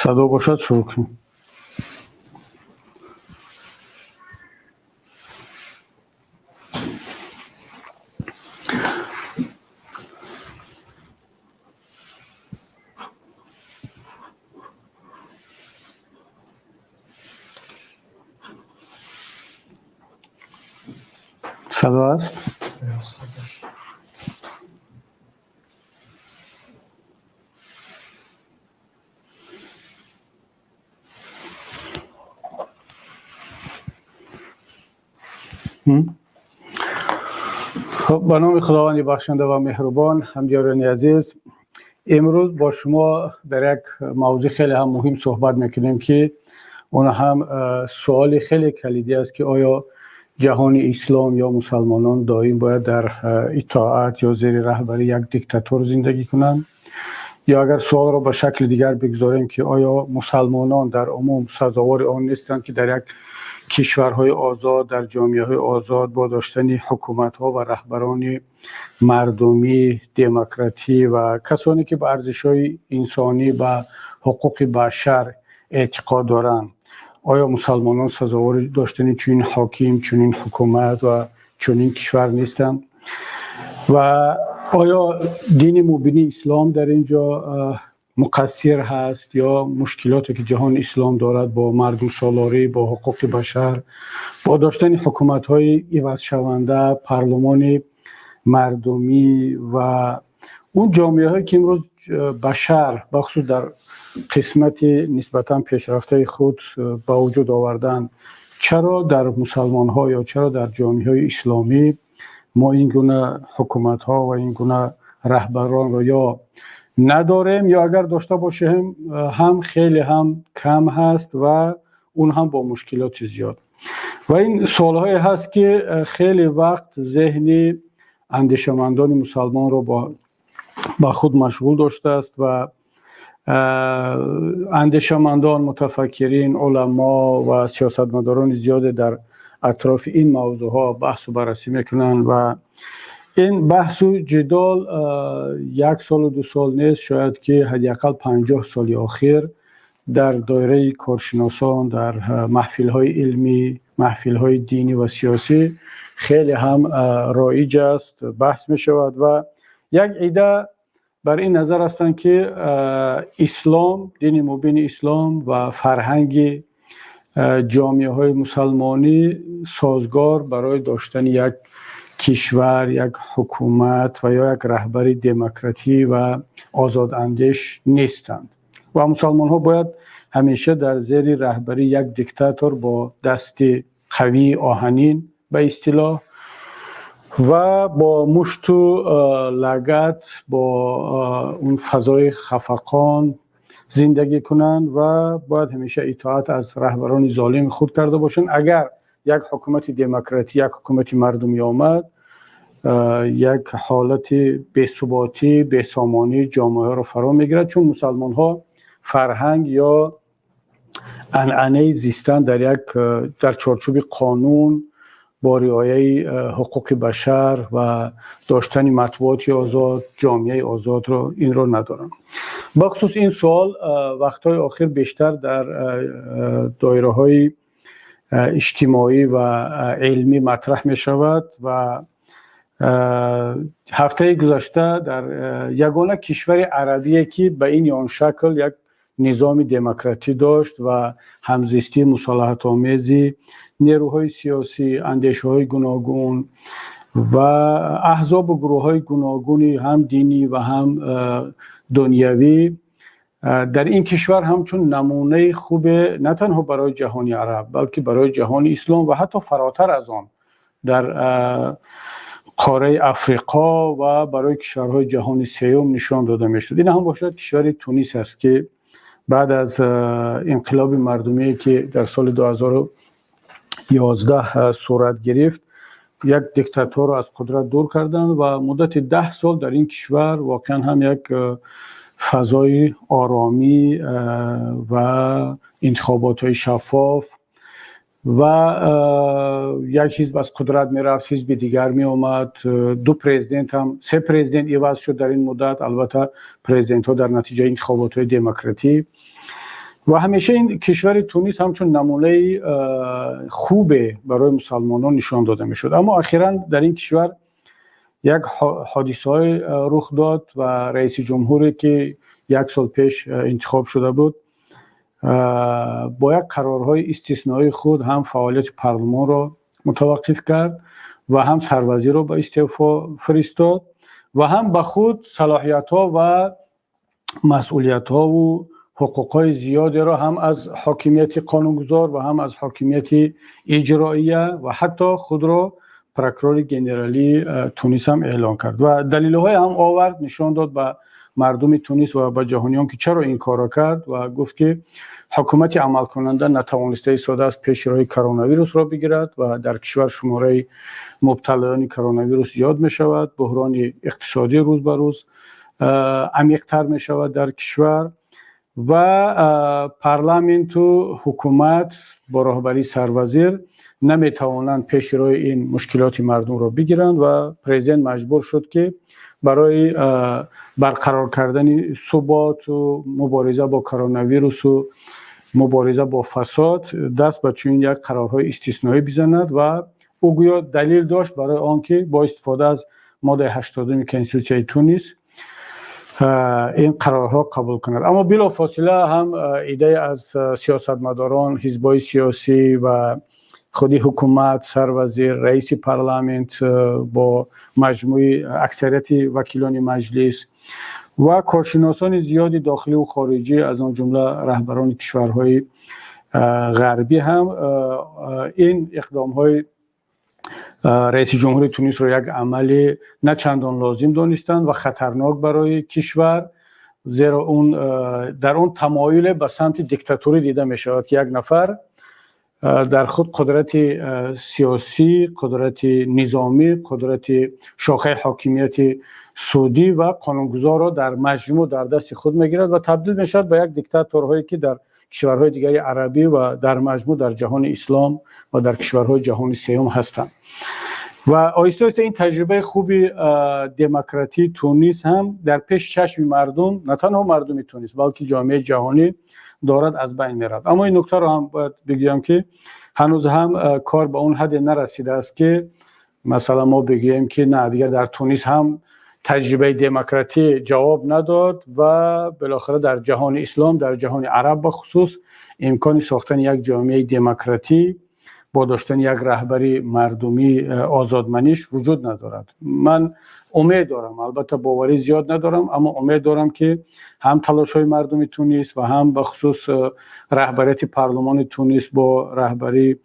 Садо бошад, шурӯъ кунем. Садо аст? Хуб, ба номи Худованди бахшанда ва меҳрубон. Ҳамдиёрони азиз, имрӯз бо шумо дар як мавзӯи хеле ҳам муҳим суҳбат мекунем, ки он ҳам суоли хеле калидӣ аст, ки оё ҷаҳони ислом ё мусалмонон доим бояд дар итоат ё зери раҳбарии як диктатор зиндагӣ кунанд, ё агар суолро ба шакли дигар бигзорем, ки оё мусалмонон дар умум сазовори он нестанд, ки дар як кишварҳои озод, дар ҷомеаҳои озод, бо доштани ҳукуматҳо ва раҳбарони мардумӣ, демократӣ ва касоне ки ба арзишҳои инсонӣ, ба ҳуқуқи башар эътиқод доранд, оё мусалмонон сазовори доштани чунин ҳоким, чунин ҳукумат ва чунин кишвар нестанд? Ва оё дини мубини ислом дар ин ҷо муқассир ҳаст, ё мушкилоте ки ҷаҳони ислом дорад бо мардумсолорӣ, бо ҳуқуқи башар, бо доштани ҳукуматҳои ивазшаванда, парлумони мардумӣ ва он ҷомеаҳое ки имрӯз башар бахусус дар қисмати нисбатан пешрафтаи худ ба вуҷуд овардан, чаро дар мусалмонҳо ё чаро дар ҷомеаҳои исломӣ мо ин гуна ҳукуматҳо ва ин гуна раҳбаронро ё надорем, ё агар дошта бошем ҳам хеле ҳам кам ҳаст ва он ҳам бо мушкилоти зиёд? Ва ин суолҳое ҳаст, ки хеле вақт зеҳни андешамандони мусалмонро ба худ машғул доштааст ва андешамандон, мутафаккирин, уламо ва сиёсатмадорони зиёде дар атрофи ин мавзӯъҳо баҳсу баррасӣ мекунанд. Ва ин баҳсу ҷидол як солу ду сол нест, шояд ки ҳадди ақал 50 соли охир дар доираи коршиносон, дар маҳфилҳои илмӣ, маҳфилҳои динӣ ва сиёсӣ хеле ҳам роиҷ аст, баҳс мешавад. Ва як ида бар ин назар ҳастанд, ки ислом, дини мубини ислом ва фарҳанги ҷомеаҳои мусалмонӣ созгор барои доштани як кишвар, як ҳукумат ва ё як раҳбари демократӣ ва озодандеш нестанд ва мусалмонҳо бояд ҳамеша дар зери раҳбарии як диктатор бо дасти қавии оҳанин, ба истилоҳ, ва бо мушту лагат, бо он фазои хафақон зиндагӣ кунанд ва бояд ҳамеша итоат аз раҳбарони золими худ карда бошанд. Агар як ҳукумати демократӣ, як ҳукумати мардумӣ омад, як ҳолати бесуботӣ, бесомонӣ ҷомеаро фаро мегирад, чун мусалмонҳо фарҳанг ё анъанаи зистан дар чорчӯби қонун, бо риояи ҳуқуқи башар ва доштани матбуоти озод, ҷомеаи озодро инро надоранд. Бахусус ин суол вақтҳои охир бештар дар доираҳои иҷтимоӣ ва илмӣ матраҳ мешавад. Ва ҳафтаи гузашта дар ягона кишвари арабие, ки ба ин ё он шакл як низоми демократӣ дошт ва ҳамзистии мусолиҳатомези нерӯҳои сиёсӣ, андешаҳои гуногун ва аҳзобу гурӯҳҳои гуногуни ҳам динӣ ва ҳам дунявӣ, дар ин кишвар ҳамчун намунаи хубе на танҳо барои ҷаҳони араб, балки барои ҷаҳони ислом ва ҳатто фаротар аз он дар қораи Африқо ва барои кишварҳои ҷаҳони сеюм нишон дода мешуд. Ин ҳам бошад кишвари Тунис аст, ки баъд аз инқилоби мардумие, ки дар соли 2011 сурат гирифт, як диктаторро аз қудрат дур карданд ва муддати 10 сол дар ин кишвар воқеан ҳам як фазои оромӣ ва интихоботҳои шаффоф ва як ҳизб аз қудрат мерафт, ҳизби дигар меомад, ду президент ҳам, се президент иваз шуд дар ин муддат, албатта президентҳо дар натиҷаи интихоботҳои демократӣ. Ва ҳамеша ин кишвари Тунис ҳамчун намунаи хубе барои мусалмонон нишон дода мешуд. Аммо ахиран дар ин кишвар як ҳодисаҳое рух дод ва раиси ҷумҳуре, ки як сол пеш интихоб шуда буд, бо як қарорҳои истисноии худ ҳам фаъолияти парлумонро мутаваққиф кард ва ҳам сарвазирро ба истеъфо фиристод ва ҳам ба худ салоҳиятҳо ва масъулиятҳову ҳуқуқҳои зиёдеро ҳам аз ҳокимияти қонунгузор ва ҳам аз ҳокимияти иҷроия ва ҳатто худро прокурори генералии Тунис ҳам эълон кард ва далелҳое ҳам овард, нишон дод ба мардуми Тунис ва ба ҷаҳониён, ки чаро ин корро кард, ва гуфт, ки ҳукумати амалкунанда натавониста истодааст пеши роҳи коронавирусро бигирад ва дар кишвар шумораи мубталоёни коронавирус зиёд мешавад, буҳрони иқтисодӣ рӯз ба рӯз амиқтар мешавад дар кишвар ва парламенту ҳукумат бо роҳбарии сарвазир наметавонанд пеши роҳи ин мушкилоти мардумро бигиранд. Ва президент маҷбур шуд, ки барои барқарор кардани суботу мубориза бо коронавирусу мубориза бо фасод даст ба чунин як қарорҳои истисноӣ бизанад. Ва ӯ гӯё далел дошт барои он ки бо истифода аз моддаи 80-уми Конститутсияи Тунис ин қарорҳо қабул кунад. Аммо билофосила ҳам иддае аз сиёсатмадорон, ҳизбҳои сиёсӣ ва худи ҳукумат, сарвазир, раиси парламент бо маҷмӯи аксарияти вакилони маҷлис ва коршиносони зиёди дохиливу хориҷӣ, аз он ҷумла раҳбарони кишварҳои ғарбӣ ҳам ин иқдомҳои раиси ҷумҳури Тунисро як амали на чандон лозим донистанд ва хатарнок барои кишвар, зеро он дар он тамоюле ба самти диктатурӣ дида мешавад, ки як нафар дар худ қудрати сиёсӣ, қудрати низомӣ, қудрати шохаи ҳокимияти судӣ ва қонунгузорро дар маҷмӯъ дар дасти худ мегирад ва табдил мешавад ба як диктаторҳое, ки дар кишварҳои дигари арабӣ ва дар маҷмӯъ дар ҷаҳони ислом ва дар кишварҳои ҷаҳони сеюм ҳастанд. Ва оҳиста оҳиста ин таҷрибаи хуби демократии Тунис ҳам дар пеши чашми мардум, на танҳо мардуми Тунис, балки ҷомеаи ҷаҳонӣ, дорад аз байн меравад. Аммо ин нуктаро ҳам бояд бигӯям, ки ҳанӯз ҳам кор ба он ҳадде нарасидааст, ки масалан мо бигӯем, ки на, дигар дар Тунис ҳам таҷрибаи демократӣ ҷавоб надод ва билохира дар ҷаҳони ислом, дар ҷаҳони араб бахусус, имкони сохтани як ҷомеаи демократӣ бо доштани як раҳбари мардумӣ озодманиш вуҷуд надорад. Ман умед дорам, албатта боварӣ зиёд надорам, аммо умед дорам, ки ҳам талошҳои мардуми Тунис ва ҳам бахусус раҳбарияти парлумони Тунис бо раҳбарии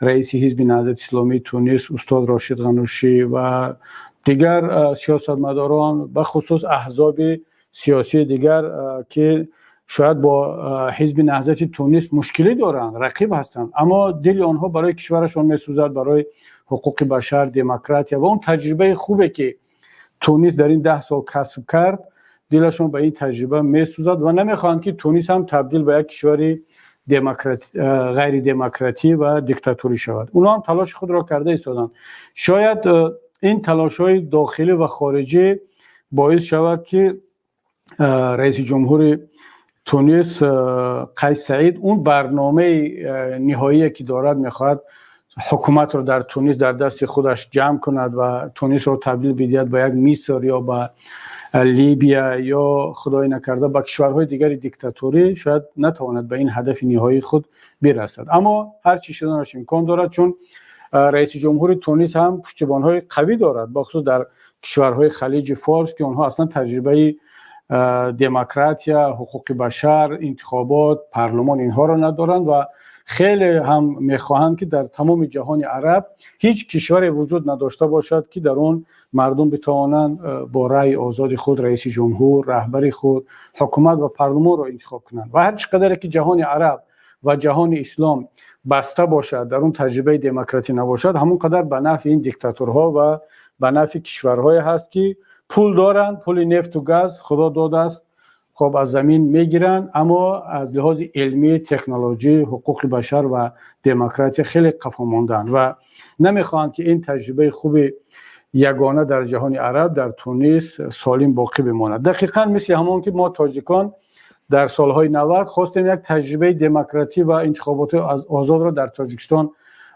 раиси Ҳизби Наҳзати Исломии Тунис устод Рошид Ғанушӣ ва дигар сиёсатмадорон, бахусус аҳзоби сиёсии дигар, ки шояд бо Ҳизби Наҳзати Тунис мушкилӣ доранд, рақиб ҳастанд, аммо дили онҳо барои кишварашон месӯзад, барои ҳуқуқи башар, демократия ва он таҷрибаи хубе, ки Тунис дар ин 10 сол касб кард, дилашон ба ин таҷриба месӯзад ва намехоҳанд, ки Тунис ҳам табдил ба як кишвари ғайридемократӣ ва диктатурӣ шавад. Онҳо ҳам талоши худро карда истоданд. Шояд ин талошҳои дохилӣ ва хориҷӣ боис шавад, ки раиси ҷумҳури Тунис Қайс Саид он барномаи ниҳоие, ки дорад, мехоҳад ҳукуматро дар Тунис дар дасти худаш ҷамъ кунад ва Тунисро табдил бидиҳад ба як Миср ё ба Либия ё, худои накарда, ба кишварҳои дигари диктаторӣ, шояд натавонад ба ин ҳадафи ниҳоии худ бирасад. Аммо ҳар чӣ шуданаш имкон дорад, чун раиси ҷумҳури Тунис ҳам пуштибонҳои қавӣ дорад, бахусус дар кишварҳои Халиҷи Форс, ки онҳо аслан таҷрибаи демократия, ҳуқуқи башар, интихобот, парлумон, инҳоро надоранд ва хеле ҳам мехоҳанд, ки дар тамоми ҷаҳони араб ҳеҷ кишваре вуҷуд надошта бошад, ки дар он мардум битавонанд бо раъи озоди худ раиси ҷумҳур, раҳбари худ, ҳукумат ва парлумонро интихоб кунанд. Ва ҳар чӣ қадаре ки ҷаҳони араб ва ҷаҳони ислом баста бошад, дар он таҷрибаи демократӣ набошад, ҳамон қадар ба нафъи ин диктаторҳо ва ба нафъи кишварҳое ҳаст, ки пул доранд, пули нефту газ Худо додааст, хоб, аз замин мегиранд, аммо аз лиҳози илмӣ, технологӣ, ҳуқуқи башар ва демократия хеле қафо мондаанд ва намехоҳанд, ки ин таҷрибаи хуби ягона дар ҷаҳони араб, дар Тунис солим боқӣ бимонад. Дақиқан мисли ҳамон, ки мо тоҷикон Дар солҳои 90 хостем як таҷрибаи демократӣ ва интихоботи озодро дар Тоҷикистон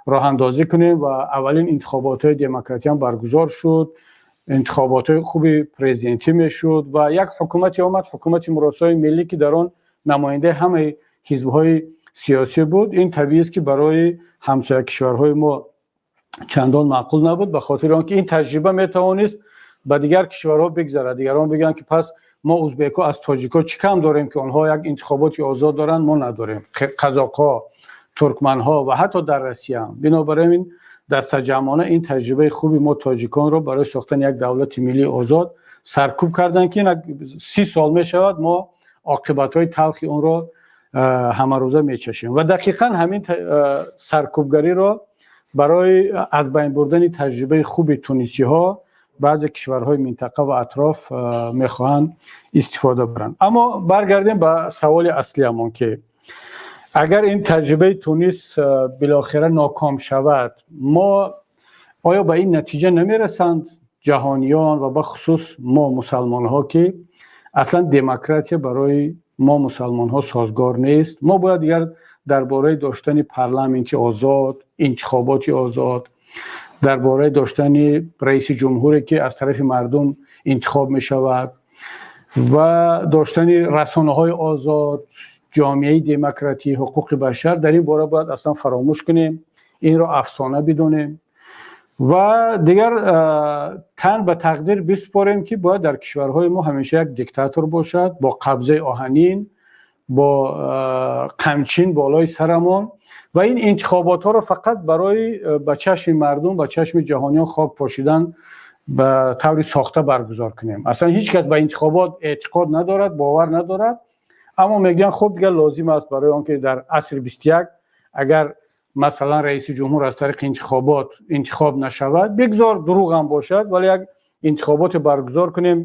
роҳандозӣ кунем ва аввалин интихоботҳои демократӣ ҳам баргузор шуд, интихоботҳои хуби президентӣ мешуд ва як ҳукумате омад, ҳукумати муросои миллӣ, ки дар он намояндаи ҳамаи ҳизбҳои сиёсӣ буд. Ин табиист, ки барои ҳамсоя кишварҳои мо чандон маъқул набуд, ба хотири он ки ин таҷриба метавонист ба дигар кишварҳо бигзарад. Дигарон бигӯянд, ки пас мо, узбекҳо, аз тоҷикҳо чӣ кам дорем, ки онҳо як интихоботи озод доранд, мо надорем? Қазоқҳо, туркманҳо ва ҳатто дар Россия ҳам. Бинобар ин дастаҷамъона ин таҷрибаи хуби мо тоҷиконро барои сохтани як давлати миллии озод саркӯб карданд, ки 30 сол мешавад, мо оқибатҳои талхи онро ҳамарӯза мечашем. Ва дақиқан ҳамин саркӯбгариро барои аз байн бурдани таҷрибаи хуби тунисиҳо баъзе кишварҳои минтақа ва атроф мехоҳанд истифода баранд. Аммо баргардем ба саволи аслиамон, ки агар ин таҷрибаи Тунис билохира ноком шавад, мо оё ба ин натиҷа намерасанд, ҷаҳониён ва бахусус мо мусалмонҳо, ки аслан демократия барои мо мусалмонҳо созгор нест? Мо бояд дигар дар бораи доштани парламенти озод, интихоботи озод, дар бораи доштани раиси ҷумҳуре, ки аз тарафи мардум интихоб мешавад, ва доштани расонаҳои озод, ҷомеаи демократӣ, ҳуқуқи башар, дар ин бора бояд аслан фаромӯш кунем, инро афсона бидонем ва дигар тан ба тақдир биспорем, ки бояд дар кишварҳои мо ҳамеша як диктатор бошад бо қабзаи оҳанин, бо қамчин болои сарамон ва ин интихоботҳоро фақат барои ба чашми мардум, ба чашми ҷаҳониён хок пошидан ба таври сохта баргузор кунем? Аслан ҳеҷ кас ба интихобот эътиқод надорад, бовар надорад, аммо мегӯянд, хуб, дигар лозим аст, барои он ки дар асри 21 агар масалан раиси ҷумҳур аз тариқи интихобот интихоб нашавад, бигзор дурӯғ ҳам бошад, вале як интихоботе баргузор кунем,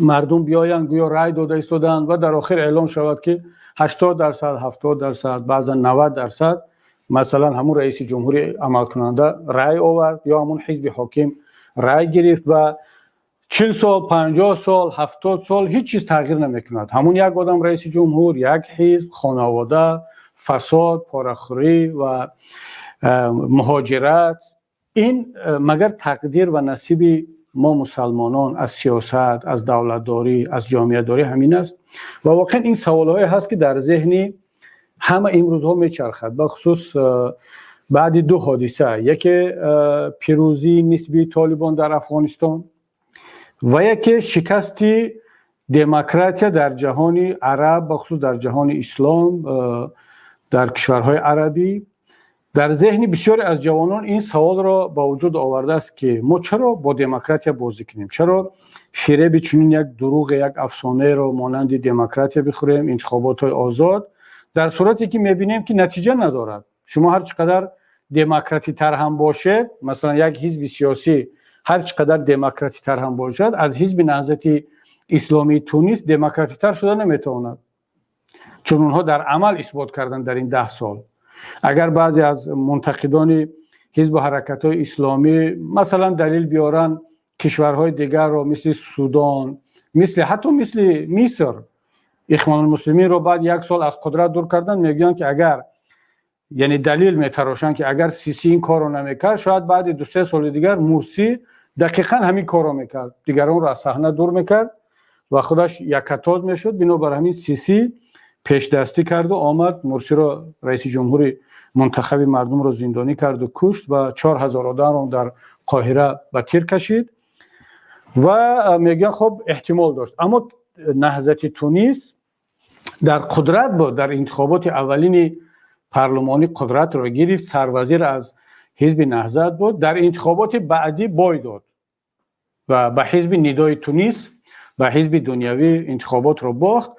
мардум биёянд, гӯё рай дода истоданд ва дар охир эълон шавад, ки 80%, 70%, баъзан 90% масалан ҳамун раиси ҷумҳури амалкунанда рай овард ё ҳамун ҳизби ҳоким рай гирифт ва 40 сол, 50 сол, 70 сол ҳеҷ чиз тағйир намекунад. Ҳамун як одам раиси ҷумҳур, як ҳизб, хонавода, фасод, порахӯрӣ ва муҳоҷират. Ин магар тақдир ва насиби мо мусалмонон аз сиёсат, аз давлатдорӣ, аз ҷомеадорӣ ҳамин аст? Ва воқеан ин саволҳое ҳаст, ки дар зеҳни ҳама имрӯзҳо мечархад, бахусус баъди ду ҳодиса: яке пирӯзии нисбии Толибон дар Афғонистон ва яке шикасти демократия дар ҷаҳони араб, бахусус дар ҷаҳони ислом, дар кишварҳои арабӣ. Дар зеҳни бисёре аз ҷавонон ин саволро ба вуҷуд овардааст, ки мо чаро бо демократия бозӣ кунем, чаро фиреби чунин як дурӯғе, як афсонаеро монанди демократия бихӯрем, интихоботҳои озод, дар сурате ки мебинем, ки натиҷа надорад? Шумо ҳар чӣ қадар демократитар ҳам бошед, масалан як ҳизби сиёсӣ ҳар чӣ қадар демократитар ҳам бошад, аз ҳизби Наҳзати Исломии Тунис демократитар шуда наметавонад, чун онҳо дар амал исбот карданд дар ин 10 сол. Агар баъзе аз мунтақидони ҳизбу ҳаракатҳои исломӣ масалан далил биёранд кишварҳои дигарро, мисли Судон, мисли ҳатто мисли Миср, Ихвонулмуслиминро баъд як сол аз қудрат дур кардан, мегӯянд, ки агар, яъне далил метарошанд, ки агар Сиси ин корро намекард, шояд баъди 2-3 соли дигар Мурсӣ дақиқан ҳамин корро мекард, дигаронро аз саҳна дур мекард ва худаш якатоз мешуд. Бинобар ҳамин Сисӣ пешдастӣ карду омад, Мурсиро, раиси ҷумҳури мунтахаби мардумро, зиндонӣ карду кушт ва 4000 одамро дар Қоҳира ба тир кашид. Ва мегӯянд, хуб, эҳтимол дошт. Аммо Наҳзати Тунис дар қудрат буд, дар интихоботи аввалини парлумонӣ қудратро гирифт, сарвазир аз ҳизби Наҳзат буд, дар интихоботи баъдӣ бой дод ва ба ҳизби Нидои Тунис, ба ҳизби дунявӣ интихоботро бохт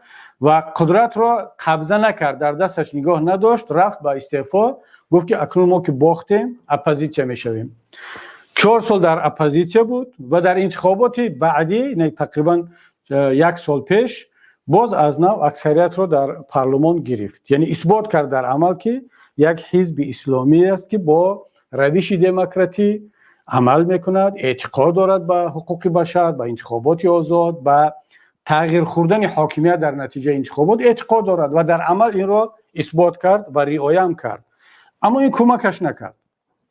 ва қудратро қабза накард, дар дасташ нигоҳ надошт, рафт ба истеъфо, гуфт, ки акнун мо ки бохтем, оппозитсия мешавем. 4 сол дар оппозитсия буд ва дар интихоботи баъдӣ, тақрибан як сол пеш, боз аз нав аксариятро дар парлумон гирифт. Яъне исбот кард дар амал, ки як ҳизби исломӣ аст, ки бо равиши демократӣ амал мекунад, эътиқод дорад ба ҳуқуқи башар, ба интихоботи озод, ба Тағйир хӯрдани ҳокимият дар натиҷаи интихобот эътиқод дорад ва дар амал инро исбот кард ва риояам кард. Аммо ин кӯмакаш накард.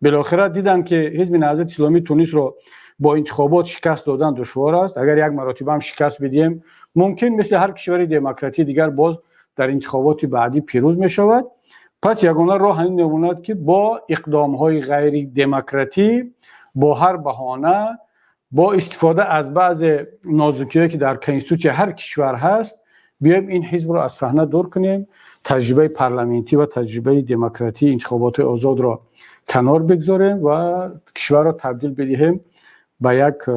Билохира диданд, ки Ҳизби Наҳзати Исломии Тунисро бо интихобот шикаст додан душвор аст. Агар як маротиба ҳам шикаст бидиҳем, мумкин мисли ҳар кишвари демократии дигар боз дар интихоботи баъдӣ пирӯз мешавад. Пас ягона роҳ ҳамин мемонад, ки бо иқдомҳои ғайридемократӣ, бо ҳар баҳона, бо истифода аз баъзе нозукиҳое, ки дар конститутсияи ҳар кишвар ҳаст, биёем ин ҳизбро аз саҳна дур кунем, таҷрибаи парламентӣ ва таҷрибаи демократии интихоботи озодро канор бигзорем ва кишварро табдил бидиҳем ба як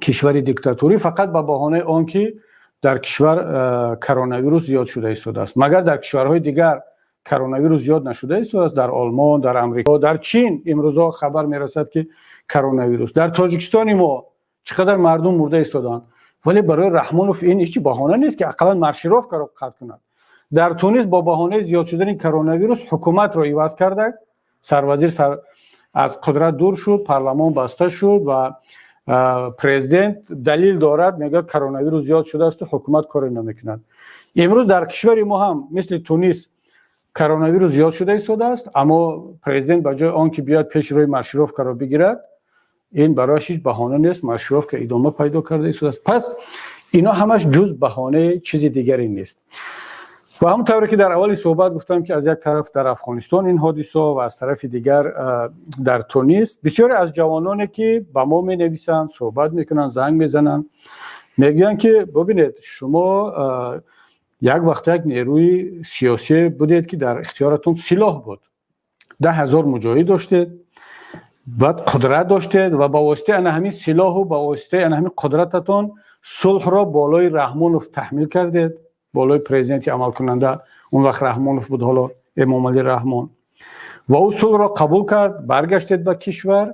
кишвари диктатурӣ, фақат ба баҳонаи он ки дар кишвар коронавирус зиёд шуда истодааст. Магар дар кишварҳои дигар коронавирус зиёд нашуда истодааст? Дар Олмон, дар Амрико, дар Чин имрӯзҳо хабар мерасад, ки коронавирус. Дар Тоҷикистони мо чӣ қадар мардум мурда истоданд, вале барои Раҳмонов ин ҳеҷ баҳона нест, ки ақаллан маршировкаро қатъ кунад. Дар Тунис бо баҳонаи зиёд шудани коронавирус ҳукуматро иваз карда, сарвазир аз қудрат дур шуд, парламон баста шуд ва президент далил дорад, мегӯяд, коронавирус зиёд шудаасту ҳукумат коре намекунад. Имрӯз дар кишвари мо ҳам мисли Тунис коронавирус зиёд шуда истодааст, аммо президент ба ҷои он ки биёяд пеши роҳи маршировкаро бигирад, ин барояш ҳеҷ баҳона нест, маршировка идома пайдо карда истодааст. Пас ино ҳамаш ҷуз баҳонаи чизи дигаре нест. Ва ҳамон тавре ки дар аввали суҳбат гуфтам, ки аз як тараф дар Афғонистон ин ҳодисаҳо ва аз тарафи дигар дар Тунис, бисёре аз ҷавононе, ки ба мо менависанд, суҳбат мекунанд, занг мезананд, мегӯянд, ки бубинед, шумо як вақт як нерӯи сиёсӣ будед, ки дар ихтиёратон силоҳ буд, 10 000 муҷоҳид доштед, баъд қудрат доштед ва ба воситаи ана ҳамин силоҳу ба воситаи ана ҳамин қудрататон сулҳро болои Раҳмонов таҳмил кардед, болои президенти амалкунанда. Он вақт Раҳмонов буд, ҳоло Эмомалӣ Раҳмон. Ва ӯ сулҳро қабул кард, баргаштед ба кишвар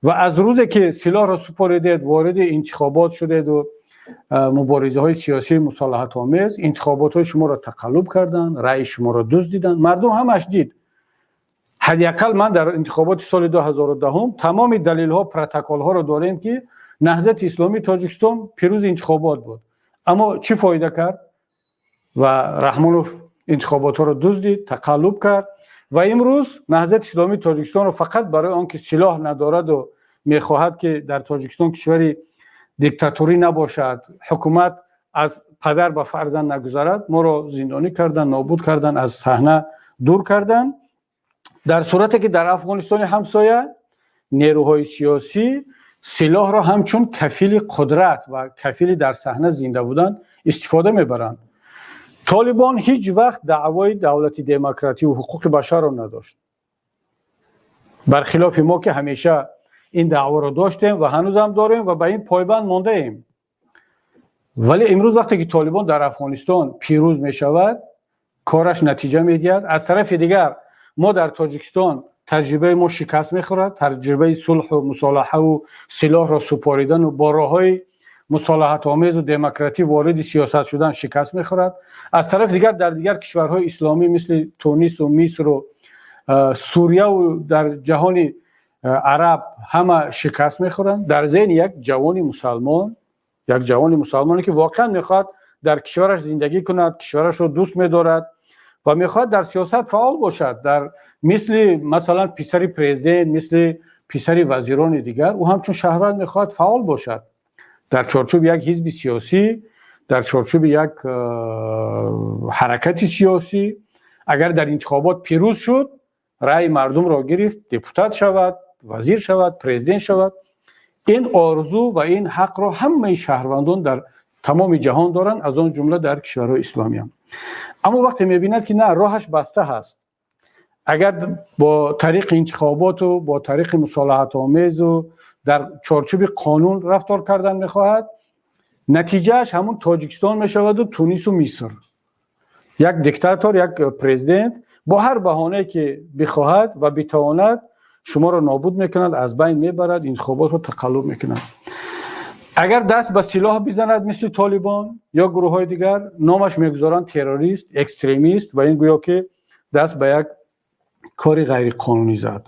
ва аз рӯзе ки силоҳро супоридед, вориди интихобот шудеду муборизаҳои сиёсии мусолиҳатомез, интихоботҳои шуморо тақаллуб карданд, раъи шуморо дуздиданд. Мардум ҳамаш дид. Ҳадди ақал ман дар интихоботи соли 2010-ум тамоми далелҳо, протоколҳоро дорем, ки Наҳзати Исломии Тоҷикистон пирӯзи интихобот буд. Аммо чӣ фоида кард? Ва Раҳмонов интихоботҳоро дуздид, тақаллуб кард ва имрӯз Наҳзати Исломии Тоҷикистонро фақат барои он ки силоҳ надораду мехоҳад, ки дар Тоҷикистон кишвари диктатурӣ набошад, ҳукумат аз падар ба фарзанд нагузарад, моро зиндонӣ карданд, нобуд карданд, аз саҳна дур карданд. Дар сурате ки дар Афғонистони ҳамсоя нерӯҳои сиёсӣ силоҳро ҳамчун кафили қудрат ва кафили дар саҳна зинда будан истифода мебаранд. Толибон ҳеҷ вақт даъвои давлати демократию ҳуқуқи башарро надошт, бархилофи мо, ки ҳамеша ин даъворо доштем ва ҳанӯзам дорем ва ба ин пойбанд мондаем. Вале имрӯз вақте ки Толибон дар Афғонистон пирӯз мешавад, кораш натиҷа медиҳад, аз тарафи дигар мо дар Тоҷикистон таҷрибаи мо шикаст мехӯрад, таҷрибаи сулҳу мусолиҳаву силоҳро супоридану бо роҳҳои мусолиҳатомезу демократӣ вориди сиёсат шудан шикаст мехӯрад. Аз тарафи дигар дар дигар кишварҳои исломӣ, мисли Тунису Мисру Сурияву дар ҷаҳони араб ҳама шикаст мехӯранд. Дар зеҳни як ҷавони мусалмон, як ҷавони мусалмоне, ки воқеан мехоҳад дар кишвараш зиндагӣ кунад, кишварашро дӯст медорад ва мехоҳад дар сиёсат фаъол бошад, дар мисли масалан писари президент, мисли писари вазирони дигар, ӯ ҳамчун шаҳрванд мехоҳад фаъол бошад дар чорчӯби як ҳизби сиёсӣ, дар чорчӯби як ҳаракати сиёсӣ, агар дар интихобот пирӯз шуд, раъи мардумро гирифт, депутат шавад, вазир шавад, президент шавад. Ин орзу ва ин ҳақро ҳамаи шаҳрвандон дар тамоми ҷаҳон доранд, аз он ҷумла дар кишварҳои исломиям. Аммо вақте мебинад, ки на, роҳаш баста ҳаст, агар бо тариқи интихоботу бо тариқи мусолиҳатомезу дар чорчӯби қонун рафтор кардан мехоҳад, натиҷааш ҳамун Тоҷикистон мешаваду Тунису Миср. Як диктатор, як президент бо ҳар баҳонае ки бихоҳад ва битавонад, шуморо нобуд мекунад, аз байн мебарад, интихоботро тақаллуб мекунад. Агар даст ба силоҳ бизанад, мисли Толибон ё гурӯҳҳои дигар, номаш мегузоранд террорист, экстремист ва ин гӯё ки даст ба як кори ғайриқонунӣ зад.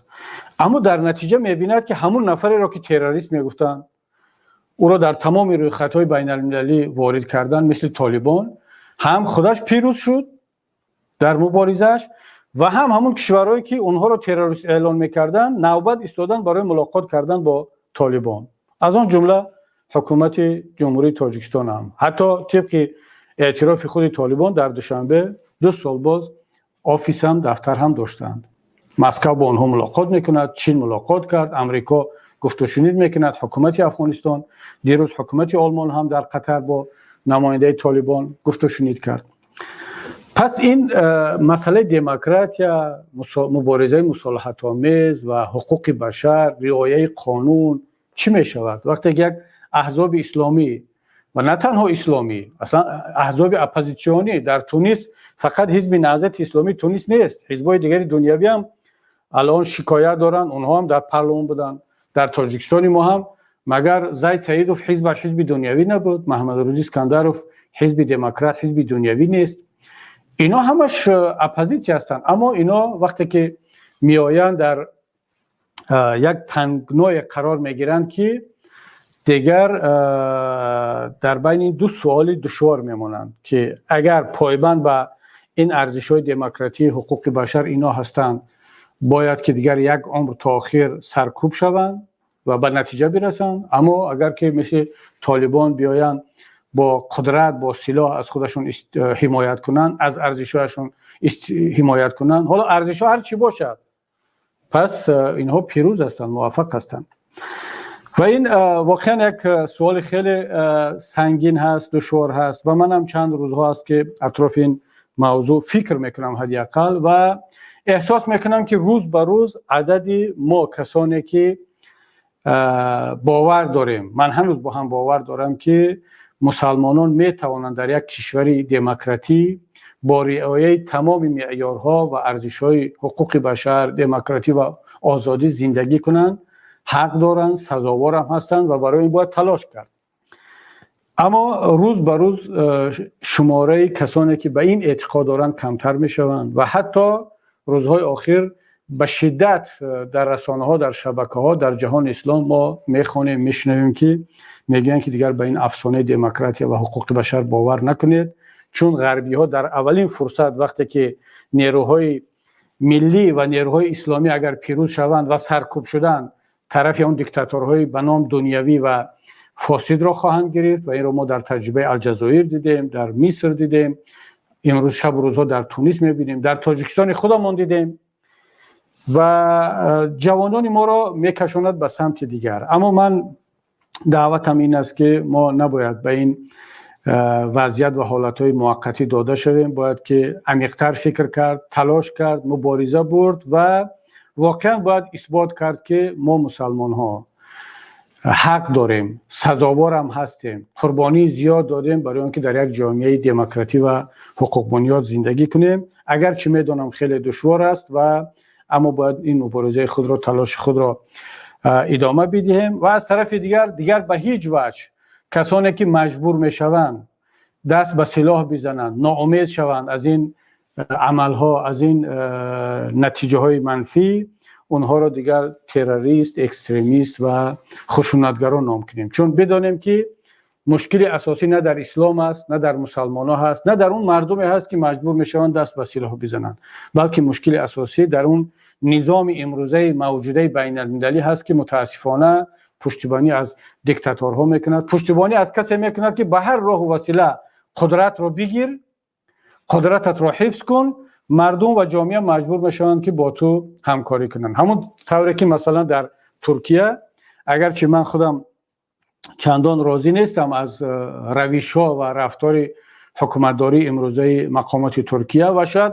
Аммо дар натиҷа мебинад, ки ҳамун нафареро, ки террорист мегуфтанд, Ӯро дар тамоми рӯйхатҳои байналмилалӣ ворид кардан, мисли Толибон, ҳам худаш пирӯз шуд дар муборизааш ва ҳам ҳамон кишварҳое, ки онҳоро террорист эълон мекарданд, навбат истодан барои мулоқот кардан бо Толибон, аз он ҷумла ҳукумати Ҷумҳурии Тоҷикистон ҳам. Ҳатто тибқи эътирофи худи Толибон, дар Душанбе 2 сол боз офис ҳам, дафтар ҳам доштанд. Москав бо онҳо мулоқот мекунад, Чин мулоқот кард, Амрико гуфтушунид мекунад, ҳукумати Афғонистон, дирӯз ҳукумати Олмон ҳам дар Қатар бо намояндаи Толибон гуфтушунид кард. Пас ин масъалаи демократия, муборизаи мусолиҳатомез ва ҳуқуқи башар, риояи қонун чӣ мешавад, вақте ки як аҳзоби исломӣ, ва на танҳо исломӣ, аслан аҳзоби оппозитсионӣ дар Тунис, фақат ҳизби Наҳзати Исломии Тунис нест, ҳизбҳои дигари дунявӣ ҳам алон шикоят доранд, онҳо ҳам дар парлумон буданд. Дар Тоҷикистони мо ҳам магар Зайд Саидов ҳизбаш ҳизби дунявӣ набуд? Маҳмадрӯзи Искандаров ҳизби Демократ ҳизби дунявӣ нест? Ино ҳамаш оппозитсия ҳастанд, аммо ино вақте ки меоянд, дар як тангное қарор мегиранд, ки дигар дар байни ду суоли душвор мемонанд, ки агар пойбанд ба ин арзишҳои демократӣ, ҳуқуқи башар ино ҳастанд, бояд ки дигар як умр то охир саркӯб шаванд ва ба натиҷа бирасанд, аммо агар ки мисли Толибон биёянд, бо қудрат, бо силоҳ аз худашон ҳимоят кунанд, аз арзишҳояшон ҳимоят кунанд, ҳоло арзишҳо ҳар чӣ бошад, пас инҳо пирӯз ҳастанд, муваффақ ҳастанд. Ва ин воқеан як суоли хеле сангин ҳаст, душвор ҳаст ва манам чанд рӯзҳо аст, ки атрофи ин мавзӯъ фикр мекунам ҳадди ақал ва эҳсос мекунам, ки рӯз ба рӯз адади мо, касоне ки бовар дорем, ман ҳанӯз бо ҳам бовар дорам, ки мусалмонон метавонанд дар як кишвари демократӣ бо риояи тамоми меъёрҳо ва арзишҳои ҳуқуқи башар, демократӣ ва озодӣ зиндагӣ кунанд, ҳақ доранд, сазоворам ҳастанд ва барои ин бояд талош кард, аммо рӯз ба рӯз шумораи касоне, ки ба ин эътиқод доранд, камтар мешаванд ва ҳатто рӯзҳои охир ба шиддат дар расонаҳо, дар шабакаҳо, дар ҷаҳони ислом мо мехонем, мешунавем, ки мегӯянд, ки дигар ба ин афсонаи демократия ва ҳуқуқи башар бовар накунед, чун ғарбиҳо дар аввалин фурсат, вақте ки нерӯҳои миллӣ ва нерӯҳои исломӣ агар пирӯз шаванд ва саркӯб шуданд, тарафи он диктаторҳои ба ном дунявӣ ва фосидро хоҳанд гирифт. Ва инро мо дар таҷрибаи Алҷазоир дидем, дар Миср дидем, имрӯз шабу рӯзҳо дар Тунис мебинем, дар Тоҷикистони худамон дидем ва ҷавонони моро мекашонад ба самти дигар. Аммо ман даъватам ин аст, ки мо набояд ба ин вазъият ва ҳолатҳои муваққатӣ дода шавем. Бояд ки амиқтар фикр кард, талош кард, мубориза бурд ва воқеан бояд исбот кард, ки мо, мусалмонҳо, ҳақ дорем, сазоворам ҳастем, қурбонии зиёд додем барои он ки дар як ҷомеаи демократӣ ва ҳуқуқбунёд зиндагӣ кунем. Агарчи медонам, хеле душвор аст ва аммо бояд ин муборизаи худро, талоши худро идома бидиҳем. Ва аз тарафи дигар ба ҳеҷ ваҷҳ касоне, ки маҷбур мешаванд даст ба силоҳ бизананд, ноумед шаванд аз ин амалҳо, аз ин натиҷаҳои манфӣ, онҳоро дигар террорист, экстремист ва хушунатгаро ном кунем, чун бидонем, ки мушкили асосӣ на дар ислом аст, на дар мусалмонҳо ҳаст, на дар он мардуме ҳаст, ки маҷбур мешаванд даст ба силоҳ бизананд, балки мушкили асосӣ дар он низоми имрӯзаи мавҷудаи байналмилалӣ ҳаст, ки мутаассифона пуштибонӣ аз диктаторҳо мекунад, пуштибонӣ аз касе мекунад, ки ба ҳар роҳу васила қудратро бигир, қудрататро ҳифз кун, мардум ва ҷомеа маҷбур мешаванд, ки бо ту ҳамкорӣ кунанд. Ҳамон тавре ки масалан дар Туркия, агарчи ман худам чандон розӣ нестам аз равишҳо ва рафтори ҳукуматдории имрӯзаи мақомоти Туркия ва шояд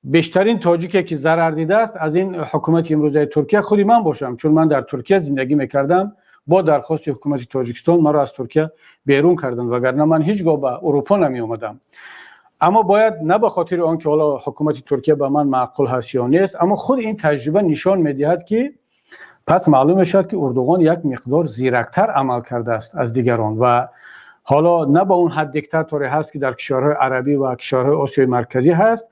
бештарин тоҷике, ки зарар дидааст аз ин ҳукумати имрӯзаи Туркия, худи ман бошам, чун ман дар Туркия зиндагӣ мекардам, бо дархости ҳукумати Тоҷикистон маро аз Туркия берун карданд, вагарна ман ҳеҷ гоҳ ба Урупо намеомадам. Аммо бояд на ба хотири он ки ҳоло ҳукумати Туркия ба ман маъқул ҳаст ё нест, аммо худ ин таҷриба нишон медиҳад, ки пас маълум мешавад, ки Урдуғон як миқдор зирактар амал кардааст аз дигарон ва ҳоло на ба он ҳад диктаторе ҳаст, ки дар кишварҳои арабӣ ва кишварҳои Осиёи Марказӣ ҳаст,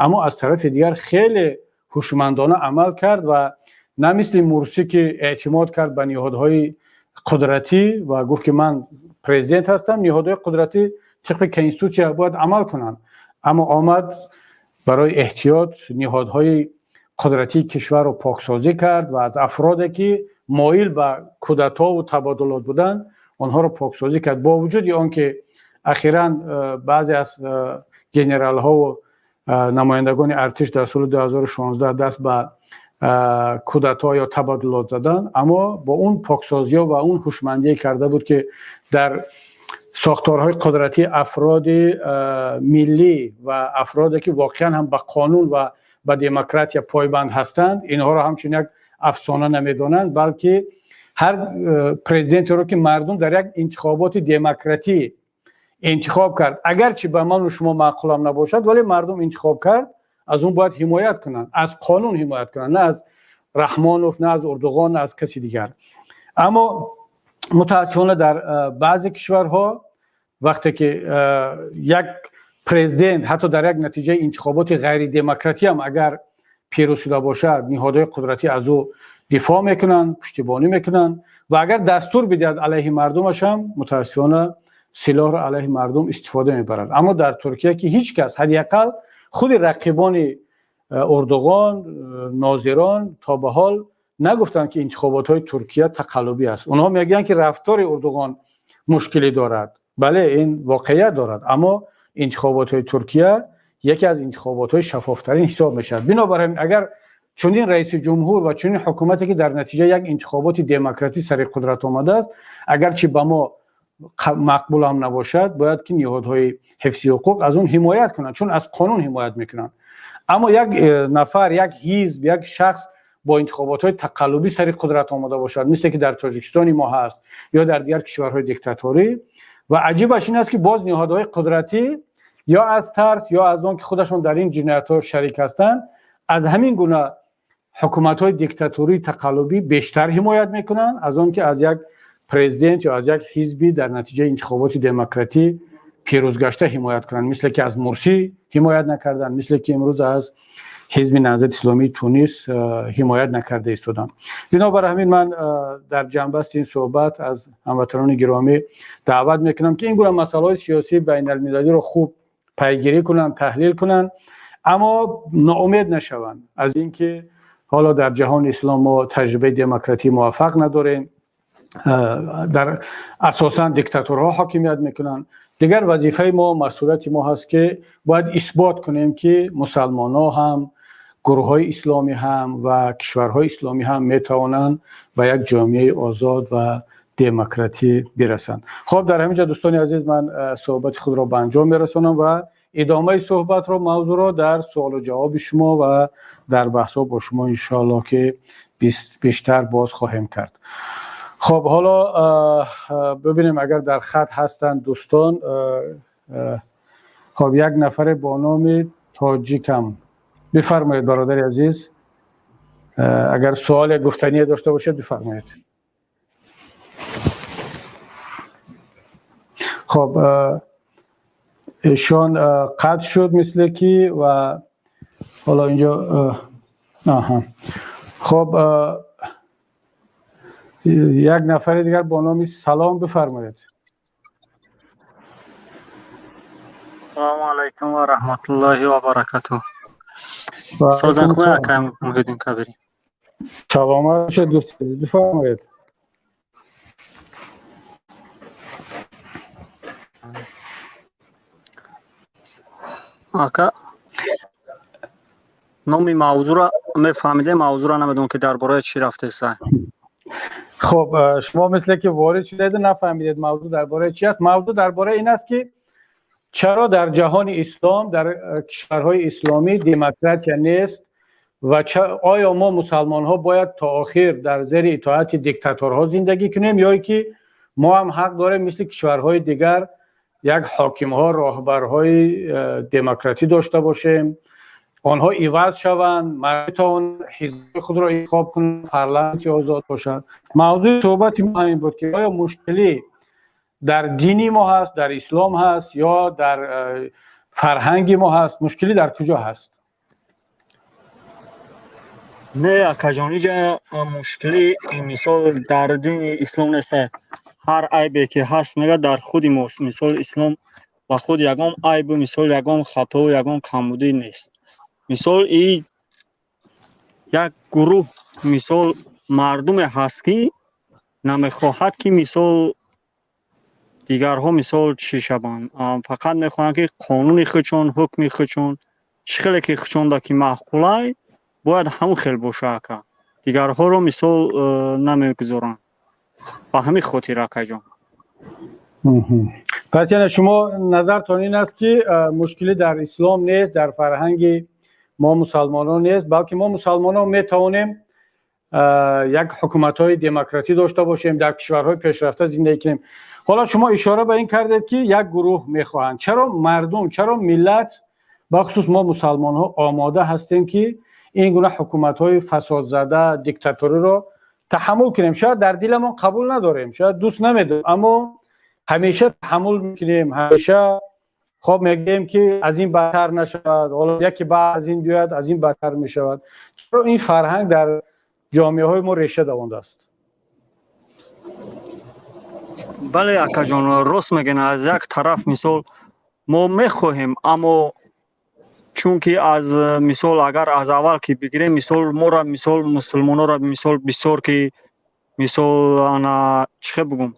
аммо аз тарафи дигар хеле ҳушмандона амал кард ва на мисли Мурсӣ, ки эътимод кард ба ниҳодҳои қудратӣ ва гуфт, ки ман президент ҳастам, ниҳодҳои қудратӣ тибқи конститутсия бояд амал кунанд. Аммо омад, барои эҳтиёт ниҳодҳои қудратии кишварро поксозӣ кард ва аз афроде, ки моил ба кудатову табодулот буданд, онҳоро поксозӣ кард. Бо вуҷуди он ки ахиран баъзе аз генералҳову намояндагони артиш дар соли 2016 даст ба кудато ё табодулот заданд, аммо бо он поксозиҳо ва он ҳушмандие карда буд, ки дар сохторҳои қудратӣ афроди миллӣ ва афроде, ки воқеан ҳам ба қонун ва ба демократия пойбанд ҳастанд, инҳоро ҳамчун як афсона намедонанд, балки ҳар президентеро, ки мардум дар як интихоботи демократӣ интихоб кард, агарчи ба ману шумо маъқулам набошад, вале мардум интихоб кард, аз он бояд ҳимоят кунанд, аз қонун ҳимоят кунанд, на аз Раҳмонов, на аз Урдуғон, на аз каси дигар. Аммо мутаассифона дар баъзе кишварҳо, вақте ки як президент ҳатто дар як натиҷаи интихоботи ғайридемократӣ ҳам агар пирӯз шуда бошад, ниҳодҳои қудратӣ аз ӯ дифоъ мекунанд, пуштибонӣ мекунанд ва агар дастур бидиҳад алайҳи мардумаш ҳам, мутаассифона силоҳро алайҳи мардум истифода мебарад. Аммо дар Туркия, ки ҳеҷ кас, ҳадди ақал худи рақибони Урдуғон, нозирон то ба ҳол нагуфтанд, ки интихоботҳои Туркия тақаллубӣ аст. Онҳо мегӯянд, ки рафтори Урдуғон мушкилӣ дорад. Бале, ин воқеият дорад, аммо интихоботҳои Туркия яке аз интихоботҳои шафофтарин ҳисоб мешавад. Бинобар ҳамин, агар чунин раиси ҷумҳур ва чунин ҳукумате, ки дар натиҷаи як интихоботи демократӣ сари қудрат омадааст, агарчи ба мо мақбулам набошад, бояд ки ниҳодҳои ҳифзи ҳуқуқ аз он ҳимоят кунанд, чун аз қонун ҳимоят мекунанд. Аммо як нафар, як ҳизб, як шахс бо интихоботҳои тақаллубӣ сари қудрат омада бошад, мисле ки дар Тоҷикистони мо ҳаст ё дар дигар кишварҳои диктаторӣ. Ва аҷибаш ин аст, ки боз ниҳодҳои қудратӣ ё аз тарс, ё аз он ки худашон дар ин ҷиноятҳо шарик ҳастанд, аз ҳамин гуна ҳукуматҳои диктатории тақаллубӣ бештар ҳимоят мекунанд, аз он ки аз як президент ё аз як ҳизби дар натиҷаи интихоботи демократӣ пирӯзгашта ҳимоят кунанд, мисле ки аз Мурсӣ ҳимоят накарданд, мисле ки имрӯз аз Ҳизби Наҳзати Исломии Тунис ҳимоят накарда истоданд. Бинобар ҳамин, ман дар ҷамъбасти ин суҳбат аз ҳамватанони гиромӣ даъват мекунам, ки ин гуна масъалаҳои сиёсии байналмилалиро хуб пайгирӣ кунанд, таҳлил кунанд, аммо ноумед нашаванд аз ин ки ҳоло дар ҷаҳони ислом мо таҷрибаи демократӣ муваффақ надорем, дар асосан диктаторҳо ҳокимият мекунанд. Дигар вазифаи мо, масъулияти мо ҳаст, ки бояд исбот кунем, ки мусалмонҳо ҳам, гурӯҳҳои исломӣ ҳам ва кишварҳои исломӣ ҳам метавонанд ба як ҷомеаи озод ва демократӣ бирасанд. Хоб, дар ҳамин ҷо, дӯстони азиз, ман суҳбати худро ба анҷом мерасонам ва идомаи суҳбатро, мавзӯъро дар суолу ҷавоби шумо ва дар баҳсҳо бо шумо, иншоаллоҳ, ки бештар боз хоҳем кард. Хоб, ҳоло бибинем, агар дар хат ҳастанд дӯстон. Хоб, як нафаре бо номи Тоҷикам, бифармоед, бародари азиз, агар суоле, гуфтание дошта бошед, бифармоед. Хоб, эшон қатъ шуд, мисле ки, ва ҳоло инҷо, аҳа, хоб, як нафари дигар бо номи Салом, бифармоед. Салому алайкум ва раҳматуллоҳи ва баракатуҳ. Созан худ, акай Муҳиддин Кабирӣ. Саломат бошед, дӯсти азиз, бифармоед. Ака, номи мавзӯъро мефаҳмидем, мавзӯъро намедонам, ки дар бораи чӣ рафтеса. Хоб, шумо мисле ки ворид шудед, нафаҳмидед мавзӯъ дар бораи чи аст. Мавзӯъ дар бораи ин аст, ки чаро дар ҷаҳони ислом, дар кишварҳои исломӣ демократия нест ва оё мо мусалмонҳо бояд то охир дар зери итоати диктаторҳо зиндагӣ кунем, ё ки мо ҳам ҳақ дорем, мисли кишварҳои дигар, як ҳокимҳо, роҳбарҳои демократӣ дошта бошем, онҳо иваз шаванд, метавонанд ҳизби худро интихоб кунанд, парламенти озод бошад. Мавзӯи суҳбати мо ҳамин буд, ки оё мушкилӣ дар дини мо ҳаст, дар ислом ҳаст ё дар фарҳанги мо ҳаст, мушкилӣ дар куҷо ҳаст? Не, акаҷон, иҷа мушкилӣ, мисол, дар дини ислом нест. Ҳар айбе ки ҳаст, мега, дар худи мост. Мисол, ислом ба худ ягон айбу, мисол, ягон хато, ягон камбудӣ нест. Мисол, и як гурӯҳ, мисол, мардуме ҳаст, ки намехоҳад, ки, мисол, дигарҳо, мисол, чӣ шаванд, фақат мехоҳанд, ки қонуни худшон, ҳукми худшон, чӣ хеле ки худшонда ки маъқулай, бояд ҳамон хел боша, ака. Дигарҳоро, мисол, намегузоранд. Ба ҳамин хотир, акаҷон. Пас яъне шумо назартон ин аст, ки мушкилӣ дар ислом нест, дар фарҳанги мо мусалмонон нест, балки мо мусалмонон метавонем як ҳукуматҳои демократӣ дошта бошем, дар кишварҳои пешрафта зиндагӣ кунем. Ҳоло шумо ишора ба ин кардед, ки як гурӯҳ мехоҳанд. Чаро мардум, чаро миллат, бахусус мо мусалмонҳо, омода ҳастем, ки ин гуна ҳукуматҳои фасодзада, диктаториро таҳаммул кунем? Шояд дар диламон қабул надорем, шояд дӯст намедорем, аммо ҳамеша таҳаммул мекунем, ҳамеша хоб мегӯем, ки аз ин бадтар нашавад, ҳоло яке баъд аз ин биёяд, аз ин бадтар мешавад. Чаро ин фарҳанг дар ҷомеаҳои мо реша давондааст? Бале, акаҷон, рост мегӯен. Аз як тараф, мисол, мо мехоҳем, аммо чунки аз, мисол, агар аз аввал ки бигирем, мисол, моро, мисол, мусулмононро, мисол, бисёр ки, мисол, ана чӣ хел бигӯм,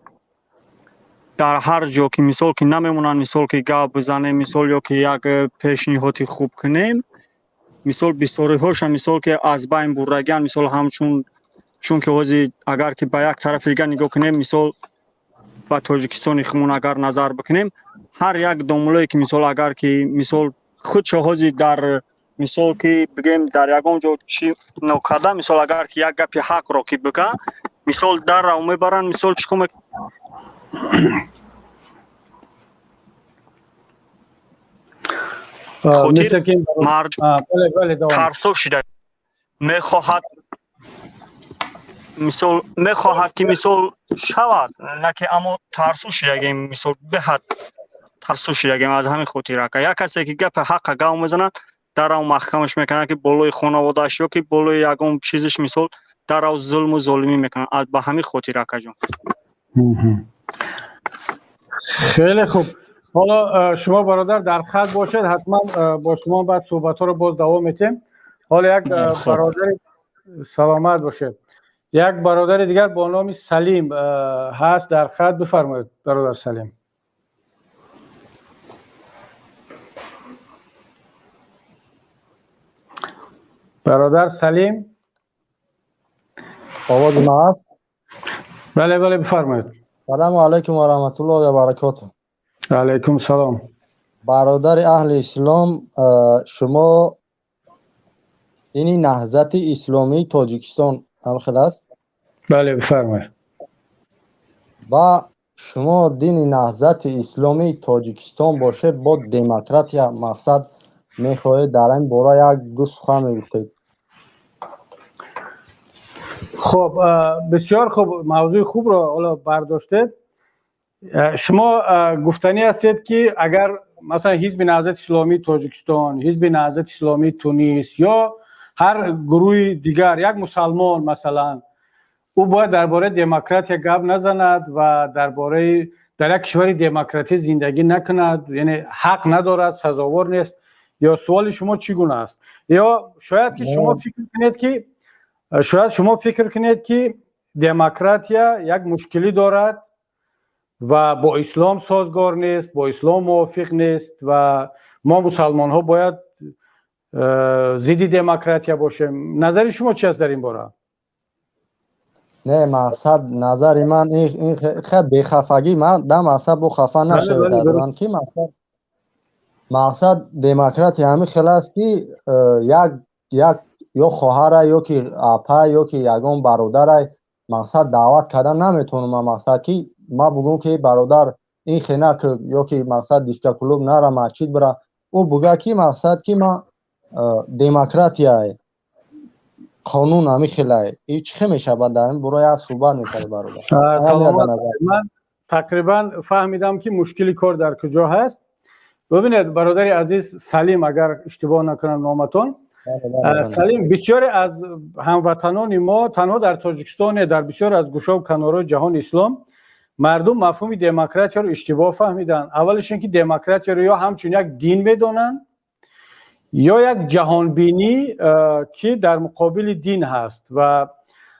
дар ҳар ҷо ки, мисол, ки намемонанд, мисол, ки гап бизанем, мисол, ё ки як пешниҳоди хуб кунем, мисол, бисёриҳоша, мисол, ки аз байн бурдагиан. Мисол, ҳамчун чунки ҳозир агар ки ба як тарафи дигар нигоҳ кунем, мисол, ба Тоҷикистони худмон агар назар бикунем, ҳар як домулое ки, мисол, агар ки, мисол, худшо ҳозир дар, мисол, ки бигем, дар ягон ҷо чӣ нокарда, мисол, агар ки як гапи ҳақро ки бига, мисол, даррав мебаранд, мисол, чӣ кор хотир тарсо шида мехоҳад, мисол, мехоҳад, ки, мисол, шавад, на ки, аммо тарсу шидагем, мисол, беҳад тарсу шидагем. Аз ҳамин хотир, ака, як касе ки гапи ҳаққа гап мезанад, дарав маҳкамаш мекунад, ки болои хонаводааш ё ки болои ягон чизиш, мисол, дарав зулму золимӣ мекунад. Ба ҳамин хотир, акаҷон. Хеле хуб. Ҳоло шумо, бародар, дар хат бошед, ҳатман бо шумо баъд суҳбатҳоро боз давом метем. Ҳоло як бародари, саломат бошед, як бародари дигар бо номи Салим ҳаст дар хат. Бифармоед, бародар Салим. Бародар Салим. Овози ма ҳаст? Бале, бифармоед. Салому алайкум ва раҳматуллоҳи ва баракотуҳ. Алайкум салом. Бародари аҳли ислом, шумо дини Наҳзати Исломии Тоҷикистон ҳамхел аст? Бале, бифармоед. Ва шумо дини Наҳзати Исломии Тоҷикистон бошед, бо демократия мақсад мехоҳед, дар ин бора як ду сухан мегуфтед. Хуб, бисёр хуб, мавзӯи хубро ҳоло бардоштед. Шумо гуфтанӣ ҳастед, ки агар масалан Ҳизби Наҳзати Исломии Тоҷикистон, Ҳизби Наҳзати Исломии Тунис ё ҳар гурӯҳи дигар, як мусалмон масалан, ӯ бояд дар бораи демократия гап назанад ва дар бораи дар як кишвари демократӣ зиндагӣ накунад, яъне ҳақ надорад, сазовор нест? Ё суоли шумо чӣ гуна аст? Ё шояд ки шумо фикр кунед, ки шояд шумо фикр кунед, ки демократия як мушкилӣ дорад ва бо ислом созгор нест, бо ислом мувофиқ нест ва мо мусалмонҳо бояд зидди демократия бошем. Назари шумо чи аст дар ин бора? Не, мақсад, назари ман ин бехафагӣ, ман да мақсад бо хафа нашавед, ки мақсад демократия ҳамин хел аст, ки як ё хоҳара, ё ки апа, ё ки ягон бародарай, мақсад, даъват кардан наметавонам. Ман, мақсад, ки ман бугӯм, ки бародар, ин хе наку, ё ки, мақсад, дискоклуб нара, масҷид бира, ӯ буга, ки, мақсад, ки ман демократияй, қонун ҳамин хелай. И чӣ хел мешавад? Дар ин бора як суҳбат мекард, бародар. Ман тақрибан фаҳмидам, ки мушкили кор дар куҷо ҳаст. Бибинед, бародари азиз Салим, агар иштибоҳ накунам номатон. Салим, бисёре аз ҳамватанони мо танҳо дар Тоҷикистоне, дар бисёре аз гӯшаву канорҳои ҷаҳони ислом мардум мафҳуми демократияро иштибоҳ фаҳмиданд. Аввалиш ин ки демократияро ё ҳамчун як дин медонанд, ё як ҷаҳонбинӣ, ки дар муқобили дин ҳаст, ва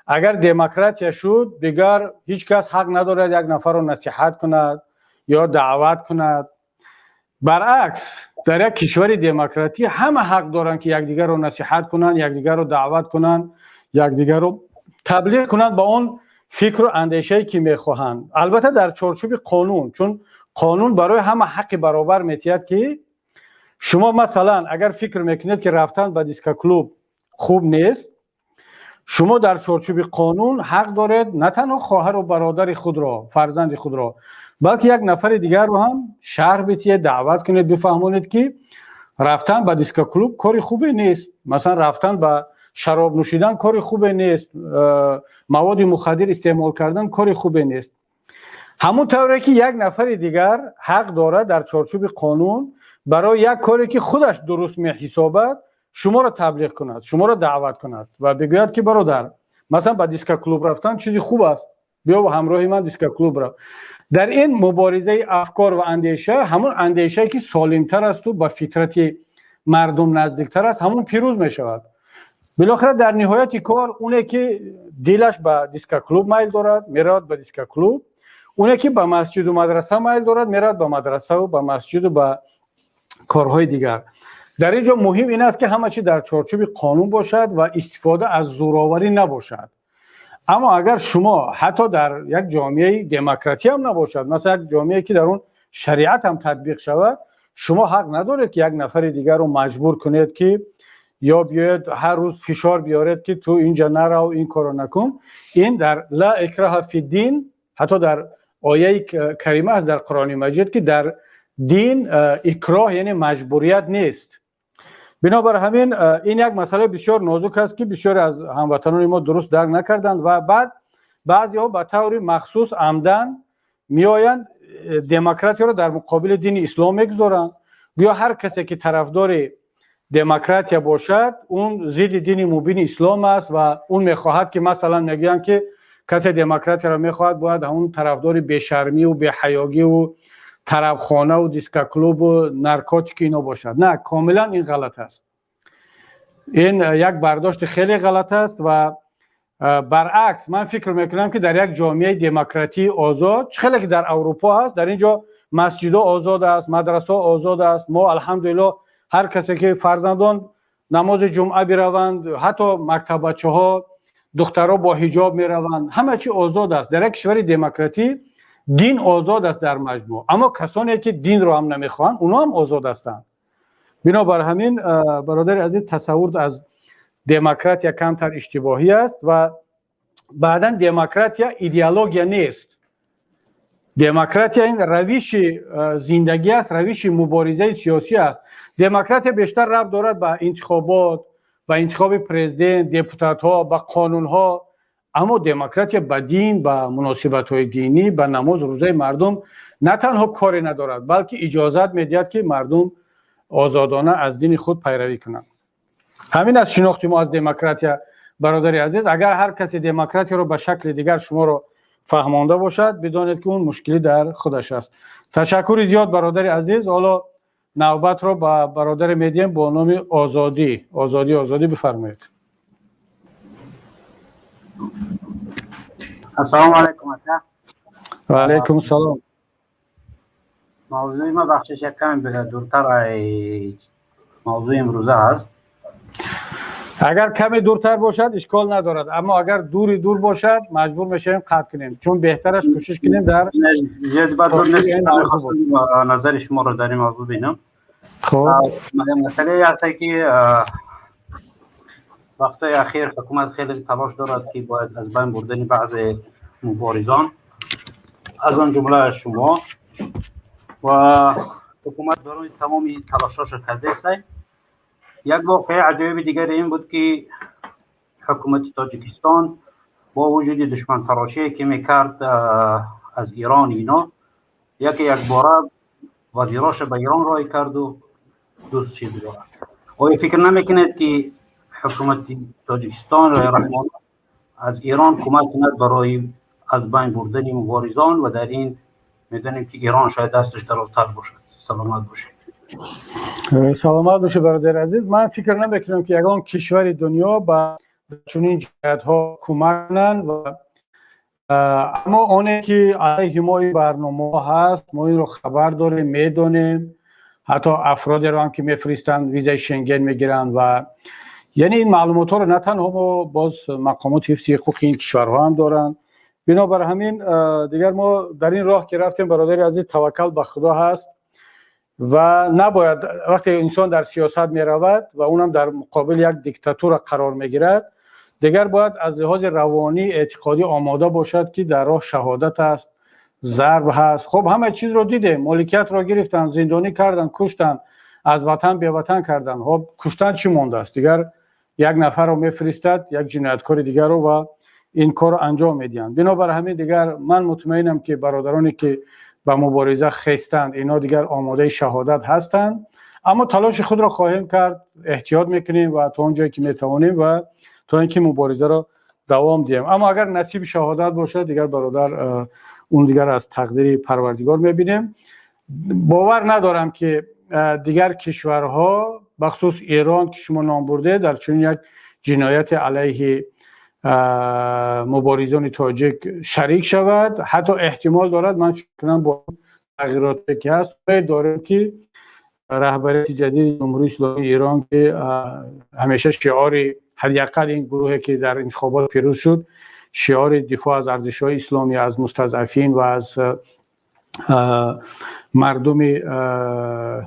агар демократия шуд, дигар ҳеҷ кас ҳақ надорад як нафарро насиҳат кунад ё даъват кунад. Баръакс, дар як кишвари демократӣ ҳама ҳақ доранд, ки якдигарро насиҳат кунанд, якдигарро даъват кунанд, якдигарро таблиғ кунанд ба он фикру андешае, ки мехоҳанд, албатта дар чорчӯби қонун, чун қонун барои ҳама ҳаққи баробар метиҳад, ки шумо, масалан, агар фикр мекунед, ки рафтан ба дискоклуб хуб нест, шумо дар чорчӯби қонун ҳақ доред на танҳо хоҳару бародари худро, фарзанди худро, балки як нафари дигарро ҳам шарҳ битиҳед, даъват кунед, бифаҳмонед, ки рафтан ба дискоклуб кори хубе нест, масалан, рафтан ба шароб нӯшидан кори хубе нест, маводи мухаддир истеъмол кардан кори хубе нест. Ҳамон тавре ки як нафари дигар ҳақ дорад дар чорчӯби қонун барои як коре, ки худаш дуруст меҳисобад, шуморо таблиғ кунад, шуморо даъват кунад ва бигӯяд, ки бародар, масалан, ба дискоклуб рафтан чизи хуб аст, биё ҳамроҳи ман дискоклуб рав. Дар ин муборизаи афкор ва андеша ҳамон андешае, ки солимтар асту ба фитрати мардум наздиктар аст, ҳамон пирӯз мешавад. Билохира, дар ниҳояти кор, оне ки дилаш ба дискоклуб майл дорад, меравад ба дискоклуб, оне ки ба масҷиду мадраса майл дорад, меравад ба мадрасаву ба масҷиду ба корҳои дигар. Дар ин ҷо муҳим ин аст, ки ҳама чи дар чорчӯби қонун бошад ва истифода аз зӯроварӣ набошад. Аммо агар шумо ҳатто дар як ҷомеаи демократӣ ҳам набошад, масалан, як ҷомеае, ки дар он шариат ҳам татбиқ шавад, шумо ҳақ надоред, ки як нафари дигарро маҷбур кунед, ки ё биёед ҳар рӯз фишор биёред, ки ту инҷа нарав, ин корро накун. Ин дар ла икраҳа фиддин, ҳатто дар ояи карима аст дар Қуръони Маҷид, ки дар дин икроҳ, яъне маҷбурият нест. Бинобар ҳамин, ин як масъалаи бисёр нозук аст, ки бисёре аз ҳамватанони мо дуруст дарк накарданд, ва баъд баъзеҳо ба таври махсус амдан меоянд, демократияро дар муқобили дини ислом мегузоранд, гӯё ҳар касе, ки тарафдори демократия бошад, он зидди дини мубини ислом аст ва он мехоҳад, ки, масалан, мегӯянд, ки касе демократияро мехоҳад, бояд ҳамон тарафдори бешармиву беҳаёгиву тарабхонаву дискоклубу наркотики ино бошад. На, комилан ин ғалат аст. Ин як бардошти хеле ғалат аст ва баръакс, ман фикр мекунам, ки дар як ҷомеаи демократии озод, чӣ хеле ки дар Аврупо ҳаст, дар ин ҷо масҷидо озод аст, мадрасаҳо озод аст. Мо, алҳамдулилло, ҳар касе ки фарзандон намози ҷумъа бираванд, ҳатто мактаббачаҳо, духтарҳо бо ҳиҷоб мераванд, ҳама чи озод аст. Дар як кишвари демократӣ дин озод аст дар маҷмӯъ, аммо касоне, ки динро ҳам намехоҳанд, онҳо ҳам озод ҳастанд. Бинобар ҳамин, бародари азиз, тасаввур аз демократия камтар иштибоҳӣ аст ва баъдан демократия идеология нест. Демократия ин равиши зиндагӣ аст, равиши муборизаи сиёсӣ аст. Демократия бештар рабт дорад ба интихобот, ба интихоби президент, депутатҳо, ба қонунҳо, аммо демократия ба дин, ба муносибатҳои динӣ, ба намоз, рӯзаи мардум на танҳо коре надорад, балки иҷозат медиҳад, ки мардум озодона аз дини худ пайравӣ кунанд. Ҳамин аст шинохти мо аз демократия, бародари азиз. Агар ҳар касе демократияро ба шакли дигар шуморо фаҳмонда бошад, бидонед, ки он мушкилӣ дар худаш аст. Ташаккури зиёд, бародари азиз. Ҳоло навбатро ба бародаре медиҳем бо номи Озодӣ. Озодӣ, Озодӣ, бифармоед. Ассалому алайкум, ака. Ва алайкум салом. Мавзӯи ма, бахшиш, як каме дуртар мавзӯи имрӯза аст. Агар каме дуртар бошад, ишкол надорад, аммо агар дури дур бошад, маҷбур мешавем қатъ кунем, чун беҳтараш кӯшиш кунем дар Зиёд ба дур нест, назари шуморо дар ин мавзӯъ бинам. Хуб. Масъалае ҳаст, ки вақтҳои ахир ҳукумат хеле талош дорад, ки бояд аз байн бурдани баъзе муборизон, аз он ҷумла шумо, ва ҳукумат барои тамоми талошҳошо кардааст. Як воқеаи аҷоиби дигаре ин буд, ки ҳукумати Тоҷикистон бо вуҷуди душмантарошие, ки мекард аз Ирон, ино яке якбора вазироша ба Ирон роҳӣ карду дӯст шид дорад. Оё фикр намекунед, ки ҳукумати Тоҷикистон ва Раҳмон аз Эрон кӯмак кунад барои аз байн бурдани муборизон ва дар ин медонем, ки Эрон шояд дасташ дарозтар бошад? Саломат бошед. Саломат бошед, бародари азиз. Ман фикр намекунам, ки ягон кишвари дунё ба чунин ҷиноятҳо кӯмак кунанд ва аммо оне ки алайҳи мо ин барномаҳо ҳаст, мо инро хабар дорем, медонем. Ҳатто афродеро ҳам ки мефиристанд, визаи Шенген мегиранд ва яъне ин маълумотҳоро на танҳо мо, боз мақомоти ҳифзи ҳуқуқи ин кишварҳо ҳам доранд. Бинобар ҳамин дигар мо дар ин роҳ ки рафтем, бародари азиз, таваккал ба Худо ҳаст ва набояд, вақте инсон дар сиёсат меравад ва унам дар муқобили як диктатура қарор мегирад, дигар бояд аз лиҳози равонӣ, эътиқодӣ омода бошад, ки дар роҳ шаҳодат аст, зарб ҳаст. Хуб, ҳама чизро дидем: моликиятро гирифтанд, зиндонӣ карданд, куштанд, аз ватан беватан карданд. Хоб, куштан чӣ мондааст дигар? Як нафарро мефиристад, як ҷинояткори дигарро, ва ин корро анҷом медиҳанд. Бинобар ҳамин дигар ман мутмаинам, ки бародароне ки ба мубориза хестанд, инҳо дигар омодаи шаҳодат ҳастанд. Аммо талоши худро хоҳем кард, эҳтиёт мекунем ва то он ҷое ки метавонем ва то ин ки муборизаро давом диҳем. Аммо агар насиби шаҳодат бошад, дигар, бародар, он дигар аз тақдири Парвардигор мебинем. Бовар надорам, ки дигар кишварҳо, бахусус Эрон, ки шумо ном бурдед, дар чунин як ҷинояти алайҳи муборизони тоҷик шарик шавад. Ҳатто эҳтимол дорад, ман фикр кунам, бо тағйироте ки ҳаст, дорем, ки раҳбарияти ҷадиди Ҷумҳурии Исломии Эрон, ки ҳамеша шиори, ҳадди ақал ин гурӯҳе ки дар интихобот пирӯз шуд, шиори дифоъ аз арзишҳои исломӣ, аз мустазъафин ва аз мардуми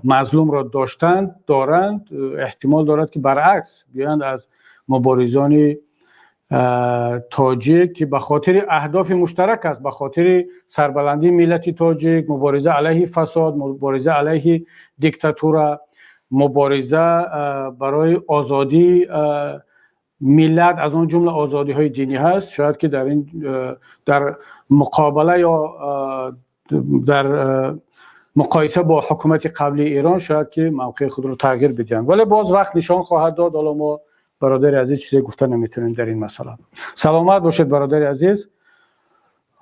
мазлумро доштанд, доранд, эҳтимол дорад, ки баръакс биёянд, аз муборизони тоҷик, ки ба хотири аҳдофи муштарак аст, ба хотири сарбаландии миллати тоҷик, мубориза алайҳи фасод, мубориза алайҳи диктатура, мубориза барои озодии миллат, аз он ҷумла озодиҳои динӣ ҳаст, шояд ки дар ин дар муқобала ё дар муқоиса бо ҳукумати қаблии Эрон шояд ки мавқеи худро тағйир бидиҳанд. Вале боз вақт нишон хоҳад дод. Ҳоло мо, бародари азиз, чизе гуфта наметавонем дар ин масъала. Саломат бошед, бародари азиз.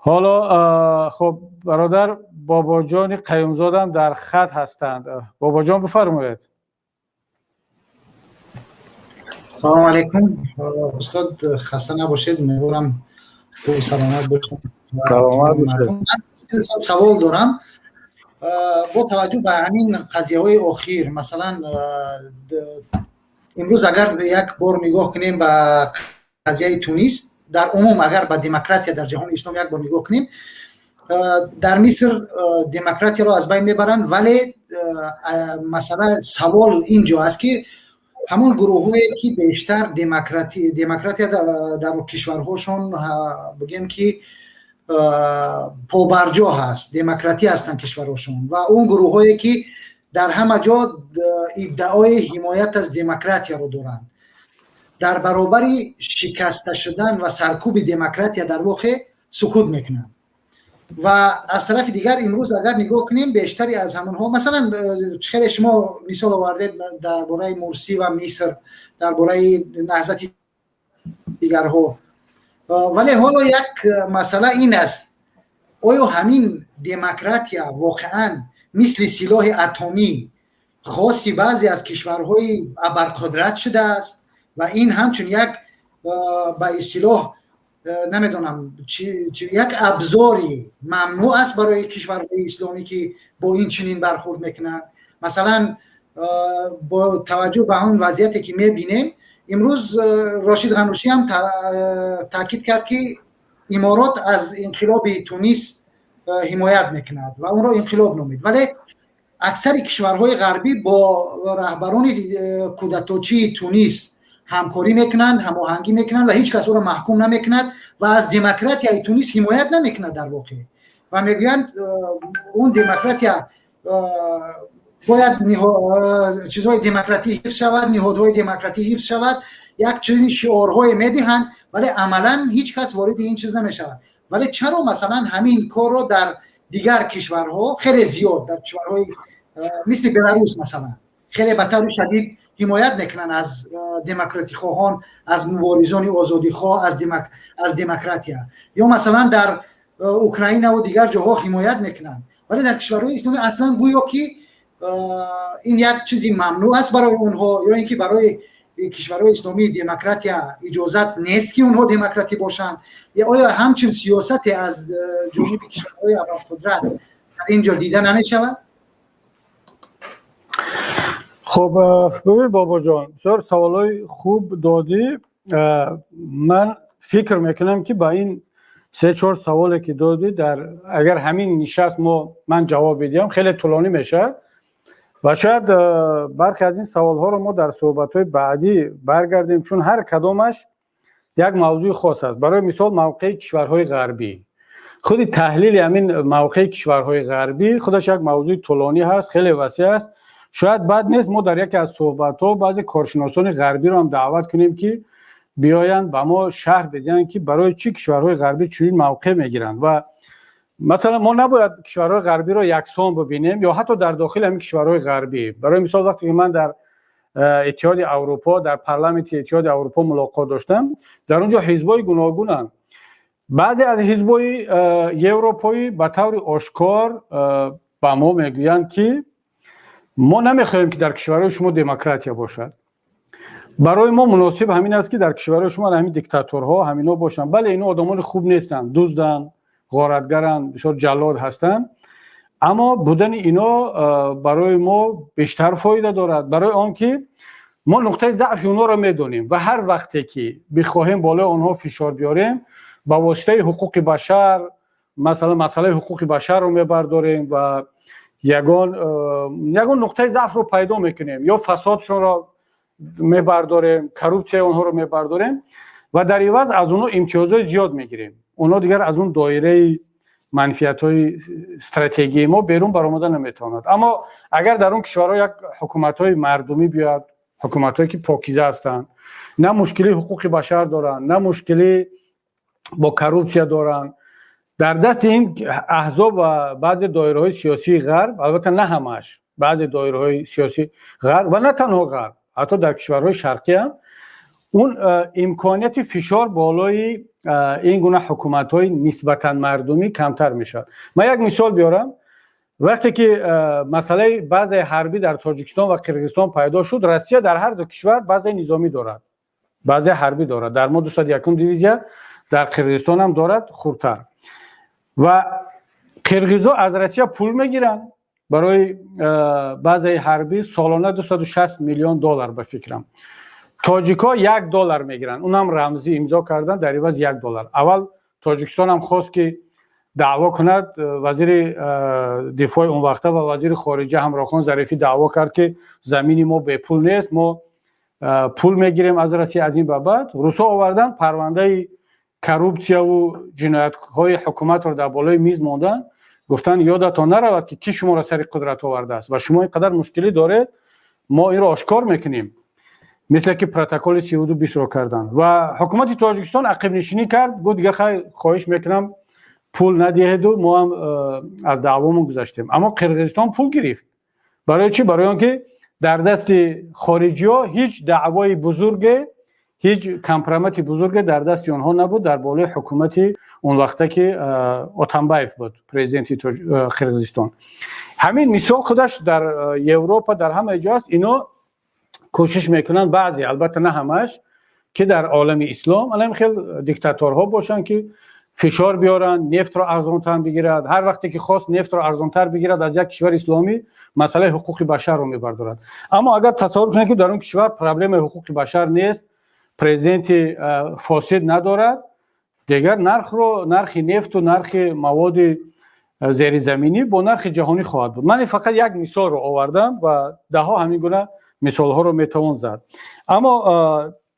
Ҳоло хуб, бародар Бобоҷони Қаюмзодам дар хат ҳастанд. Бобоҷон, бифармоед. Салом алейкум, устод, хаста набошед, умедворам хуб, саломат бошед. Саломат бошед. Савол дорам. Бо таваҷҷӯҳ ба ҳамин қазияҳои охир, масалан, имрӯз агар як бор нигоҳ кунем ба қазияи Тунис, дар умум агар ба демократия дар ҷаҳони ислом як бор нигоҳ кунем, дар Миср демократияро аз байн мебаранд, вале масъала, савол ин ҷо аст, ки ҳамон гурӯҳҳое ки бештар демократия дар кишварҳошон, бигем ки, побарҷо ҳаст, демократия ҳастанд кишварҳошон, ва он гурӯҳҳое ки дар ҳама ҷо иддаои ҳимоят аз демократияро доранд, дар баробари шикаста шудан ва саркӯби демократия дар воқеъ сукут мекунанд. Ва аз тарафи дигар, имрӯз агар нигоҳ кунем, бештари аз ҳамонҳо, масалан, хеле шумо мисол овардед дар бораи Мурсӣ ва Миср, дар бораи наҳзати дигарҳо, вале ҳоло як масъала ин аст: оё ҳамин демократия воқеан мисли силоҳи атомӣ хоси баъзе аз кишварҳои абарқудрат шудааст ва ин ҳамчун як, ба истилоҳ, намедонам, як абзори мамнӯъ аст барои кишварҳои исломӣ, ки бо ин чунин бархурд мекунанд? Масалан, бо таваҷҷӯҳ ба он вазъияте ки мебинем имрӯз, Рошид Ғанушӣ ҳам таъкид кард, ки Иморот аз инқилоби Тунис ҳимоят мекунад ва онро инқилоб номид, вале аксари кишварҳои ғарбӣ бо раҳбарони кудаточии Тунис ҳамкорӣ мекунанд, ҳамоҳангӣ мекунанд ва ҳеҷ кас ӯро маҳкум намекунад ва аз демократияи Тунис ҳимоят намекунад дар воқеъ ва мегӯянд, он демократия бояд, чизҳои демократӣ ҳифз шавад, ниҳодҳои демократӣ ҳифз шавад. Як чунин шиорҳое медиҳанд, вале амалан ҳеҷ кас вориди ин чиз намешавад. Вале чаро, масалан, ҳамин корро дар дигар кишварҳо хеле зиёд, дар кишварҳои мисли Беларус, масалан, хеле ба таври шадид Ҳимоят мекунанд аз демократихоҳон, аз муборизони озодихоҳ, аз демократия. Ё масалан, дар Украинаву дигар ҷоҳо ҳимоят мекунанд, вале дар кишварҳои исломӣ аслан гӯё ки ин як чизи мамнӯъ аст барои онҳо, ё ин ки барои кишварҳои исломии демократия иҷозат нест, ки онҳо демократӣ бошанд. Оё ҳамчун сиёсате аз ҷониби кишварҳои абарқудрат дар ин ҷо дида намешавад? Хуб, бибин, Бобоҷон, бисёр саволҳои хуб додӣ. Ман фикр мекунам, ки ба ин се чор саволе ки додӣ, дар агар ҳамин нишаст мо ман ҷавоб бидиҳам, хеле тӯлонӣ мешавад ва шояд бархе аз ин саволҳоро мо дар суҳбатҳои баъдӣ баргардем, чун ҳар кадомаш як мавзӯи хос аст. Барои мисол, мавқеи кишварҳои ғарбӣ, худи таҳлили ҳамин мавқеи кишварҳои ғарбӣ худаш як мавзӯи тӯлонӣ ҳаст, хеле васеъ аст. Шояд бад нест, мо дар яке аз суҳбатҳо баъзе коршиносони ғарбиро ҳам даъват кунем, ки биёянд, ба мо шарҳ бидиҳанд, ки барои чӣ кишварҳои ғарбӣ чунин мавқеъ мегиранд. Ва масалан, мо набояд кишварҳои ғарбиро яксон бибинем ё ҳатто дар дохили ҳамин кишварҳои ғарбӣ. Барои мисол, вақте ки ман дар Иттиҳоди Аврупо, дар парламенти Иттиҳоди Аврупо мулоқот доштам, дар он ҷо ҳизбҳои гуногунанд. Баъзе аз ҳизбҳои европоӣ ба таври ошкор ба мо мегӯянд, ки мо намехоҳем, ки дар кишварҳои шумо демократия бошад. Барои мо муносиб ҳамин аст, ки дар кишварҳои шумо ҳамин диктаторҳо, ҳамино бошанд. Бале, ино одамони хуб нестанд, дузданд, ғоратгаранд, бисёр ҷаллод ҳастанд, аммо будани ино барои мо бештар фоида дорад, барои он ки мо нуқтаи заъфи онҳоро медонем ва ҳар вақте ки бихоҳем болои онҳо фишор биёрем, ба воситаи ҳуқуқи башар, масалан, масъалаи ҳуқуқи башарро мебардорем ва ягон нуқтаи заъфро пайдо мекунем ё фасодшонро мебардорем, коррупсияи онҳоро мебардорем ва дар иваз аз онҳо имтиёзҳои зиёд мегирем. Онҳо дигар аз он доираи манфиатҳои стратегии мо берун баромада наметавонад. Аммо агар дар он кишварҳо як ҳукуматҳои мардумӣ биёяд, ҳукуматҳое ки покиза ҳастанд, на мушкилии ҳуқуқи башар доранд, на мушкилӣ бо коррупсия доранд, дар дасти ин аҳзоб ва баъзе доираҳои сиёсии ғарб, албатта на ҳамааш, баъзе доираҳои сиёсии ғарб ва на танҳо ғарб, ҳатто дар кишварҳои шарқӣ ҳам он имконияти фишор болои ин гуна ҳукуматҳои нисбатан мардумӣ камтар мешавад. Ман як мисол биёрам. Вақте ки масъалаи базаи ҳарбӣ дар Тоҷикистон ва Қирғизистон пайдо шуд, Россия дар ҳар ду кишвар базаи низомӣ дорад, базаи ҳарбӣ дорад. Дар мо 201-ум дивизия, дар Қирғизистон ҳам дорад, хурдтар. Ва қирғизо аз Россия пул мегиранд барои базаи ҳарбӣ, солона 260 миллион доллар, ба фикрам. Тоҷикҳо 1 доллар мегиранд, унам рамзӣ имзо кардан, дар иваз 1 доллар. Аввал Тоҷикистон ҳам хост, ки даъво кунад. Вазири дифои он вақта ва вазири хориҷа Ҳамрохон Зарифӣ даъво кард, ки замини мо бепул нест, мо пул мегирем аз Россия. Аз ин ба баъд русҳо овардан, парвандаи коррупсияву ҷиноятҳои ҳукуматро дар болои миз монданд, гуфтанд: «Ёдатон наравад, ки кӣ шуморо сари қудрат овардааст ва шумо ин қадар мушкилӣ доред, мо инро ошкор мекунем», мисле ки протоколи 32-20-ро карданд. Ва ҳукумати Тоҷикистон ақибнишинӣ кард, гуфт: «Дига хай, хоҳиш мекунам, пул надиҳеду мо ҳам аз даъвомон гузаштем». Аммо Қирғизистон пул гирифт. Барои чӣ? Барои он ки дар дасти хориҷиҳо ҳеҷ даъвои бузурге, ҳеҷ компромати бузурге дар дасти онҳо набуд дар болои ҳукумати он вақта, ки Отамбаев буд президенти Қирғизистон. Ҳамин мисол худаш дар Европа, дар ҳама ҷо аст. Ино кӯшиш мекунанд, баъзе, албатта на ҳамааш, ки дар олами ислом алам хел диктаторҳо бошанд, ки фишор биёранд, нефтро арзонтар бигирад. Ҳар вақте ки хост нефтро арзонтар бигирад аз як кишвари исломӣ, масъалаи ҳуқуқи башарро мебардорад. Аммо агар тасаввур кунед, ки дар он кишвар проблемаи ҳуқуқи башар нест, президенти фосид надорад, дигар нархро, нархи нефту нархи маводи зеризаминӣ бо нархи ҷаҳонӣ хоҳад буд. Ман фақат як мисолро овардам ва даҳҳо ҳамин гуна мисолҳоро метавон зад. Аммо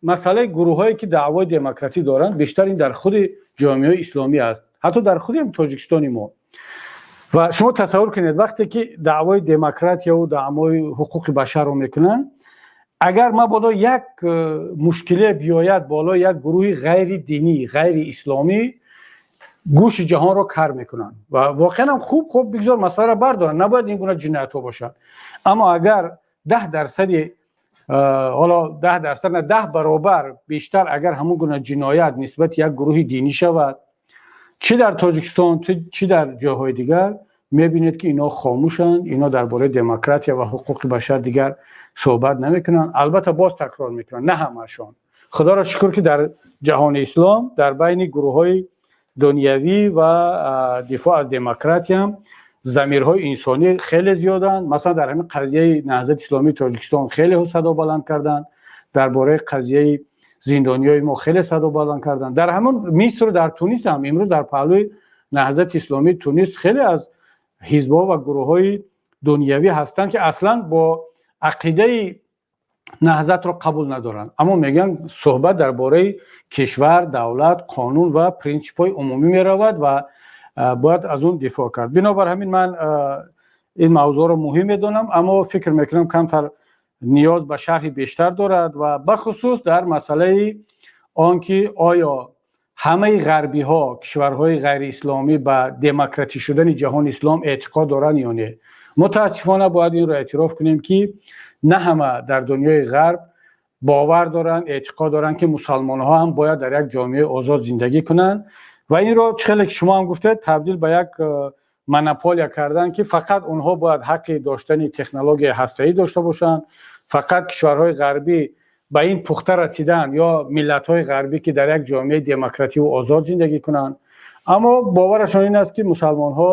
масъалаи гурӯҳҳое ки даъвои демократӣ доранд, бештар ин дар худи ҷомеаи исломӣ аст, ҳатто дар худи Тоҷикистони мо. Ва шумо тасаввур кунед, вақте ки даъвои демократияву даъвои ҳуқуқи башарро мекунанд, агар мабодо як мушкиле биёяд болои як гурӯҳи ғайри динӣ, ғайри исломӣ, гӯши ҷаҳонро кар мекунанд. Ва воқеан ҳам хуб, хуб, бигзор масъаларо бардоранд, набояд ин гуна ҷиноятҳо бошад. Аммо агар 10 дарсади Ҳоло 10% на, 10 баробар бештар агар ҳамон гуна ҷиноят нисбати як гурӯҳи динӣ шавад, чӣ дар Тоҷикистон, чӣ дар ҷойҳои дигар, мебинед, ки инҳо хомӯшанд, инҳо дар бораи демократия ва ҳуқуқи башар дигар суҳбат намекунанд. Албатта, боз такрор мекунанд, на ҳамаашон. Худоро шукр, ки дар ҷаҳони ислом дар байни гурӯҳҳои дунявӣ ва дифоъ аз демократия замирҳои инсонӣ хеле зиёданд. Масалан, дар ҳамин қазияи Наҳзати Исломии Тоҷикистон хеле садо баланд карданд, дар бораи қазияи зиндониҳои мо хеле садо баланд карданд. Дар ҳамон Мисру дар Тунис ҳам имрӯз дар паҳлӯи Наҳзати Исломии Тунис хеле аз ҳизбҳо ва гурӯҳҳои дунявӣ ҳастанд, ки аслан бо ақидаи наҳзатро қабул надоранд, аммо мегӯянд, суҳбат дар бораи кишвар, давлат, қонун ва принсипҳои умумӣ меравад ва бояд аз он дифоъ кард. Бинобар ҳамин ман ин мавзӯъро муҳим медонам, аммо фикр мекунам, камтар ниёз ба шарҳи бештар дорад ва бахусус дар масъалаи он ки оё ҳамаи ғарбиҳо, кишварҳои ғайриисломӣ ба демократӣ шудани ҷаҳони ислом эътиқод доранд ё не. Мутаассифона, бояд инро эътироф кунем, ки на ҳама дар дунёи ғарб бовар доранд, эътиқод доранд, ки мусалмонҳо ҳам бояд дар як ҷомеаи озод зиндагӣ кунанд ва инро, чӣ хеле ки шумо ҳам гуфтед, табдил ба як монополия кардан, ки фақат онҳо бояд ҳаққи доштани технологияи ҳастаӣ дошта бошанд, фақат кишварҳои ғарбӣ ба ин пухта расидан ё миллатҳои ғарбӣ, ки дар як ҷомеаи демокративу озод зиндагӣ кунанд, аммо боварашон ин аст, ки мусалмонҳо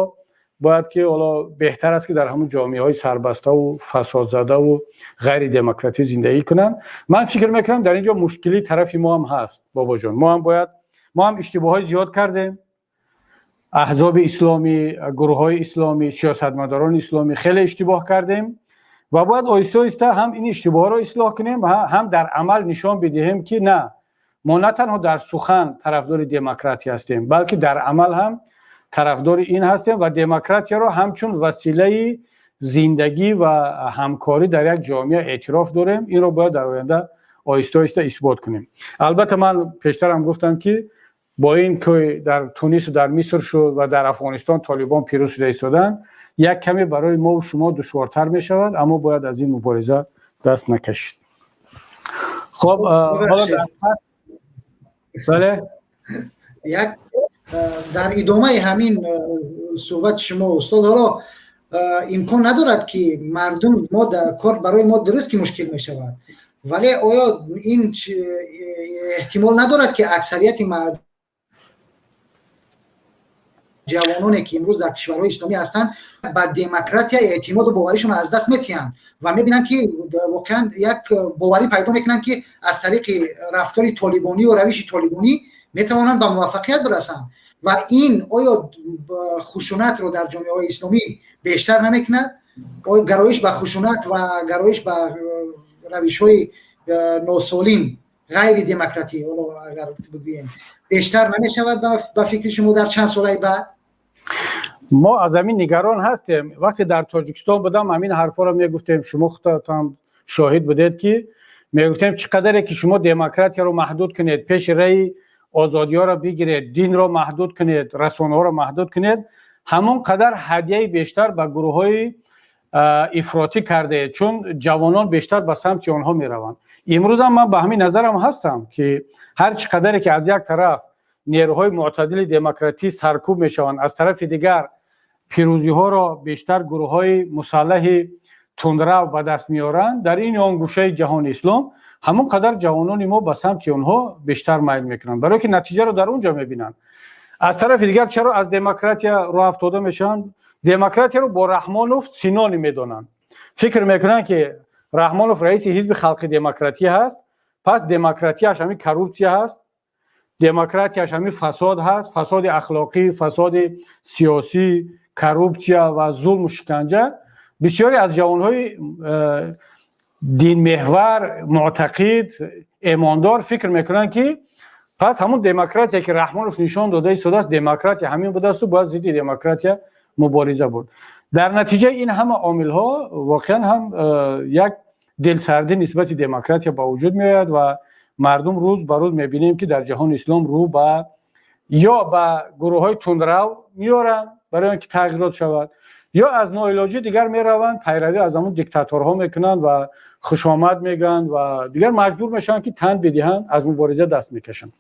бояд ки ҳоло беҳтар аст, ки дар ҳамон ҷомеаҳои сарбаставу фасодзадаву ғайридемократӣ зиндагӣ кунанд. Ман фикр мекунам, дар ин ҷо мушкили тарафи мо ҳам ҳаст, бобоҷон. Мо ҳам бояд, мо ҳам иштибоҳҳои зиёд кардем. Аҳзоби исломӣ, гурӯҳҳои исломӣ, сиёсатмадорони исломӣ хеле иштибоҳ кардем ва бояд оҳиста оҳиста ҳам ин иштибоҳро ислоҳ кунем, ҳам дар амал нишон бидиҳем, ки на, мо на танҳо дар сухан тарафдори демократия ҳастем, балки дар амал ҳам тарафдори ин ҳастем ва демократияро ҳамчун василаи зиндагӣ ва ҳамкорӣ дар як ҷомеа эътироф дорем. Инро бояд дар оянда оҳиста оҳиста исбот кунем. Албатта, ман пештарам гуфтам, ки бо ин ки дар Тунису дар Миср шуд ва дар Афғонистон Толибон пирӯз шуда истоданд, як каме барои мову шумо душвортар мешавад, аммо бояд аз ин мубориза даст накашид. Хоб, бале. Як дар идомаи ҳамин суҳбати шумо, устод, ҳоло имкон надорад, ки мардум мо кор барои мо дуруст ки мушкил мешавад, вале оё ин эҳтимол надорад, ки аксарияти ҷавононе, ки имрӯз дар кишварҳои исломӣ ҳастанд, ба демократия эътимоду боваришон аз даст метиҳанд ва мебинанд, ки воқеан як боварӣ пайдо мекунанд, ки аз тариқи рафтори толибонӣ ва равиши толибонӣ метавонанд ба муваффақият бирасанд? Ва ин оё хушунатро дар ҷомеаҳои исломӣ бештар намекунад? Оё гароиш ба хушунат ва гароиш ба равишҳои носолим, ғайридемократӣ, ҳоло агар бигӯем, бештар намешавад ба фикри шумо дар чанд солаи баъд? Мо аз ҳамин нигарон ҳастем. Вақте дар Тоҷикистон будам, ҳамин ҳарфҳоро мегуфтем. Шумо худатон шоҳид будед, ки мегуфтем, чӣ қадаре ки шумо демократияро маҳдуд кунед, пеши раи озодиҳоро бигиред, динро маҳдуд кунед, расонаҳоро маҳдуд кунед, ҳамон қадар ҳадияи бештар ба гурӯҳҳои ифротӣ кардаед, чун ҷавонон бештар ба самти онҳо мераванд. Имрӯзам ман ба ҳамин назарам ҳастам, ки ҳар чӣ қадаре ки аз як тараф нерӯҳои мӯътадили демократӣ саркӯб мешаванд, аз тарафи дигар пирӯзиҳоро бештар гурӯҳҳои мусаллаҳи тундрав ба даст меоранд дар ин он гӯшаи ҷаҳони ислом, ҳамон қадар ҷавонони мо ба самти онҳо бештар майл мекунанд, барое ки натиҷаро дар он ҷо мебинанд. Аз тарафи дигар, чаро аз демократия роҳ афтода мешаванд? Демократияро бо Раҳмонов синоним медонанд. Фикр мекунанд, ки Раҳмонов раиси Ҳизби Халқи Демократӣ ҳаст, пас демократияш ҳамин коррупсия ҳаст, демократияш ҳамин фасод ҳаст, фасоди ахлоқӣ, фасоди сиёсӣ, коррупсия ва зулму шиканҷа. Бисёре аз ҷавонҳои динмеҳвар, муътақид, эмондор фикр мекунанд, ки пас ҳамун демократия, ки Раҳмонов нишон дода истодааст, демократия ҳамин будасту бояд зидди демократия мубориза бурд. Дар натиҷаи ин ҳама омилҳо воқеан ҳам як дилсардӣ нисбати демократия ба вуҷуд меояд ва мардум рӯз ба рӯз мебинем, ки дар ҷаҳони ислом рӯ ба ё ба гурӯҳҳои тундрав меоранд, барои он ки тағйирот шавад, ё аз ноилоҷӣ дигар мераванд, пайравӣ аз ҳамун диктаторҳо мекунанд ва хушомад мегӯянд ва дигар маҷбур мешаванд, ки тан бидиҳанд, аз мубориза даст мекашанд.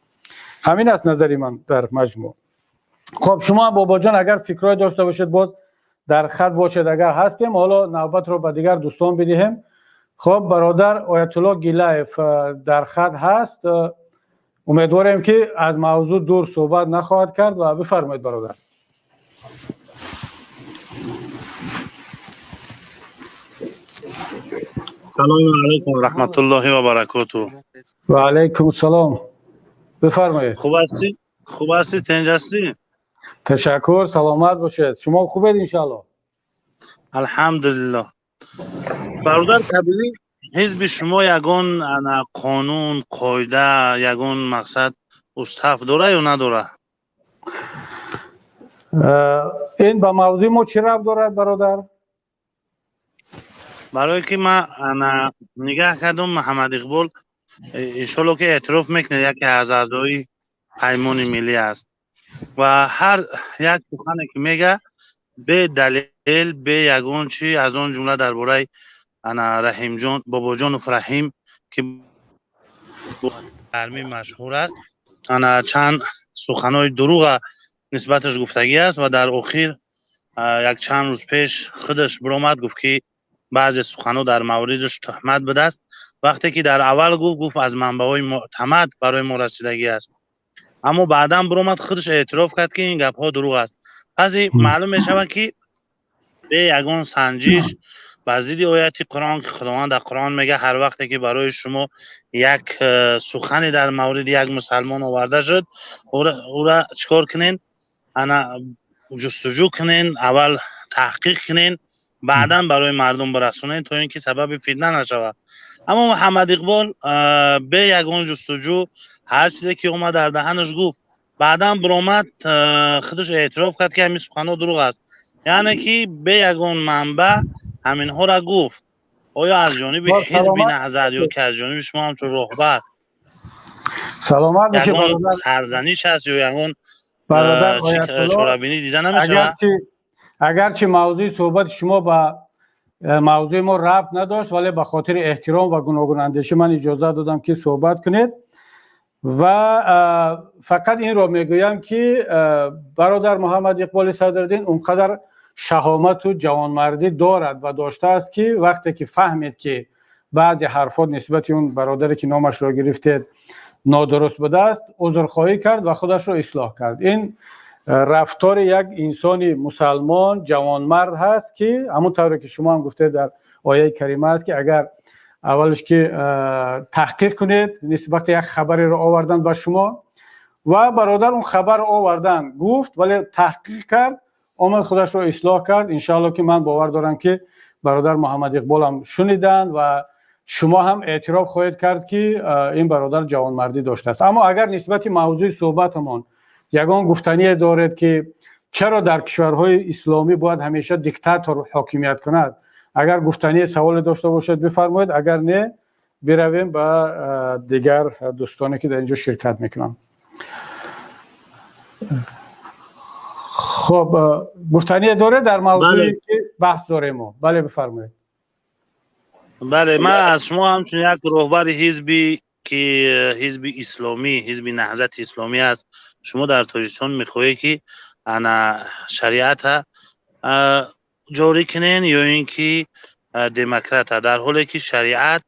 Ҳамин аст назари ман дар маҷмӯъ. Хоб, шумо, Бобоҷон, агар фикрҳое дошта бошед, боз дар хат бошед. Агар ҳастем, ҳоло навбатро ба дигар дӯстон бидиҳем. Хоб, бародар Оятулло Гилаев дар хат ҳаст. Умедворем, ки аз мавзӯъ дур суҳбат нахоҳад кард ва бифармоед, бародар. Салому алайкум ва раҳматуллоҳи ва баракотуҳ. Ва алайкум салом, бифармоед. Хуб ҳастӣ? Хуб ҳастӣ? Тинҷ ҳастӣ? Ташаккур, саломат бошед. Шумо хубед, иншаалло? Алҳамдулиллоҳ. Бародар Кабирӣ, ҳизби шумо ягон ана қонун, қоида, ягон мақсад, устав дора ё надора? Ин ба мавзӯи мо чӣ рабт дорад, бародар? Барое ки ман ана нигаҳ кардам, Муҳаммад Иқбол, иншолло, ки эътироф мекунед, яке аз аъзои Паймони Миллӣ аст ва ҳар як сухане ки мега, бе далел, бе ягон чи, аз он ҷумла дар бораи ана Раҳимҷон Бобоҷонов Раҳим, ки гармӣ машҳур аст, ана чанд суханҳои дурӯға нисбаташ гуфтагӣ аст ва дар охир як чанд рӯз пеш худаш биромад, гуфт, ки баъзе суханҳо дар мавридаш туҳмат будааст. Вақте ки дар аввал гуфт, аз манбаъҳои мӯътамад барои мо расидагӣ аст, аммо баъдан биромад, худаш эътироф кард, ки ин гапҳо дурӯғ аст. Пас маълум мешавад, ки бе ягон санҷиш, ба зидди ояти Қуръон, ки Худованд дар Қуръон мега: ҳар вақте ки барои шумо як сухане дар мавриди як мусалмон оварда шуд, ӯра чӣ кор кунен? Ана ҷустуҷӯ кунен, аввал таҳқиқ кунен, баъдан барои мардум бирасонед, то ин ки сабаби фитна нашавад. Аммо Муҳаммад Иқбол бе ягон ҷустуҷӯ ҳар чизе ки омад дар даҳанаш гуфт. Баъдан биромад, худаш эътироф кард, ки ҳамин суханҳо дурӯғ аст, яъне ки бе ягон манбаъ ҳаминҳоро гуфт. Оё аз ҷониби Ҳизби Наҳзат ё ки аз ҷониби шумо ҳамчун роҳбар Саломат. Ягон сарзаниш аст ё ягон чорабинӣ дида намешавад? Агарчи мавзӯи суҳбати шумо ба мавзӯи мо рабт надошт, вале ба хотири эҳтиром ва гуногунандешӣ ман иҷозат додам, ки суҳбат кунед ва фақат инро мегӯям, ки бародар Муҳаммад Иқболи Садриддин он қадар шаҳомату ҷавонмардӣ дорад ва доштааст, ки вақте ки фаҳмед, ки баъзе ҳарфот нисбати он бародаре, ки номашро гирифтед, нодуруст будааст, узрхоҳӣ кард ва худашро ислоҳ кард. Ин рафтори як инсони мусалмон, ҷавонмард ҳаст, ки ҳамон тавре ки шумо ҳам гуфтед, дар ояи карима аст, ки агар аввалш ки таҳқиқ кунед нисбати як хабареро овардан ба шумо. Ва бародар он хабарро овардан гуфт, вале таҳқиқ кард, омад, худашро ислоҳ кард. Иншаалло, ки ман бовар дорам, ки бародар Муҳаммад Иқболам шуниданд ва шумо ҳам эътироф хоҳед кард, ки ин бародар ҷавонмардӣ доштааст. Аммо агар нисбати мавзӯи суҳбатамон ягон гуфтание доред, ки чаро дар кишварҳои исломӣ бояд ҳамеша диктатор ҳокимият кунад, агар гуфтание, саволе дошта бошед, бифармоед. Агар не, биравем ба дигар дӯстоне, ки дар инҷо ширкат мекунанд. Хоб, гуфтание доред дар мавзӯе, ки баҳс дорем мо? Бале, бифармоед. Бале, ман аз шумо ҳамчун як роҳбари ҳизби, ки ҳизби исломӣ, Ҳизби Наҳзати Исломӣ аст, шумо дар Тоҷикистон мехоҳед, ки ана шариата ҷорӣ кунен ё ин ки демократа, дар ҳоле ки шариат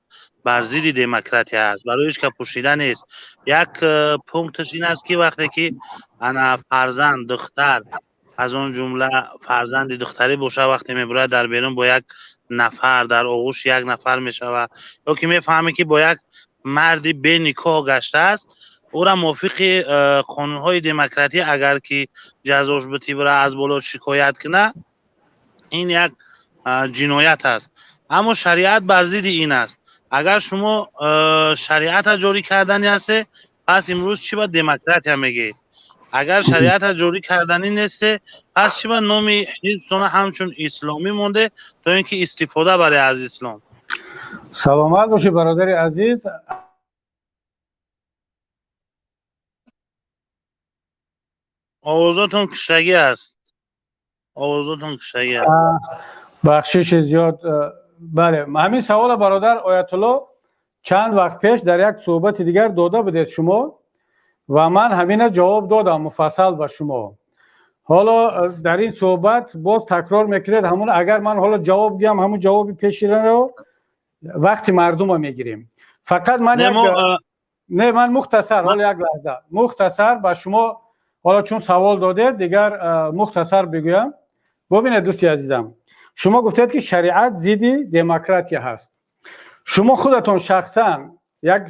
бар зидди демократия аст, барои ҳеҷ ка пӯшида нест. Як пункташ ин аст, ки вақте ки ана фарзанд духтар, аз он ҷумла фарзанди духтарӣ бошад, вақте мебурад дар берун, бо як нафар дар оғӯши як нафар мешавад ё ки мефаҳмӣ, ки бо як марди беникоҳ гаштааст, ӯра мувофиқи қонунҳои демократӣ агар ки ҷазош битибра, аз боло шикоят кунад, ин як ҷиноят аст. Аммо шариат бар зидди ин аст. Агар шумо шариата ҷорӣ карданӣ ҳасте, пас имрӯз чӣ ба демократия мегӯед? Агар шариата ҷорӣ карданӣ несте, пас чӣ ба номи ҳизбтона ҳамчун исломӣ монде, то ин ки истифода баре аз ислом? Саломат бошед, бародари азиз. Овозотон киштагӣ аст, овозотон киштагӣ аст. Бахшиши зиёд. Бале, ҳамин савола, бародар Оятулло, чанд вақт пеш дар як суҳбати дигар дода будед шумо ва ман ҳамина ҷавоб додам муфассал ба шумо. Ҳоло дар ин суҳбат боз такрор мекунед ҳамун. Агар ман ҳоло ҷавоб гӯям, ҳамун ҷавоби пешираро, вақти мардума мегирем. Фақат ман як, не, ман мухтасар, ҳоло як лаҳза, мухтасар ба шумо, ҳоло чун савол додед, дигар мухтасар бигӯям. Бубинед, дӯсти азизам, шумо гуфтед, ки шариат зидди демократия ҳаст. Шумо худатон шахсан як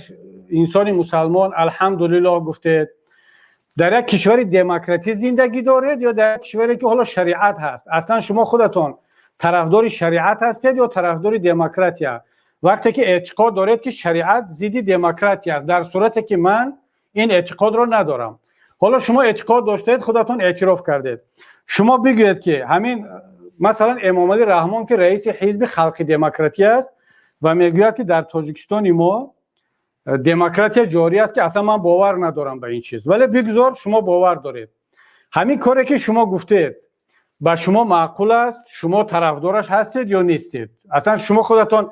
инсони мусалмон, алҳамдулиллоҳ, гуфтед, дар як кишвари демократӣ зиндагӣ доред ё дар як кишваре, ки ҳоло шариат ҳаст? Аслан шумо худатон тарафдори шариат ҳастед ё тарафдори демократия, вақте ки эътиқод доред, ки шариат зидди демократия аст, дар сурате ки ман ин эътиқодро надорам? Ҳоло шумо эътиқод доштед, худатон эътироф кардед. Шумо бигӯед, ки ҳамин, масалан, Эмомалӣ Раҳмон, ки раиси Ҳизби Халқи Демократӣ аст ва мегӯяд, ки дар Тоҷикистони мо демократия ҷорӣ аст, ки аслан ман бовар надорам ба ин чиз, вале бигзор шумо бовар доред, ҳамин коре, ки шумо гуфтед, ба шумо маъқул аст? Шумо тарафдораш ҳастед ё нестед? Аслан шумо худатон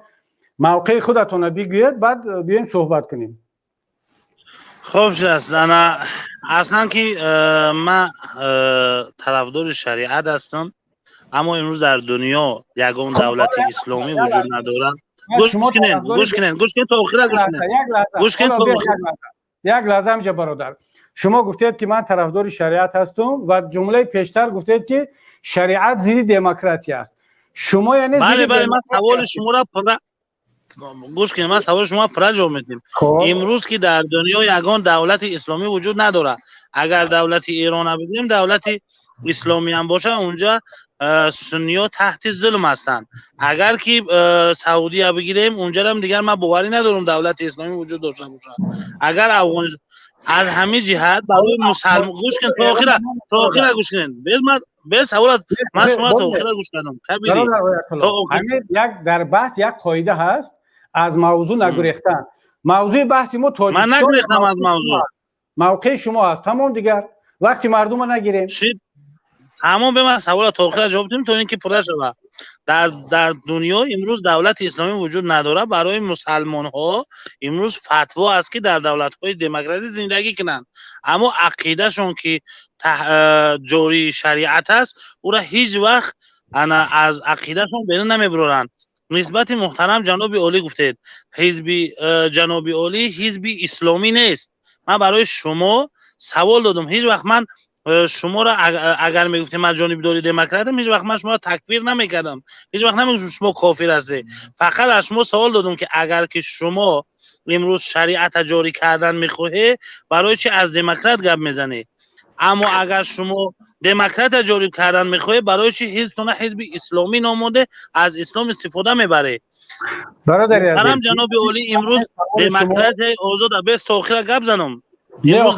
мавқеи худатонро бигӯед, баъд биёем суҳбат кунем. Хуб аст. Ана аслан ки ман тарафдори шариат ҳастам, аммо имрӯз дар дунё ягон давлати исломӣ вуҷуд надорад. Гӯш кунед, гӯш кунед, гӯш кунед то охира, гӯш кунед, гӯш кунед. Як лаҳза, ҳамҷа, бародар. Шумо гуфтед, ки ман тарафдори шариат ҳастам ва ҷумлаи пештар гуфтед, ки шариат зидди демократия аст. Шумо яъне Бале, ман саволи шуморо пурра гӯш кунед, ман саволи шумо пурра ҷавоб медиҳем. Имрӯз ки дар дунё ягон давлати исломӣ вуҷуд надорад, агар давлати Эрона бигирем, давлати исломӣ ҳам бошад, унҷа сунниё таҳти зулм ҳастанд. Агар ки Саудия бигирем, унҷарам дигар ман боварӣ надорам давлати исломӣ вуҷуд дошта бошад. Агар Афғонистон, аз ҳамин ҷиҳат барои мусалмон, гӯш кунед то охира, то охира гӯш кунед. Без саволат ман шумо то охира гӯш кардам. Як дар баҳс як қоида ҳаст: аз мавзӯъ нагурехтан. Мавзӯи баҳси мо Тоҷикистон, ман нагурехтам аз мавзӯъ. Мавқеи шумо ҳаст, тамом. Дигар вақти мардума нагирем. Ҳамон, бе ман савола то охира ҷавоб дидем, то ин ки пурра шавад. Дар дунё имрӯз давлати исломӣ вуҷуд надорад. Барои мусалмонҳо имрӯз фатво аст, ки дар давлатҳои демократӣ зиндагӣ кунанд, аммо ақидашон, ки ҷории шариат аст, ӯра ҳеҷ вақт ана аз ақидашон берун намебароранд. Нисбати муҳтарам ҷаноби олӣ гуфтед, ҳизби ҷаноби олӣ ҳизби исломӣ нест. Ман барои шумо савол додам. Ҳеҷ вақт ман шуморо, агар мегуфтем ман ҷонибдори демократам, ҳеҷ вақт ман шуморо такфир намекардам, ҳеҷ вақт намегуфтам шумо кофир ҳастед. Фақат аз шумо савол додам, ки агар ки шумо имрӯз шариата ҷорӣ кардан мехоҳед, барои чи аз демократ гап мезанед? Аммо агар шумо демократа ҷорӣ кардан мехоҳед, барои чи ҳизбтона Ҳизби Исломӣ ном монде, аз ислом истифода мебаред? Бародари Муҳтарам ҷаноби олӣ имрӯз демократияи озода, бес то охира гап занам, имрӯз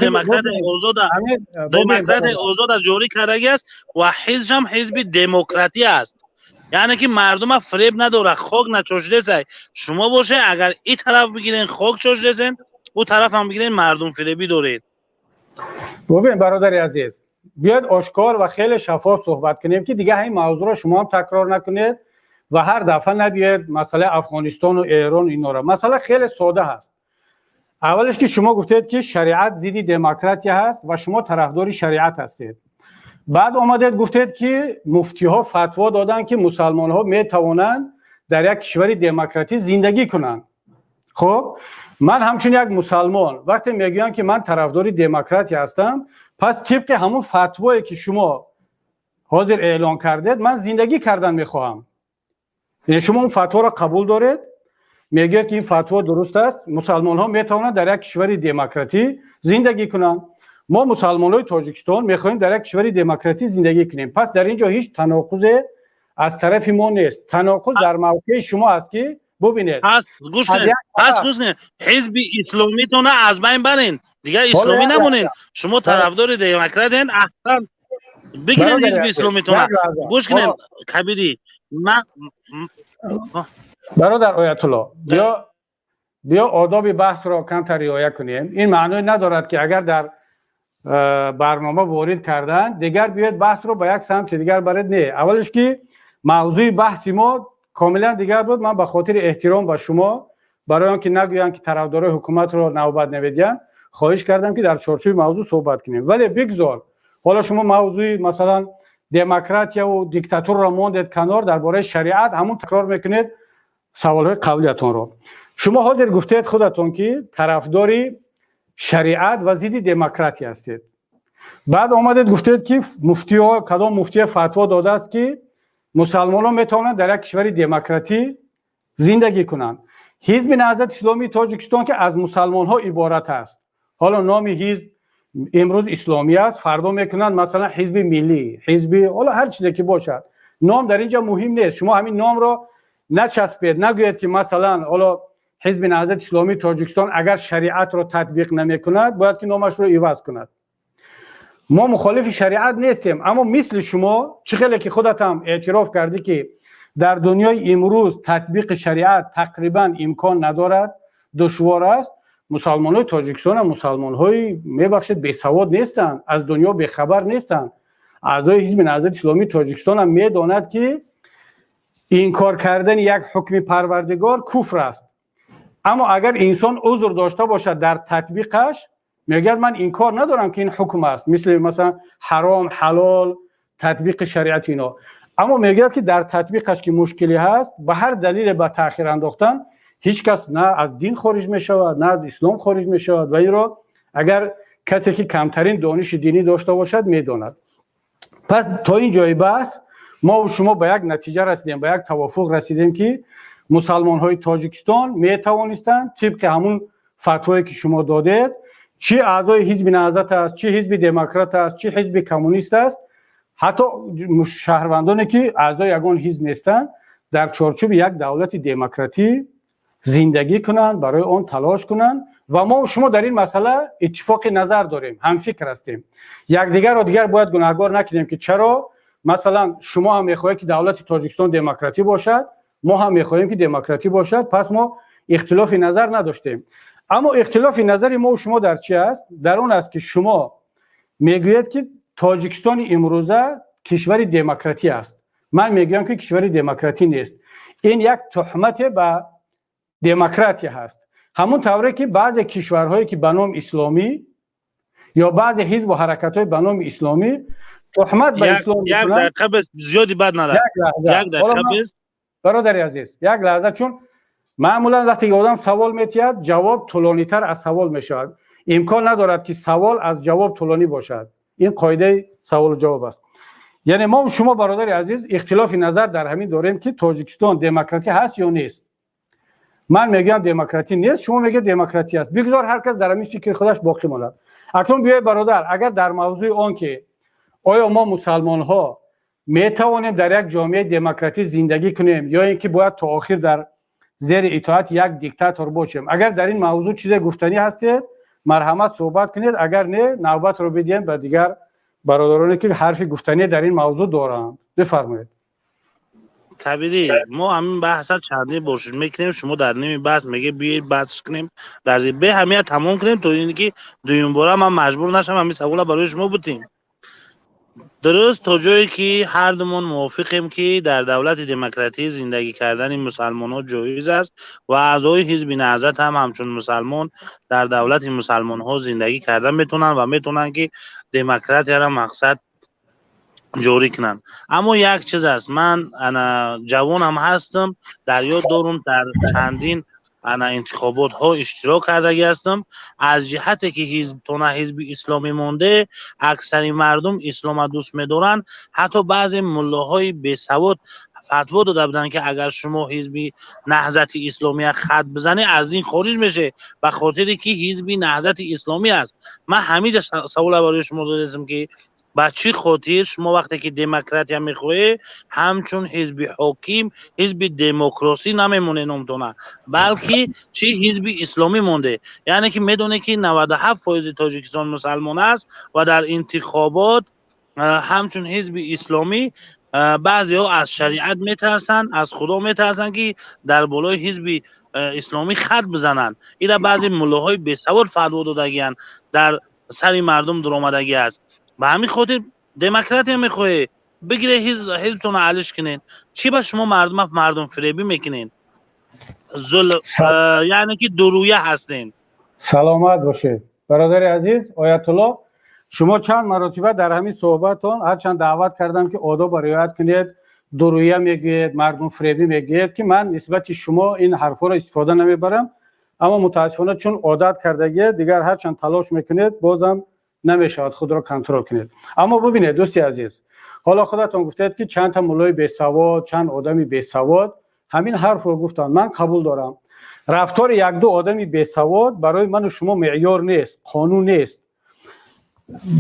демократияи озода ҷорӣ кардагӣ аст ва ҳизбам ҳизби демократӣ аст, яъне ки мардума фиреб надорад, хок начошидесай. Шумо боше, агар и тараф бигирен, хок чошидесен, ӯ тарафам бигирен, мардумфиребӣ доред. Бубин, бародари азиз, биёед ошкор ва хеле шаффоф суҳбат кунем, ки дигар ҳамин мавзӯъро шумо ҳам такрор накунед ва ҳар дафъа набиёед масъалаи Афғонистону Эрон, инора. Масъала хеле сода ҳаст. Аввалеш, ки шумо гуфтед, ки шариат зидди демократия ҳаст ва шумо тарафдори шариат ҳастед. Баъд омадед, гуфтед, ки муфтиҳо фатво доданд, ки мусалмонҳо метавонанд дар як кишвари демократӣ зиндагӣ кунанд. Хуб, ман ҳамчун як мусалмон, вақте мегӯям, ки ман тарафдори демократия ҳастам, пас тибқи ҳамун фатвое, ки шумо ҳозир эълон кардед, ман зиндагӣ кардан мехоҳам. Яъне шумо он фатворо қабул доред, мегӯяд, ки ин фатво дуруст аст, мусалмонҳо метавонанд дар як кишвари демократӣ зиндагӣ кунанд. Мо, мусалмонҳои Тоҷикистон, мехоҳем дар як кишвари демократӣ зиндагӣ кунем. Пас дар ин ҷо ҳеҷ таноқузе аз тарафи мо нест. Таноқуз дар мавқеи шумо аст, ки бубинед. Пас гӯш кунед, ҳизби исломитона аз байн барен, дигар исломӣ намонед. Шумо тарафдори демократиян, аҳсан, бигирен ҳизби исломитона. Гӯш кунед, Кабирӣ. Бародар Оятулло, биё, биё, одоби баҳсро камтар риоя кунем. Ин маъное надорад, ки агар дар барнома ворид карданд, дигар биёед баҳсро ба як самти дигар баред. Не, аввалеш, ки мавзӯи баҳси мо Комилан дигар буд. Ман ба хотири эҳтиром ба шумо, барои он ки нагӯянд, ки тарафдорои ҳукуматро навбат намедиҳанд, хоҳиш кардам, ки дар чорчӯби мавзӯъ суҳбат кунем. Вале бигзор, ҳоло шумо мавзӯи, масалан, демократияву диктатурро мондед канор, дар бораи шариат ҳамун такрор мекунед саволҳои қаблиятонро. Шумо ҳозир гуфтед худатон, ки тарафдори шариат ва зидди демократия ҳастед. Баъд омадед, гуфтед, ки муфтиҳо, кадом муфтия фатво додааст, ки мусалмонон метавонанд дар як кишвари демократӣ зиндагӣ кунанд. Ҳизби Наҳзати Исломии Тоҷикистон, ки аз мусалмонҳо иборат аст, ҳоло номи ҳизб имрӯз исломӣ аст, фардо мекунанд, масалан, ҳизби миллӣ, ҳизби ҳоло ҳар чизе ки бошад, ном дар ин ҷо муҳим нест. Шумо ҳамин номро начаспед, нагӯед, ки масалан, ҳоло Ҳизби Наҳзати Исломии Тоҷикистон агар шариатро татбиқ намекунад, бояд ки номашро иваз кунад. Мо мухолифи шариат нестем, аммо мисли шумо, чӣ хеле ки худатам эътироф кардӣ, ки дар дунёи имрӯз татбиқи шариат тақрибан имкон надорад, душвор аст. Мусалмонҳои Тоҷикистон мусалмонҳои, мебахшед, бесавод нестанд, аз дунё бехабар нестанд. Аъзои Ҳизби Наҳзати Исломии Тоҷикистон ҳам медонад, ки инкор кардани як ҳукми Парвардигор куфр аст. Аммо агар инсон узр дошта бошад дар татбиқаш, мегӯяд: «Ман инкор надорам, ки ин ҳукм аст», мисли, масалан, ҳаром, ҳалол, татбиқи шариати ино, аммо мегӯяд, ки дар татбиқаш ки мушкилӣ ҳаст, ба ҳар далеле ба таъхир андохтан, ҳеҷ кас на аз дин хориҷ мешавад, на аз ислом хориҷ мешавад. Ва инро агар касе ки камтарин дониши динӣ дошта бошад, медонад. Пас то ин ҷои баҳс мо шумо ба як натиҷа расидем, ба як тавофуқ расидем, ки мусалмонҳои Тоҷикистон метавонистанд тибқи ҳамун фатвое, ки шумо додед, чӣ аъзои Ҳизби Наҳзат аст, чӣ ҳизби демократ аст, чӣ ҳизби коммунист аст, ҳатто шаҳрвандоне, ки аъзои ягон ҳизб нестанд, дар чорчӯби як давлати демократӣ зиндагӣ кунанд, барои он талош кунанд. Ва мо шумо дар ин масъала иттифоқи назар дорем, ҳамфикр ҳастем. Якдигарро дигар бояд гунаҳгор накунем, ки чаро, масалан, шумо ҳам мехоҳед, ки давлати Тоҷикистон демократӣ бошад, мо ҳам мехоҳем, ки демократӣ бошад. Пас мо ихтилофи назар надоштем. Аммо ихтилофи назари мо шумо дар чи аст? Дар он аст, ки шумо мегӯед, ки Тоҷикистони имрӯза кишвари демократӣ аст, ман мегӯям, ки кишвари демократӣ нест. Ин як туҳмате ба демократия ҳаст. Ҳамун тавре ки баъзе кишварҳое, ки ба ном исломӣ, ё баъзе ҳизбу ҳаракатҳои ба номи исломӣ туҳмат ба ислом. Зиёди бад. Бародари азиз, як лаҳза, чун маъмулан вақте ки одам савол метиҳад, ҷавоб тӯлонитар аз савол мешавад. Имкон надорад, ки савол аз ҷавоб тӯлонӣ бошад. Ин қоидаи саволу ҷавоб аст. Яъне мо шумо, бародари азиз, ихтилофи назар дар ҳамин дорем, ки Тоҷикистон демократӣ ҳаст ё нест. Ман мегӯям, демократӣ нест, шумо мегӯед, демократӣ аст. Бигзор ҳар кас дар ҳамин фикри худаш боқӣ монад. Акнун биёед, бародар, агар дар мавзӯи он ки оё мо мусалмонҳо метавонем дар як ҷомеаи демократӣ зиндагӣ кунем ё ин ки бояд то охир дар зери итоати як диктатор бошем, агар дар ин мавзӯъ чизе гуфтанӣ ҳастед, марҳамат, суҳбат кунед. Агар не, навбатро бидиҳем ба дигар бародароне, ки ҳарфи гуфтанӣ дар ин мавзӯъ доранд. Бифармоед. Кабирӣ, мо ҳамин баҳса чандин бор шуд мекунем. Шумо дар ними баҳс меге, биёед, баҳс кунем, дар бе ҳамия тамом кунем, то ин ки дуюмбора ман маҷбур нашам ҳамин савола барои шумо бутем. Дуруст, то ҷое ки ҳардумон мувофиқем, ки дар давлати демократӣ зиндагӣ кардани мусалмонҳо ҷоиз аст ва аъзои Ҳизби Наҳзат ҳам ҳамчун мусалмон дар давлати мусалмонҳо зиндагӣ карда метавонанд ва метавонанд, ки демократияро мақсад ҷорӣ кунанд. Аммо як чиз аст: ман ана ҷавонам ҳастам, дар ёд дорум, дар чандин ана интихоботҳо иштирок кардагӣ ҳастам. Аз ҷиҳате ки ҳизб тона ҳизби исломӣ монде, аксари мардум ислома дӯст медоранд. Ҳатто баъзе муллоҳои бесавод фатво дода буданд, ки агар шумо Ҳизби Наҳзати Исломия хат бизанед, аз дин хориҷ меше, ба хотире ки Ҳизби Наҳзати Исломӣ аст. Ман ҳамиҷа савола барои шумо додастам, ки ба чӣ хотир шумо вақте ки демократия мехоҳед, ҳамчун ҳизби ҳоким ҳизби демократӣ намемоне номтона, балки чӣ ҳизби исломӣ монде? Яъне ки медонед, ки 97 фоизи Тоҷикистон мусалмон аст ва дар интихобот ҳамчун ҳизби исломӣ баъзеҳо аз шариат метарсанд, аз Худо метарсанд, ки дар болои ҳизби исломӣ хат бизананд. Ира баъзе муллоҳои бесавод фатво додагиянд, дар сари мардум дуромадагӣ аст. Ба ҳамин хотир демократия мехоҳед. Бигире, ҳизбтон алиш кунен. Чӣ ба шумо мардум фиребӣ мекунен? Зул, яъне ки дурӯя ҳастен. Саломат бошед, бародари азиз. Оятулло, шумо чанд маротиба дар ҳамин суҳбатон, ҳарчанд даъват кардам, ки одобро риоят кунед, дурӯя мегӯед, мардумфиребӣ мегӯед, ки ман нисбати шумо ин ҳарфҳоро истифода намебарам, аммо мутаассифона, чун одат кардагие, дигар ҳарчанд талош мекунед, бозам намешавад худро контрол кунед. Аммо бубинед, дӯсти азиз, ҳоло худатон гуфтед, ки чандта муллои бесавод, чанд одами бесавод ҳамин ҳарфро гуфтанд. Ман қабул дорам, рафтори якду одами бесавод барои ману шумо меъёр нест, қонун нест.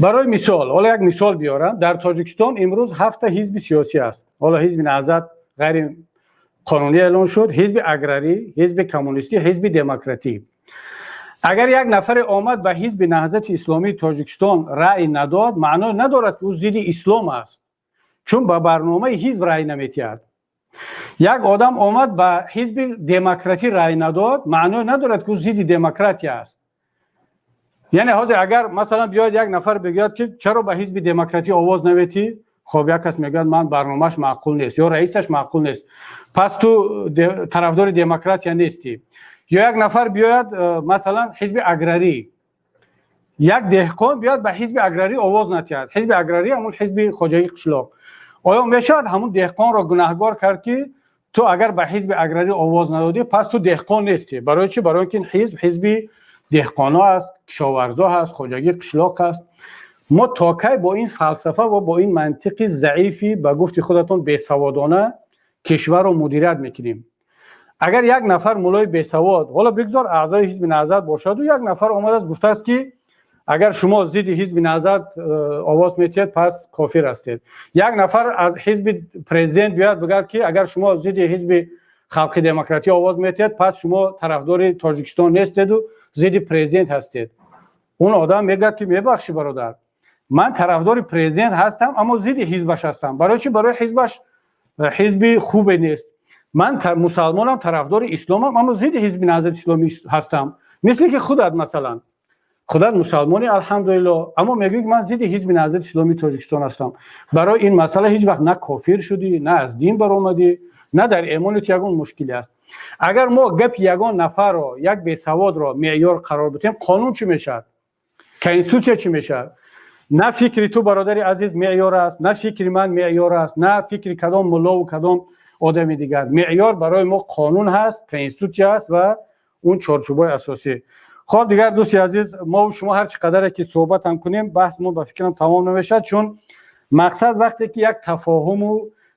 Барои мисол, ҳоло як мисол биёрам: дар Тоҷикистон имрӯз ҳафта ҳизби сиёсӣ аст. Ҳоло ҳизби Наҳзат ғайри қонунӣ эълон шуд, ҳизби аграрӣ, ҳизби коммунистӣ, ҳизби демократӣ. Агар як нафаре омад, ба ҳизби Наҳзати Исломии Тоҷикистон раъй надод, маъно надорад, ки ӯ зидди ислом аст, чун ба барномаи ҳизб раъй наметиҳад. Як одам омад, ба ҳизби демократӣ раъй надод, маъно надорад, ки ӯ зидди демократия аст. Яъне ҳозир агар, масалан, биёяд як нафар, бигӯяд, ки чаро ба ҳизби демократӣ овоз наметӣ? Хоб, як кас мегӯяд: ман барномааш маъқул нест ё раисаш маъқул нест. Пас ту тарафдори демократия нестӣ. Ё як нафар биёяд, масалан, ҳизби аграрӣ, як деҳқон биёяд, ба ҳизби аграрӣ овоз натиҳад, ҳизби аграрӣ ҳамун ҳизби хоҷагии қишлоқ, оё мешавад ҳамун деҳқонро гунаҳгор кард, ки ту агар ба ҳизби аграрӣ овоз надодӣ, пас ту деҳқон нестӣ? Барои чӣ? Барои ки ин ҳизб ҳизби деҳқоно аст, кишоварзо ҳаст, хоҷагии қишлоқ аст. Мо то кай бо ин фалсафа ва бо ин мантиқи заифи, ба гуфти худатон, бесаводона кишварро мудирият мекунем? Агар як нафар муллои бесавод, ҳоло бигзор аъзои ҳизби Наҳзат бошаду, як нафар омадааст, гуфтааст, ки агар шумо зидди ҳизби Наҳзат овоз метиҳед, пас кофир ҳастед. Як нафар аз ҳизби президент биёяд, бигӯяд, ки агар шумо зидди ҳизби халқи демократӣ овоз метиҳед, пас шумо тарафдори Тоҷикистон нестеду зидди президент ҳастед. Он одам мегӯяд, ки мебахшӣ, бародар, ман тарафдори президент ҳастам, аммо зидди ҳизбаш ҳастам. Барои чӣ? Барои ҳизбаш ҳизби хубе нест. Ман мусалмонам, тарафдори исломам, аммо зидди ҳизби Наҳзати Исломӣ ҳастам. Мисли ки худат, масалан, худат мусалмони, алҳамдулилло, аммо мегӯӣ, ки ман зидди ҳизби Наҳзати Исломии Тоҷикистон ҳастам. Барои ин масъала ҳеҷ вақт на кофир шудӣ, на аз дин баромадӣ, на дар эмони ту ягон мушкиле аст. Агар мо гапи ягон нафарро, як бесаводро меъёр қарор бидиҳем, қонун чӣ мешавад, конститутсия чӣ мешавад? На фикри ту, бародари азиз, меъёр аст, на фикри ман меъёр аст, на фикри кадом муллову кадом одами дигар. Меъёр барои мо қонун ҳаст, конститутсия аст ва он чорчӯбҳои асосӣ. Хоб, дигар, дӯсти азиз, мо шумо ҳар чӣ қадаре ки суҳбат ҳам кунем, баҳс мо, ба фикрам, тамом намешавад, чун мақсад вақте ки як тафоҳуму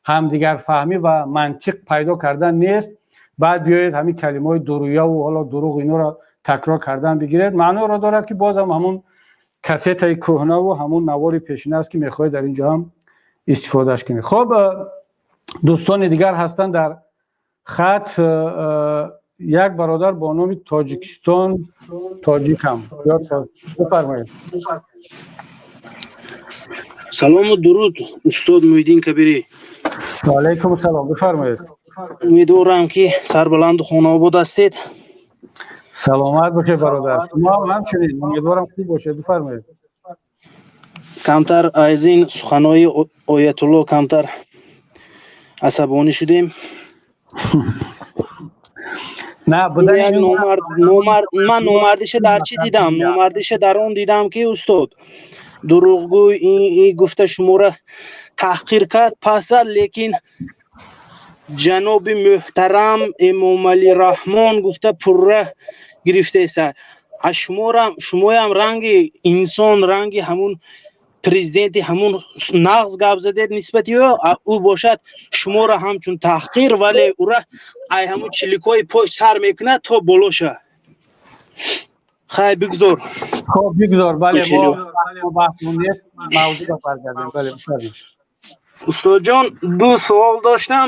ҳамдигарфаҳмӣ ва мантиқ пайдо кардан нест, баъд биёед, ҳамин калимаҳои дурӯяву ҳоло дурӯғ, инҳоро такрор кардан бигиред, маъноро дорад, ки бозам ҳамун кассетаи кӯҳнаву ҳамун навори пешина аст, ки мехоҳед дар ин ҷо ҳам истифодааш кунед. Хоб, дӯстони дигар ҳастанд дар хат. Як бародар бо номи Тоҷикистон Тоҷикам, бифармоед. Салому дуруд, устод Муҳиддин Кабирӣ. Алайкум салом, бифармоед. Умедворам, ки сарбаланду хонаобод ҳастед. Саломат бошед, бародар, шумо ҳам ҳамчунин, умедворам, хуб бошед. Бифармоед. Камтар аз ин суханҳои оятулло камтар асабонӣ шудем. На. Ман номардиша дар чӣ дидам? Номардиша дар он дидам, ки устод дурӯғгӯй гуфта шуморо таҳқир кард, пасад, лекин ҷаноби муҳтарам Эмомалӣ Раҳмон гуфта пурра гирифтеса. Аз шуморам, шумоям ранги инсон, ранги ҳамун президенти ҳамун нағз гап задед нисбати ӯ. Ӯ бошад, шуморо ҳамчун таҳқир, вале ӯра ай ҳамун чиликҳои пой сар мекунад то болоша. Хай, бигзор. Хоб, бигзор, бале, мо баҳсмон нест, мавзӯъ баргардем. Бале, бифармоед. Устодҷон, ду суол доштам,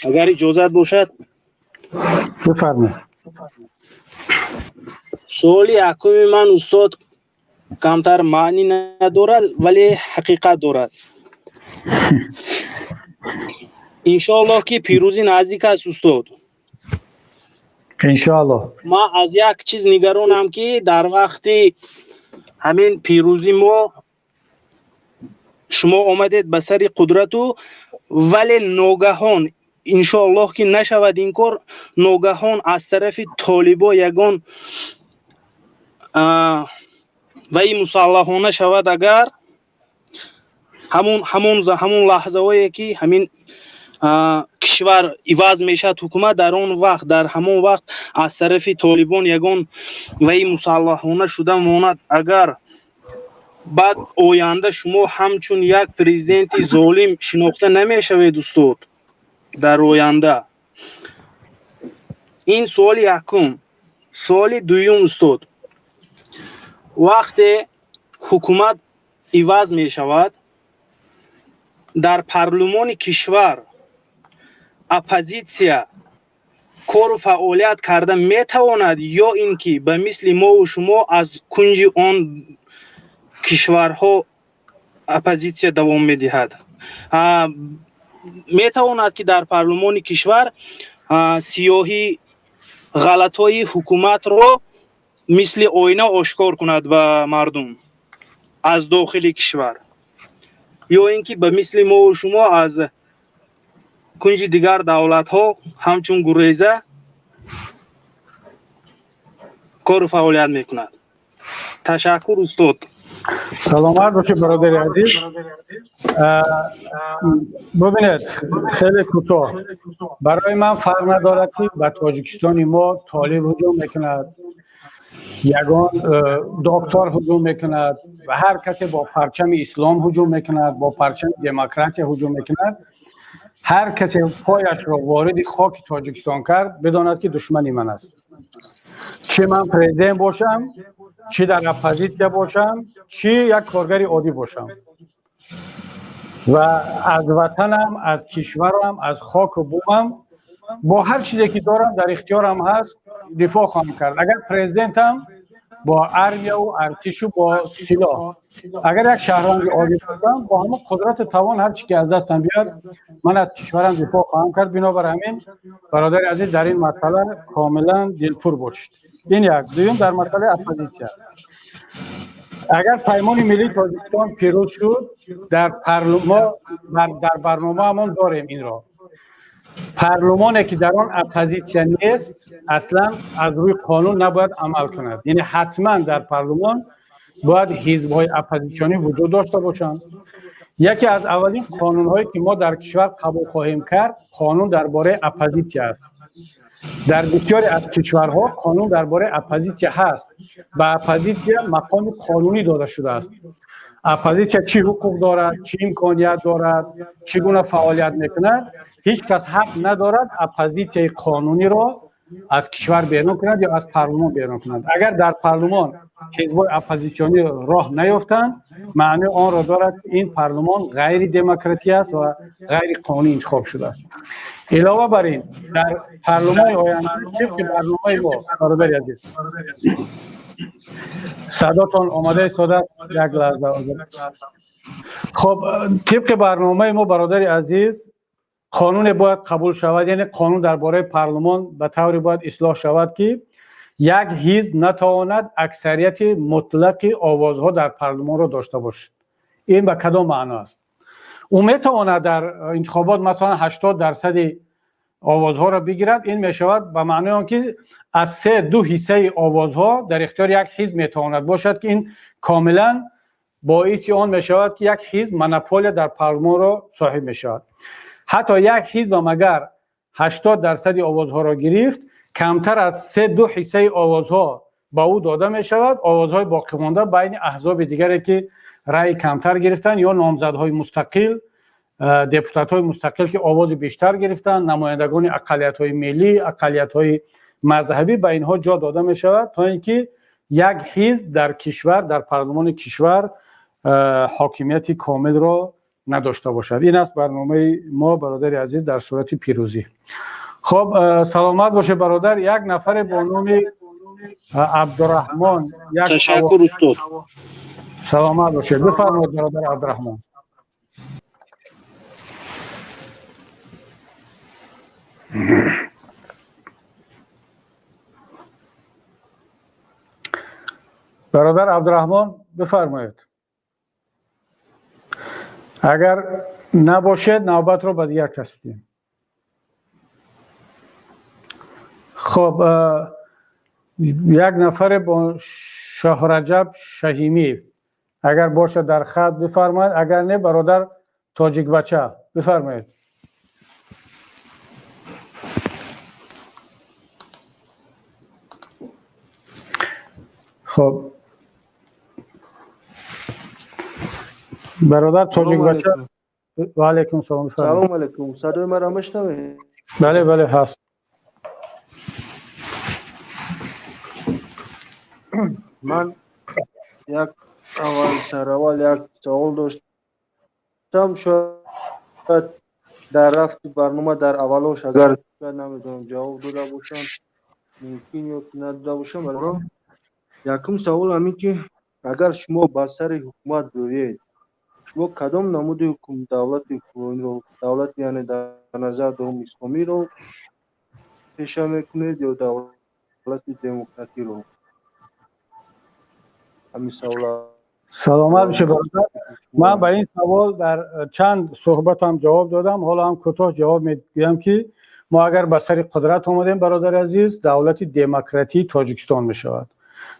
агар иҷозат бошад. Бифармоед. Суоли якуми ман, устод, камтар маънӣ надорад, вале ҳақиқат дорад. Иншоаллоҳ, ки пирӯзӣ наздик аст, устод. Иншоаллоҳ. Ман аз як чиз нигаронам, ки дар вақти ҳамин пирӯзӣ мо Шумо омадед ба сари қудрату, вале ногаҳон, иншоаллоҳ ки нашавад ин кор, ногаҳон аз тарафи толибо ягон ваи мусаллаҳона шавад, агар ҳамон лаҳзаҳое ки ҳамин кишвар иваз мешавад ҳукумат, дар он вақт, дар ҳамон вақт аз тарафи толибон ягон ваи мусаллаҳона шуда монад, агар баъд оянда шумо ҳамчун як президенти золим шинохта намешавед, устод, дар оянда? Ин суоли якум. Суоли дуюм, устод: вақте ҳукумат иваз мешавад, дар парлумони кишвар оппозитсия кору фаъолият карда метавонад ё ин ки ба мисли мову шумо аз кунҷи он кишварҳо оппозитсия давом медиҳад? Метавонад ки дар парлумони кишвар сиёҳӣ ғалатҳои ҳукуматро мисли оина ошкор кунад ба мардум аз дохили кишвар ё ин ки ба мисли мову шумо аз кунҷи дигар давлатҳо ҳамчун гуреза кору фаъолият мекунад? Ташаккур, устод. Саломат бошед, бародари азиз. Бубинед, хеле кӯтоҳ: барои ман фарқ надорад, ки ба Тоҷикистони мо толиб ҳуҷум мекунад, ягон доктор ҳуҷум мекунад ва ҳар касе бо парчами ислом ҳуҷум мекунад, бо парчами демократия ҳуҷум мекунад. Ҳар касе пояшро вориди хоки Тоҷикистон кард, бидонад, ки душмани ман аст. Чӣ ман президент бошам, чӣ дар оппозитсия бошам, чӣ як коргари оддӣ бошам, ва аз ватанам, аз кишварам, аз хоку бумам бо ҳар чизе ки дорам, дар ихтиёрам ҳаст, дифоъ хоҳам кард. Агар президентам, бо армияву артишу бо силоҳ, агар як шаҳрванди оддӣ бошам, бо ҳамон қудрату тавон, ҳар чи ки аз дастам биёд, ман аз кишварам дифоъ хоҳам кард. Бинобар ҳамин, бародари азиз, дар ин масъала комилан дилпур бошед. Ин як. Дуюм, дар масъалаи оппозитсия, агар Паймони миллии Тоҷикистон пирӯз шуд, дар мо дар барномаамон дорем инро: парлумоне ки дар он оппозитсия нест, аслан аз рӯи қонун набояд амал кунад. Яъне ҳатман дар парлумон бояд ҳизбҳои оппозитсионӣ вуҷуд дошта бошанд. Яке аз аввалин қонунҳое ки мо дар кишвар қабул хоҳем кард, қонун дар бораи оппозитсия аст. Дар бисёре аз кишварҳо қонун дар бораи оппозитсия ҳаст, ба оппозитсия мақоми қонунӣ дода шудааст. Оппозитсия чӣ ҳуқуқ дорад, чӣ имконият дорад, чӣ гуна фаъолият мекунад. Ҳеҷ кас ҳақ надорад оппозитсияи қонуниро аз кишвар берун кунад ё аз парлумон берун кунад. Агар дар парлумон ҳизбҳои оппозитсионӣ роҳ наёфтанд, маънии онро дорад, ки ин парлумон ғайридемократӣ аст ва ғайриқонунӣ интихоб шудааст. Илова бар ин, дар парлумони оянда, тибқи барномаи мо, бародари азиз, садотон омода истодааст, як лаҳза. Хоб, тибқи барномаи мо, бародари азиз, қонуне бояд қабул шавад, яъне қонун дар бораи парлумон ба тавре бояд ислоҳ шавад, ки як ҳизб натавонад аксарияти мутлақи овозҳо дар парлумонро дошта бошад. Ин ба кадом маъно аст? Ӯ метавонад дар интихобот, масалан, 80 дарсади овозҳоро бигирад. Ин мешавад ба маънои он ки аз се ду ҳиссаи овозҳо дар ихтиёри як ҳизб метавонад бошад, ки ин комилан боиси он мешавад, ки як ҳизб монополия дар парлумонро соҳиб мешавад. Ҳатто як ҳизбам агар 80 дарсади овозҳоро гирифт, камтар аз се ду ҳиссаи овозҳо ба ӯ дода мешавад. Овозҳои боқимонда байни аҳзоби дигаре, ки раъи камтар гирифтанд, ё номзадҳои мустақил, депутатҳои мустақил, ки овози бештар гирифтанд, намояндагони ақаллиятҳои миллӣ, ақаллиятҳои мазҳабӣ, ба инҳо ҷо дода мешавад, то ин ки як ҳизб дар кишвар, дар парлумони кишвар ҳокимияти комилро надошта бошад. Ин аст барномаи мо, бародари азиз, дар сурати пирӯзӣ. Хоб, саломат бошед, бародар. Як нафаре бо номи Абдураҳмон. Ташаккур, устод. Саломат бошед. Бифармоед, бародар Абдураҳмон. Бародар Абдураҳмон, бифармоед. Агар набошед, навбатро ба дигар кас бидиҳем. Хоб, як нафаре бо Шоҳраҷаб Шаҳимиев агар бошад дар хат, бифармояд, агар не, бародар Тоҷикбача, бифармоед. Хоб, бародар Тоҷикбача, ва алайкум салом. Салом алайкум, садои маро мешнавед? Бале, бале, ҳаст. Ман як аввал, сараввал як савол доштам. Шояд дар рафти барнома, дар аввалош, агар шояд, намедонам, ҷавоб дода бошам мумкин ё надода бошам. Якум савол ҳамин ки агар шумо ба сари ҳукумат биёед, шумо кадом намуди давлати ҳукмрониро, давлат, яъне дар назар дорум исломиро, пеша мекунед ё давлати демократиро? Ҳамин савол. Саломат бошед, бародар. Ман ба ин савол дар чанд суҳбатам ҷавоб додам, ҳоло ҳам кӯтоҳ ҷавоб мегӯям, ки мо агар ба сари қудрат омадем, бародари азиз, давлати демократии Тоҷикистон мешавад,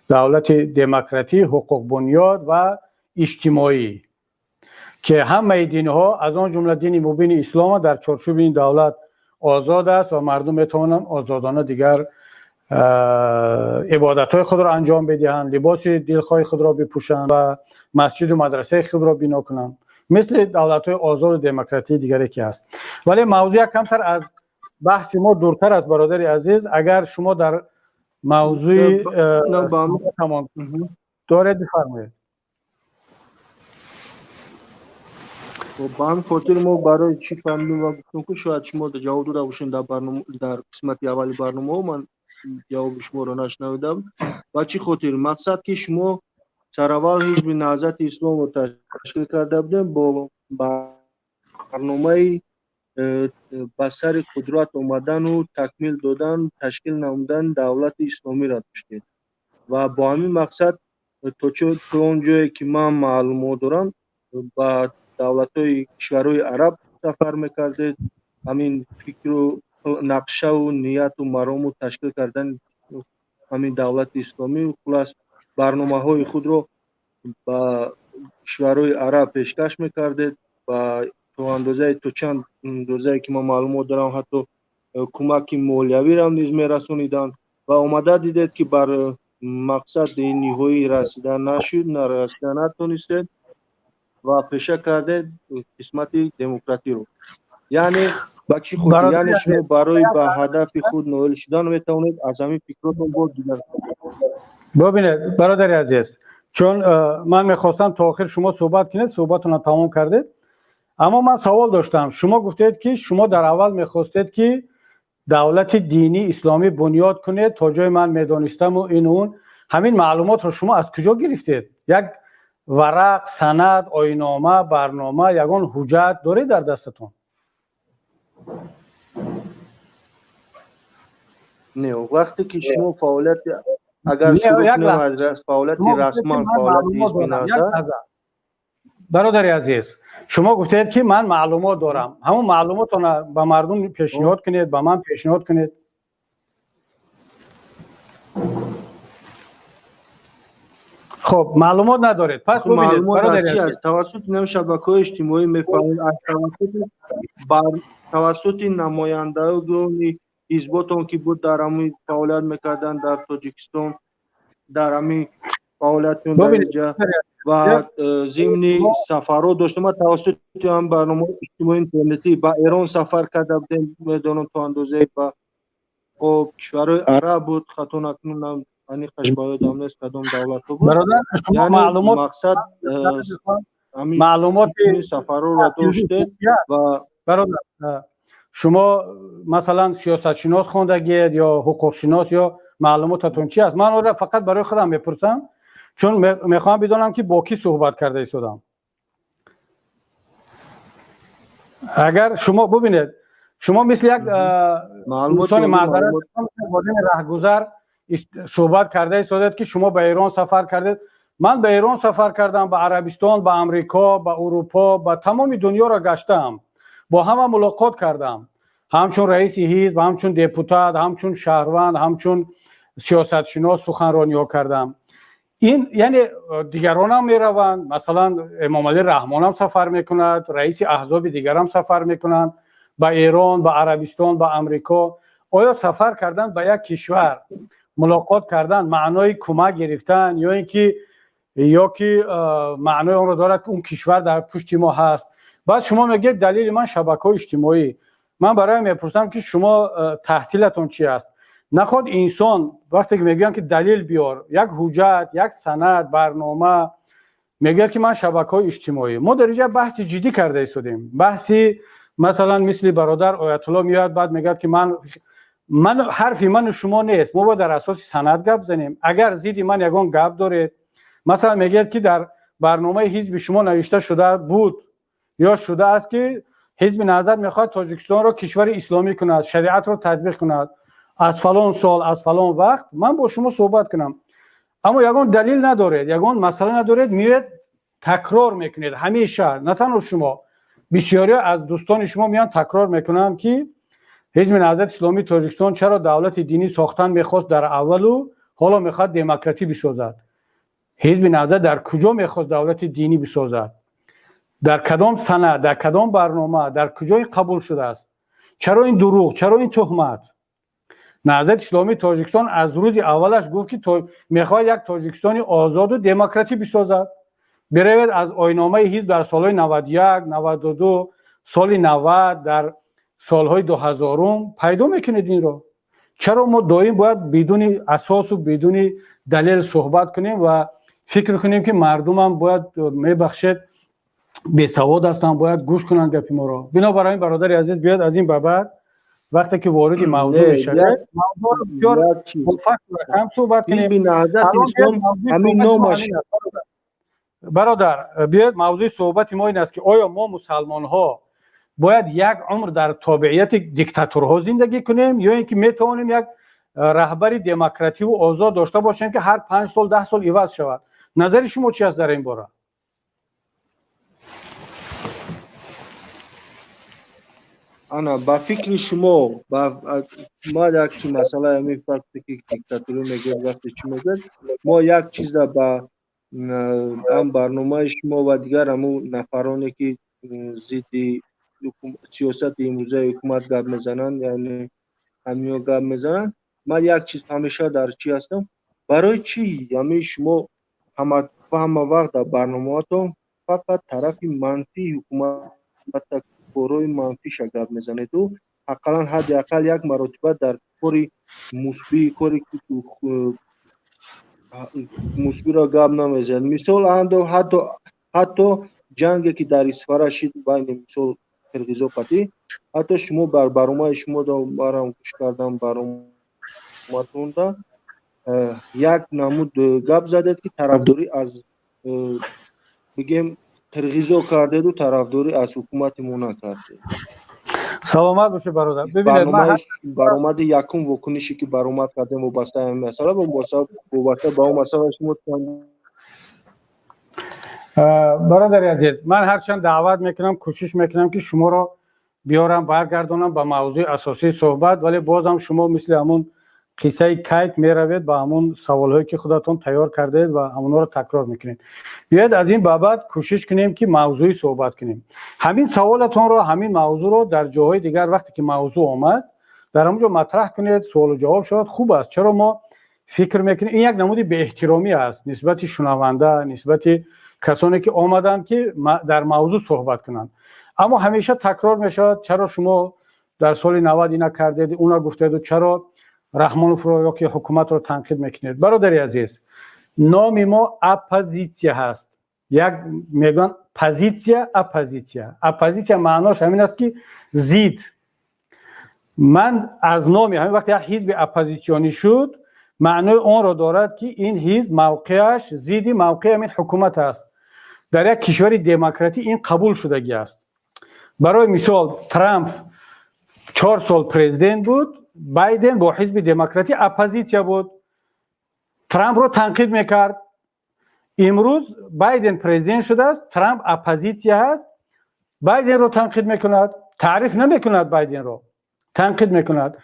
давлати демократӣ, ҳуқуқбунёд ва иҷтимоӣ, ки ҳамаи динҳо, аз он ҷумла дини мубини ислома, дар чорчӯби ин давлат озод аст ва мардум метавонанд озодона дигар ибодатҳои худро анҷом бидиҳанд, либоси дилхоҳи худро бипӯшанд ва масҷиду мадрасаи худро бино кунанд, мисли давлатҳои озоду демократии дигаре ки ҳаст. Вале мавзӯъ як камтар аз баҳси мо дуртар аст, бародари азиз. Агар шумо дар мавзӯи доред, бифармоед. Ба ҳамин хотир мо барои чӣ фаҳмидем ва гуфтем, ки шояд шумо ҷавоб дода бошед дар барнома, дар қисмати аввали барномаҳо ман ҷавоби шуморо нашнавидам. Ба чӣ хотир? Мақсад ки шумо сараввал Ҳизби Наҳзати Исломро ташкил карда будем бо барномаи ба сари қудрат омадану такмил додан, ташкил намудан давлати исломиро доштед ва бо ҳамин мақсад то он ҷое ки ман маълумот дорам, ба давлатҳои кишварҳои араб сафар мекардед. Ҳамин фикру нақшаву нияту марому ташкил кардани ҳамин давлати исломӣ, хулас, барномаҳои худро ба кишварҳои араб пешкаш мекардед ва то андозае, то чанд андозае ки ман маълумот дорам, ҳатто кӯмаки молиявиро низ мерасониданд ва омада дидед, ки бар мақсади ниҳоӣ расида нашуд, нарасида натонистед ва пеша кардед қисмати демократиро. Яъне ба чӣ хотир? Яъне шумо барои ба ҳадафи худ ноил шудан метавонед аз ҳамин фикротон боз дигар Бубинед, бародари азиз, чун ман мехостам то охир шумо суҳбат кунед, суҳбатонро тамом кардед, аммо ман савол доштам. Шумо гуфтед, ки шумо дар аввал мехостед, ки давлати динии исломӣ бунёд кунед, то ҷои ман медонистаму ину он. Ҳамин маълумотро шумо аз куҷо гирифтед? Як варақ, санад, оинома, барнома, ягон ҳуҷҷат доред дар дастатон? Не, вақте ки шумо фаъолияти, агар шурӯъ кунем аз фаъолияти расман, фаъолияти ҳизби Наҳзат. Бародари азиз, шумо гуфтед, ки ман маълумот дорам. Ҳамон маълумотона ба мардум пешниҳод кунед, ба ман пешниҳод кунед. Хуб, маълумот надоред. Пас бубинед, бародари азиз, тавассути нам шабакаҳои иҷтимоӣ мефаҳмед, аз тавассути намояндагони ҳизботон, ки буд, дар ҳамин фаъолият мекарданд дар Тоҷикистон, дар ҳамин фаъолиятшон дар инҷа ва зимни сафарҳо доштам. Ман тавассути ҳам барномаҳои иҷтимоии интернетӣ ба Эрон сафар карда будем, медонам, то андозае ба, хоб, кишварҳои араб буд, хато накунам, аниқаш ба ёдам нест, кадом давлатҳо буд. Яъне мақсад маълумоти сафарҳоро доштед ва Бародар, шумо масалан сиёсатшинос хондагиед ё ҳуқуқшинос, ё маълумотатон чи аст? Ман онро фақат барои худам мепурсам, чун мехоҳам бидонам, ки бо кӣ суҳбат карда истодам. Агар шумо бубинед, шумо мисли як инсони маъзарат, одами раҳгузар суҳбат карда истодед, ки шумо ба Эрон сафар кардед. Ман ба Эрон сафар кардам, ба Арабистон, ба Амрико, ба Урупо, ба тамоми дунёро гаштаам, бо ҳама мулоқот кардам, ҳамчун раиси ҳизб, ҳамчун депутат, ҳамчун шаҳрванд, ҳамчун сиёсатшинос суханрониҳо кардам. Ин яъне дигаронам мераванд, масалан, Эмомалӣ Раҳмонам сафар мекунад, раиси аҳзоби дигарам сафар мекунанд ба Эрон, ба Арабистон, ба Амрико. Оё сафар кардан ба як кишвар, мулоқот кардан маънои кӯмак гирифтан ё ин ки ё ки маънои онро дорад, ки он кишвар дар пушти мо ҳаст? Баъд шумо мегӯед, далели ман шабакаҳои иҷтимоӣ. Ман барои мепурсам, ки шумо таҳсилатон чи аст? Наход инсон вақте ки мегӯянд, ки далел биёр, як ҳуҷҷат, як санад, барнома, мегӯяд, ки ман шабакаҳои иҷтимоӣ. Мо дар инҷа баҳси ҷиддӣ карда истодем. Баҳси масалан, мисли бародар Оятулло меояд, баъд мегӯяд, ки ман ҳарфи ману шумо нест, мо бояд дар асоси санад гап занем. Агар зидди ман ягон гап доред, масалан, мегӯяд, ки дар барномаи ҳизби шумо навишта шуда буд ё шудааст, ки Ҳизби Наҳзат мехоҳад Тоҷикистонро кишвари исломӣ кунад, шариатро татбиқ кунад аз фалон сол, аз фалон вақт, ман бо шумо суҳбат кунам. Аммо ягон далил надоред, ягон масъала надоред, меоед, такрор мекунед ҳамеша. На танҳо шумо, бисёриё аз дӯстони шумо меоянд, такрор мекунанд, ки Ҳизби Наҳзати Исломии Тоҷикистон чаро давлати динӣ сохтан мехост дар аввалу ҳоло мехоҳад демократӣ бисозад? Ҳизби Наҳзат дар куҷо мехост давлати динӣ бисозад? Дар кадом санад, дар кадом барнома, дар куҷои қабул шудааст? Чаро ин дурӯғ, чаро ин туҳмат? Наҳзати Исломии Тоҷикистон аз рӯзи аввалаш гуфт, ки мехоҳад як Тоҷикистони озоду демократӣ бисозад. Биравед, аз оинномаи ҳизб дар солҳои 91, 92, соли 90, дар солҳои 2000-ум пайдо мекунед инро. Чаро мо доим бояд бидуни асосу бидуни далел суҳбат кунем ва фикр кунем, ки мардумам бояд, мебахшед, бесавод ҳастанд, бояд гӯш кунанд гапи моро? Бинобар ин, бародари азиз, биёед, аз ин ба баъд вақте ки вориди мавзӯъ мешавед, мавзӯъро бисёр бо факту рақам суҳбат кунем. Бародар, биёед, мавзӯи суҳбати мо ин аст, ки оё мо, мусалмонҳо, бояд як умр дар тобеияти диктаторҳо зиндагӣ кунем ё ин ки метавонем як раҳбари демокративу озод дошта бошем, ки ҳар 5 сол, 10 сол иваз шавад? Назари шумо чи аст дар ин бора? Ана, ба фикри шумо, ма як чи масъала, ҳамин факте ки диктаторӣ мегӯяд, вақте чӣ мегӯяд, мо як чиза ба ҳам барномаи шумо ва дигар ҳамун нафароне, ки зидди сиёсати имрӯзаи ҳукумат гап мезананд, яъне ҳамино гап мезананд, ман як чиз ҳамеша дар чӣ ҳастам: барои чӣ ҳамин шумо ҳама вақт дар барномаатон фақат тарафи манфии ҳукумат, корҳои манфиша гап мезанеду ақаллан ҳадди ақал як маротиба дар кори мусбӣ, кори мусбиро гап намезанед? Мисол, ҳатто ҷанге, ки дар Исфара шид байни, мисол, қирғизо қатӣ, ҳатто шумо бар барномаи шумо барам гӯш кардам, баромадонда як намуд гап задед, ки тарафдорӣ аз, бигем, қирғизо кардеду тарафдорӣ аз ҳукумати мо накардед. Саломат бошед, бародар. Бибинед, баромади якум, вокунише, ки баромад кардем вобаста ҳамин масъала, вобаста ба он масъала шумо. Бародари азиз, ман ҳарчанд даъват мекунам, кӯшиш мекунам, ки шуморо биёрам, баргардонам ба мавзӯи асосии суҳбат, вале бозам шумо мисли ҳамун қиссаи кайк меравед ба ҳамун саволҳое, ки худатон тайёр кардаед, ва ҳамонҳоро такрор мекунед. Биёед, аз ин ба баъд кӯшиш кунем, ки мавзӯӣ суҳбат кунем. Ҳамин саволатонро, ҳамин мавзӯъро дар ҷоҳои дигар, вақте ки мавзӯъ омад, дар ҳамон ҷо матраҳ кунед, суолу ҷавоб шавад, хуб аст. Чаро мо фикр мекунем, ин як намуди беэҳтиромӣ аст нисбати шунаванда, нисбати касоне, ки омаданд, ки дар мавзӯъ суҳбат кунанд, аммо ҳамеша такрор мешавад: чаро шумо дар соли 90 ина кардед, уна гуфтеду, чаро Раҳмоновро ё ки ҳукуматро танқид мекунед? Бародари азиз, номи мо оппозитсия ҳаст. Як мегӯянд позитсия, оппозитсия. Оппозитсия маънош ҳамин аст, ки зид. Ман аз номи ҳамин, вақте як ҳизби оппозитсионӣ шуд, маънои онро дорад, ки ин ҳизб мавқеаш зидди мавқеи ҳамин ҳукумат аст. Дар як кишвари демократӣ ин қабул шудагӣ аст. Барои мисол, Трамп 4 сол президент буд, Байден бо ҳизби демократӣ оппозитсия буд, Трампро танқид мекард. Имрӯз Байден президент шудааст, Трамп оппозитсия ҳаст. Байденро танқид мекунад, таъриф намекунад, Байденро танқид мекунад.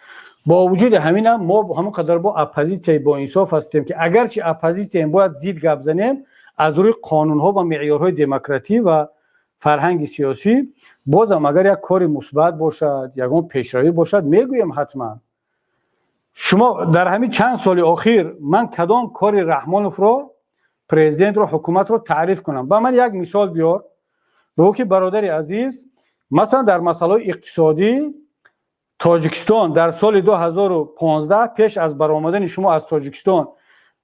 Бо вуҷуди ҳаминам мо ҳамон қадар бо оппозитсияи боинсоф ҳастем, ки агарчи оппозитсияем, бояд зид гап занем аз рӯи қонунҳо ва меъёрҳои демократӣ ва фарҳанги сиёсӣ. Бозам агар як кори мусбат бошад, ягон пешравӣ бошад, мегӯем ҳатман. Шумо дар ҳамин чанд соли охир ман кадом кори Раҳмоновро, президентро, ҳукуматро таъриф кунам? Ба ман як мисол биёр, бигӯ ки, бародари азиз, масалан, дар масъалаҳои иқтисодӣ Тоҷикистон дар соли 2015, пеш аз баромадани шумо аз Тоҷикистон,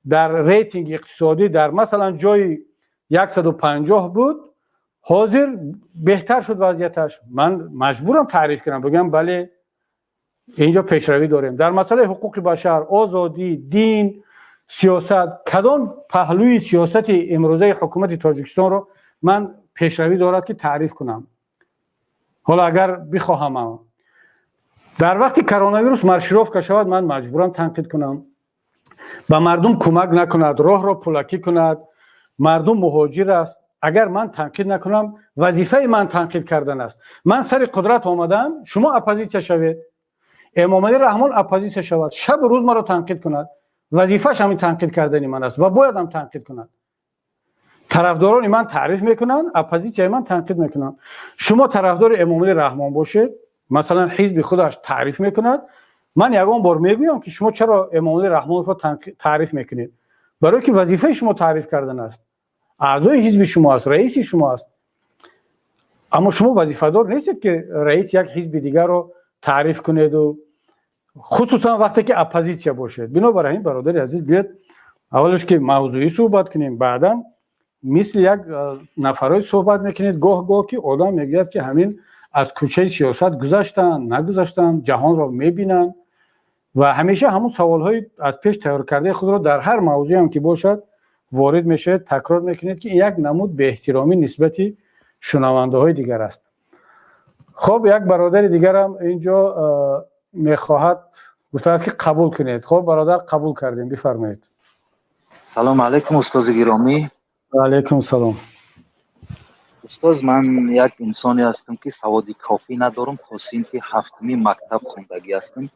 дар рейтинги иқтисодӣ дар, масалан, ҷои 150 буд, ҳозир беҳтар шуд вазъияташ. Ман маҷбурам таъриф кунам, бигӯям: бале, инҷо пешравӣ дорем. Дар масъалаи ҳуқуқи башар, озодӣ, дин, сиёсат, кадом паҳлӯи сиёсати имрӯзаи ҳукумати Тоҷикистонро ман пешравӣ дорад, ки таъриф кунам? Ҳоло агар бихоҳам, дар вақти коронавирус маршировка шавад, ман маҷбурам танқид кунам. Ба мардум кӯмак накунад, роҳро пулакӣ кунад, мардум муҳоҷир аст, агар ман танқид накунам, вазифаи ман танқид кардан аст. Ман сари қудрат омадам, шумо оппозитсия шавед, Эмомалӣ Раҳмон оппозитсия шавад, шабу рӯз маро танқид кунад, вазифааш ҳамин танқид кардани ман аст ва боядам танқид кунад. Тарафдорони ман таъриф мекунанд, оппозитсияи ман танқид мекунанд. Шумо тарафдори Эмомалӣ Раҳмон бошед, масалан, ҳизби худаш таъриф мекунад, ман ягон бор мегӯям, ки шумо чаро Эмомалӣ Раҳмоновро таъриф мекунед? Барое ки вазифаи шумо таъриф кардан аст, аъзои ҳизби шумо аст, раиси шумо аст. Аммо шумо вазифадор нестед, ки раиси як ҳизби дигарро таъриф кунеду, хусусан вақте ки оппозитсия бошед. Бинобар ҳамин, бародари азиз, биёед, аввалаш ки мавзӯӣ суҳбат кунем, баъдан мисли як нафарое суҳбат мекунед гоҳ гоҳ, ки одам мегӯяд, ки ҳамин аз кӯчаи сиёсат гузаштанд, нагузаштанд, ҷаҳонро мебинанд ва ҳамеша ҳамун саволҳои аз пеш тайёр кардаи худро дар ҳар мавзӯе ки бошад ворид мешавед, такрор мекунед, ки як намуд беэҳтиромӣ нисбати шунавандаҳои дигар аст. Хоб, як бародари дигарам инҷо мехоҳад, гуфтааст, ки қабул кунед. Хоб, бародар, қабул кардем, бифармоед. Салому алайкум, устози гиромӣ. Алайкум салом. Устоз, ман як инсоне ҳастам, ки саводи кофӣ надорам, то синфи ҳафтуми мактаб хондагӣ ҳастам.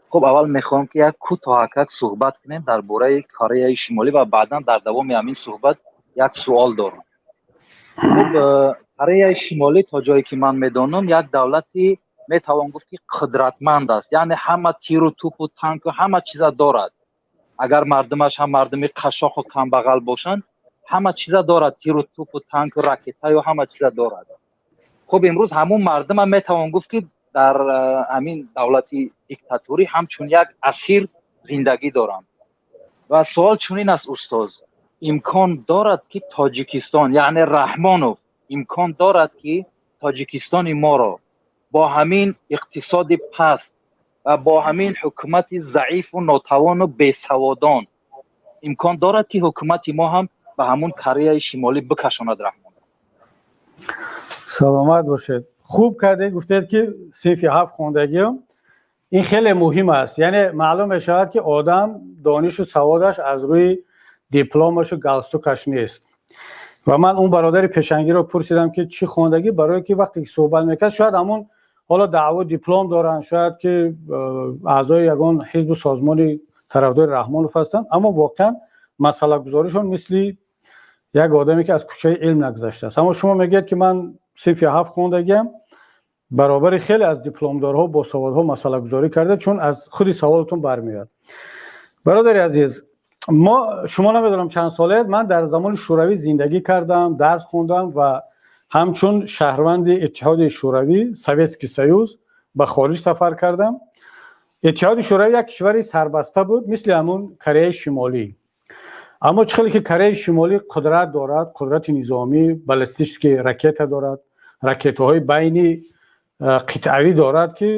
Хуб, аввал мехоҳам, ки як кӯтоҳакак суҳбат кунем дар бораи Кореяи Шимолӣ ва баъдан дар давоми ҳамин суҳбат як суол дорам. Хуб, Кореяи Шимолӣ, то ҷое ки ман медонам, як давлати, метавон гуфт, ки қудратманд аст, яъне ҳама тиру тупу танку ҳама чиза дорад. Агар мардумаш ҳам мардуми қашшоқу камбағал бошанд, ҳама чиза дорад: тиру тупу танку ракетаю ҳама чиза дорад. Хуб, имрӯз ҳамун мардума метавон гуфт, ки дар ҳамин давлати диктатурӣ ҳамчун як асир зиндагӣ доранд. Ва суол чунин аст, устоз: имкон дорад, ки Тоҷикистон, яъне Раҳмонов, имкон дорад, ки Тоҷикистони моро бо ҳамин иқтисоди паст ва бо ҳамин ҳукумати заифу нотавону бесаводон, имкон дорад, ки ҳукумати мо ҳам ба ҳамун Кореяи Шимолӣ бикашонад Раҳмон? Саломат бошед. Хуб кардед, гуфтед, ки синфи ҳафт хондагиам. Ин хеле муҳим аст, яъне маълум мешавад, ки одам донишу саводаш аз рӯи дипломашу галстукаш нест. Ва ман он бародари пешангиро пурсидам, ки чӣ хондагӣ, барое ки вақте ки суҳбат мекард, шояд ҳамун ҳоло даъво диплом доранд, шояд ки аъзои ягон ҳизбу созмони тарафдори Раҳмонов ҳастанд, аммо воқеан масъалагузоришон мисли як одаме, ки аз кӯчаи илм нагузаштааст. Аммо шумо мегӯед, ки ман синфи ҳафт хондагиам, баробари хеле аз дипломдорҳо, босаводҳо масъалагузорӣ карда, чун аз худи саволатон бармеояд. Бародари азиз, мо шумо намедонам чанд солаед, ман дар замони Шӯравӣ зиндагӣ кардам, дарс хондам ва ҳамчун шаҳрванди Иттиҳоди Шӯравӣ, Советский Союз, ба хориҷ сафар кардам. Иттиҳоди Шӯравӣ як кишвари сарбаста буд, мисли ҳамун Кореяи Шимолӣ. Аммо чӣ хеле ки Кореяи Шимолӣ қудрат дорад, қудрати низомӣ, баллистический ракета дорад, ракетаҳои байни қитъавӣ дорад, ки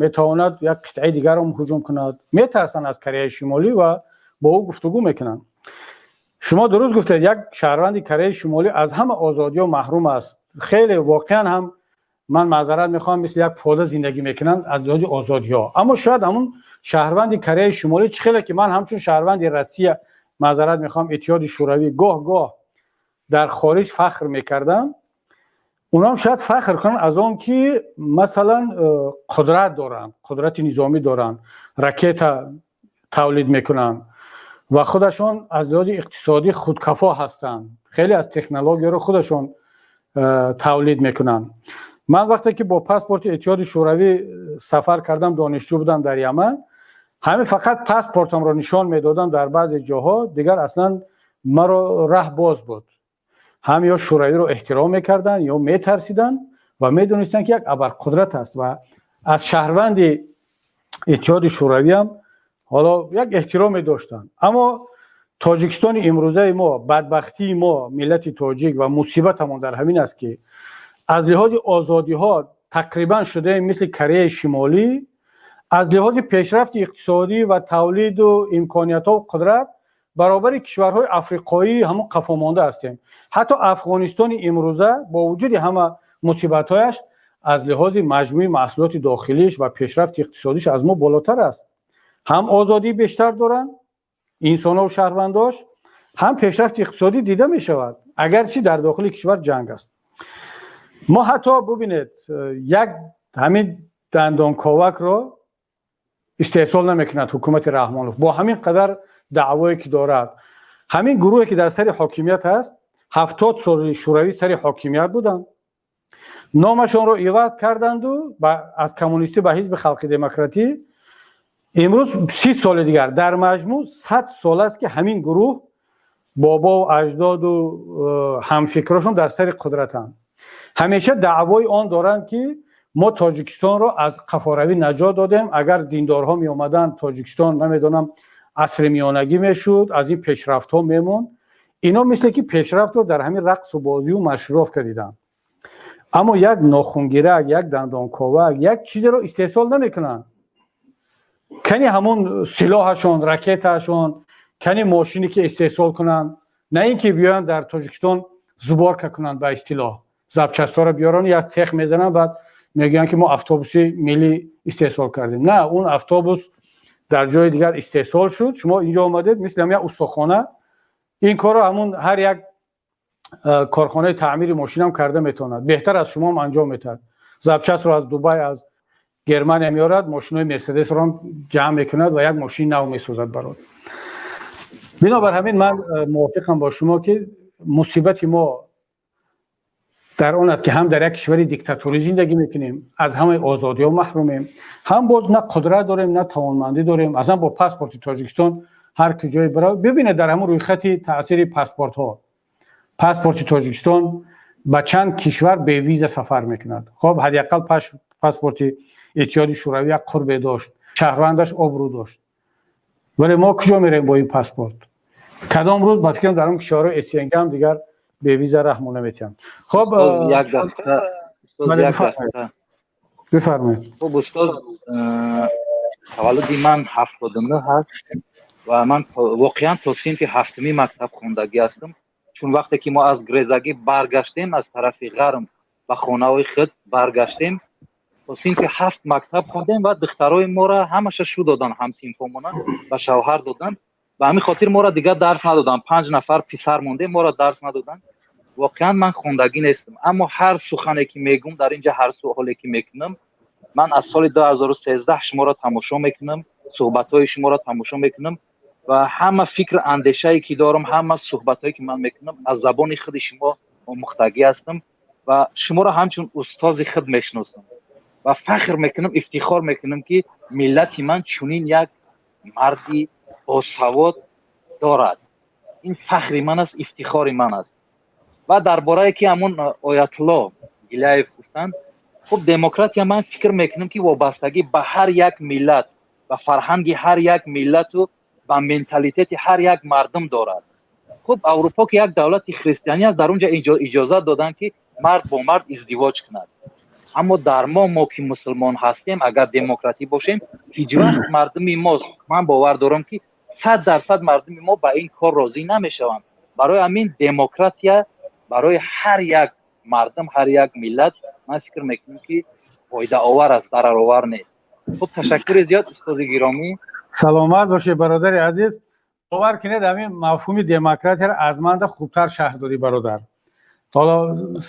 метавонад як қитъаи дигарро ҳуҷум кунад, метарсанд аз Кореяи Шимолӣ ва бо ӯ гуфтугӯ мекунанд. Шумо дуруст гуфтед, як шаҳрванди Кореяи Шимолӣ аз ҳама озодиҳо маҳрум аст. Хеле воқеан ҳам, ман маъзарат мехоҳам, мисли як пода зиндагӣ мекунанд аз лиҳози озодиҳо. Аммо шояд ҳамун шаҳрванди Кореяи Шимолӣ, чӣ хеле ки ман ҳамчун шаҳрванди Россия, маъзарат мехоҳам, Иттиҳоди Шӯравӣ, гоҳ гоҳ Дар хориҷ фахр мекарданд, онам шояд фахр кунанд аз он ки, масалан, қудрат доранд, қудрати низомӣ доранд, ракета тавлид мекунанд ва худашон аз лиҳози иқтисодӣ худкафо ҳастанд, хеле аз технологияро худашон тавлид мекунанд. Ман вақте ки бо паспорти Иттиҳоди Шӯравӣ сафар кардам, донишҷӯ будам дар Яман, ҳамин фақат паспортамро нишон медодам дар баъзе ҷоҳо, дигар аслан маро раҳ боз буд. Ҳам ё Шӯравиро эҳтиром мекарданд, ё метарсиданд ва медонистанд, ки як абарқудрат аст ва аз шаҳрванди Иттиҳоди Шӯравиам ҳоло як эҳтироме доштанд. Аммо Тоҷикистони имрӯзаи мо, бадбахтии мо, миллати тоҷик, ва мусибатамон дар ҳамин аст, ки аз лиҳози озодиҳо тақрибан шудаем мисли Кореяи Шимолӣ, аз лиҳози пешрафти иқтисодӣ ва тавлиду имкониятҳо, қудрат баробари кишварҳои африқоӣ ҳамон қафомонда ҳастем. Ҳатто Афғонистони имрӯза бо вуҷуди ҳама мусибатҳояш аз лиҳози маҷмӯи маҳсулоти дохилиш ва пешрафти иқтисодиш аз мо болотар аст. Ҳам озодӣ бештар доранд инсонҳову шаҳрвандош, ҳам пешрафти иқтисодӣ дида мешавад, агарчи дар дохили кишвар ҷанг аст. Мо ҳатто, бубинед, як ҳамин дандонковакро истеҳсол намекунад ҳукумати Раҳмонов бо ҳамин қадар даъвое ки дорад. Ҳамин гурӯҳе ки дар сари ҳокимият аст, 70 соли Шӯравӣ сари ҳокимият буданд, номашонро иваз карданду аз коммунистӣ ба Ҳизби Халқи Демократӣ. Имрӯз 30 соли дигар, дар маҷмӯъ 100 сол аст, ки ҳамин гурӯҳ, бобову аҷдоду ҳамфикрошон дар сари қудратанд. Ҳамеша даъвои он доранд, ки мо Тоҷикистонро аз қафоравӣ наҷот додем, агар диндорҳо меомаданд, Тоҷикистон, намедонам, асри миёнагӣ мешуд, аз ин пешрафтҳо мемонд. Ино мисле ки пешрафтро дар ҳамин рақсу бозию маршировка диданд, аммо як нохунгирак, як дандонковак, як чизеро истеҳсол намекунанд. Кани ҳамон силоҳашон, ракетаашон, кани мошине ки истеҳсол кунанд, на ин ки биёянд дар Тоҷикистон сборка кунанд, ба истилоҳ запчастҳоро биёранд, як цех мезананд, баъд мегӯянд, ки мо автобуси миллӣ истеҳсол кардем. На, он автобус дар ҷои дигар истеҳсол шуд, шумо инҷо омадед, мисли ҳам як устохона. Ин корро ҳамун ҳар як корхонаи таъмири мошинам карда метавонад, беҳтар аз шумоам анҷом метаҳад. Запчастро аз Дубай, аз Германия меорад, мошинои Мерседесро ҷамъ мекунад ва як мошини нав месозад барот. Бинобар ҳамин ман мувофиқам бо шумо, ки мусибати мо дар он аст, ки ҳам дар як кишвари диктаторӣ зиндагӣ мекунем, аз ҳамаи озодиҳо маҳрумем, ҳам боз на қудрат дорем, на тавонмандӣ дорем. Аслан бо паспорти Тоҷикистон ҳар куҷое бира, бибинед, дар ҳамон рӯйхати таъсири паспортҳо паспорти Тоҷикистон ба чанд кишвар бевиза сафар мекунад. Хоб, ҳадди ақал паспорти Иттиҳоди Шӯравӣ як қурбе дошт, шаҳрвандаш обрӯ дошт. Вале мо куҷо мерем бо ин паспорт? Кадом рӯз, ба фикрам, дар он кишварҳои СНГ ҳам дигар бевиза раҳмо наметиҳанд. Хоб. Як дақиқа, як дақиқа. Бифармоед. Хуб, устод, таваллуди ман 79 ҳаст ва ман воқеан то синфи ҳафтумӣ мактаб хондагӣ ҳастам, чун вақте ки мо аз грезагӣ баргаштем, аз тарафи ғарм ба хонаҳои худ баргаштем, то синфи ҳафт мактаб хондем ва духтарои моро ҳамаша шу доданд, ҳамсинфомона ба шавҳар доданд. Ба ҳамин хотир моро дигар дарс надоданд. Панҷ нафар писар мондем, моро дарс надоданд. Воқеан ман хондагӣ нестам, аммо ҳар сухане ки мегӯм дар инҷа, ҳар суоле ки мекунам, ман аз соли 2013 шуморо тамошо мекунам, суҳбатҳои шуморо тамошо мекунам ва ҳама фикру андешае ки дорам, ҳама суҳбатҳое ки ман мекунам, аз забони худи шумо омӯхтагӣ ҳастам ва шуморо ҳамчун устози худ мешиносам ва фахр мекунам, ифтихор мекунам, ки миллати ман чунин як марди босавод дорад. Ин фахри ман аст, ифтихори ман аст. Ва дар борае ки ҳамон оятулло Гилаев гуфтанд, хуб, демократия, ман фикр мекунам, ки вобастагӣ ба ҳар як миллат, ба фарҳанги ҳар як миллату ба менталитети ҳар як мардум дорад. Хуб, Аврупо, ки як давлати христианӣ аст, дар он ҷо иҷозат доданд, ки мард бо мард издивоҷ кунад. Аммо дар мо, ки мусулмон ҳастем, агар демократӣ бошем, ҳеҷ вақт мардуми мо, ман бовар дорам, ки 100% мардуми мо ба ин кор розӣ намешаванд. Барои ҳамин демократия барои ҳар як мардум, ҳар як миллат, ман фикр мекунам, ки фоидаовар аст, зараровар нест. Хуб, ташаккури зиёд, устоди гиромӣ. Саломат бошед, бародари азиз. Бовар кунед, ҳамин мафҳуми демократияро аз манда хубтар шарҳ додӣ, бародар. Ҳоло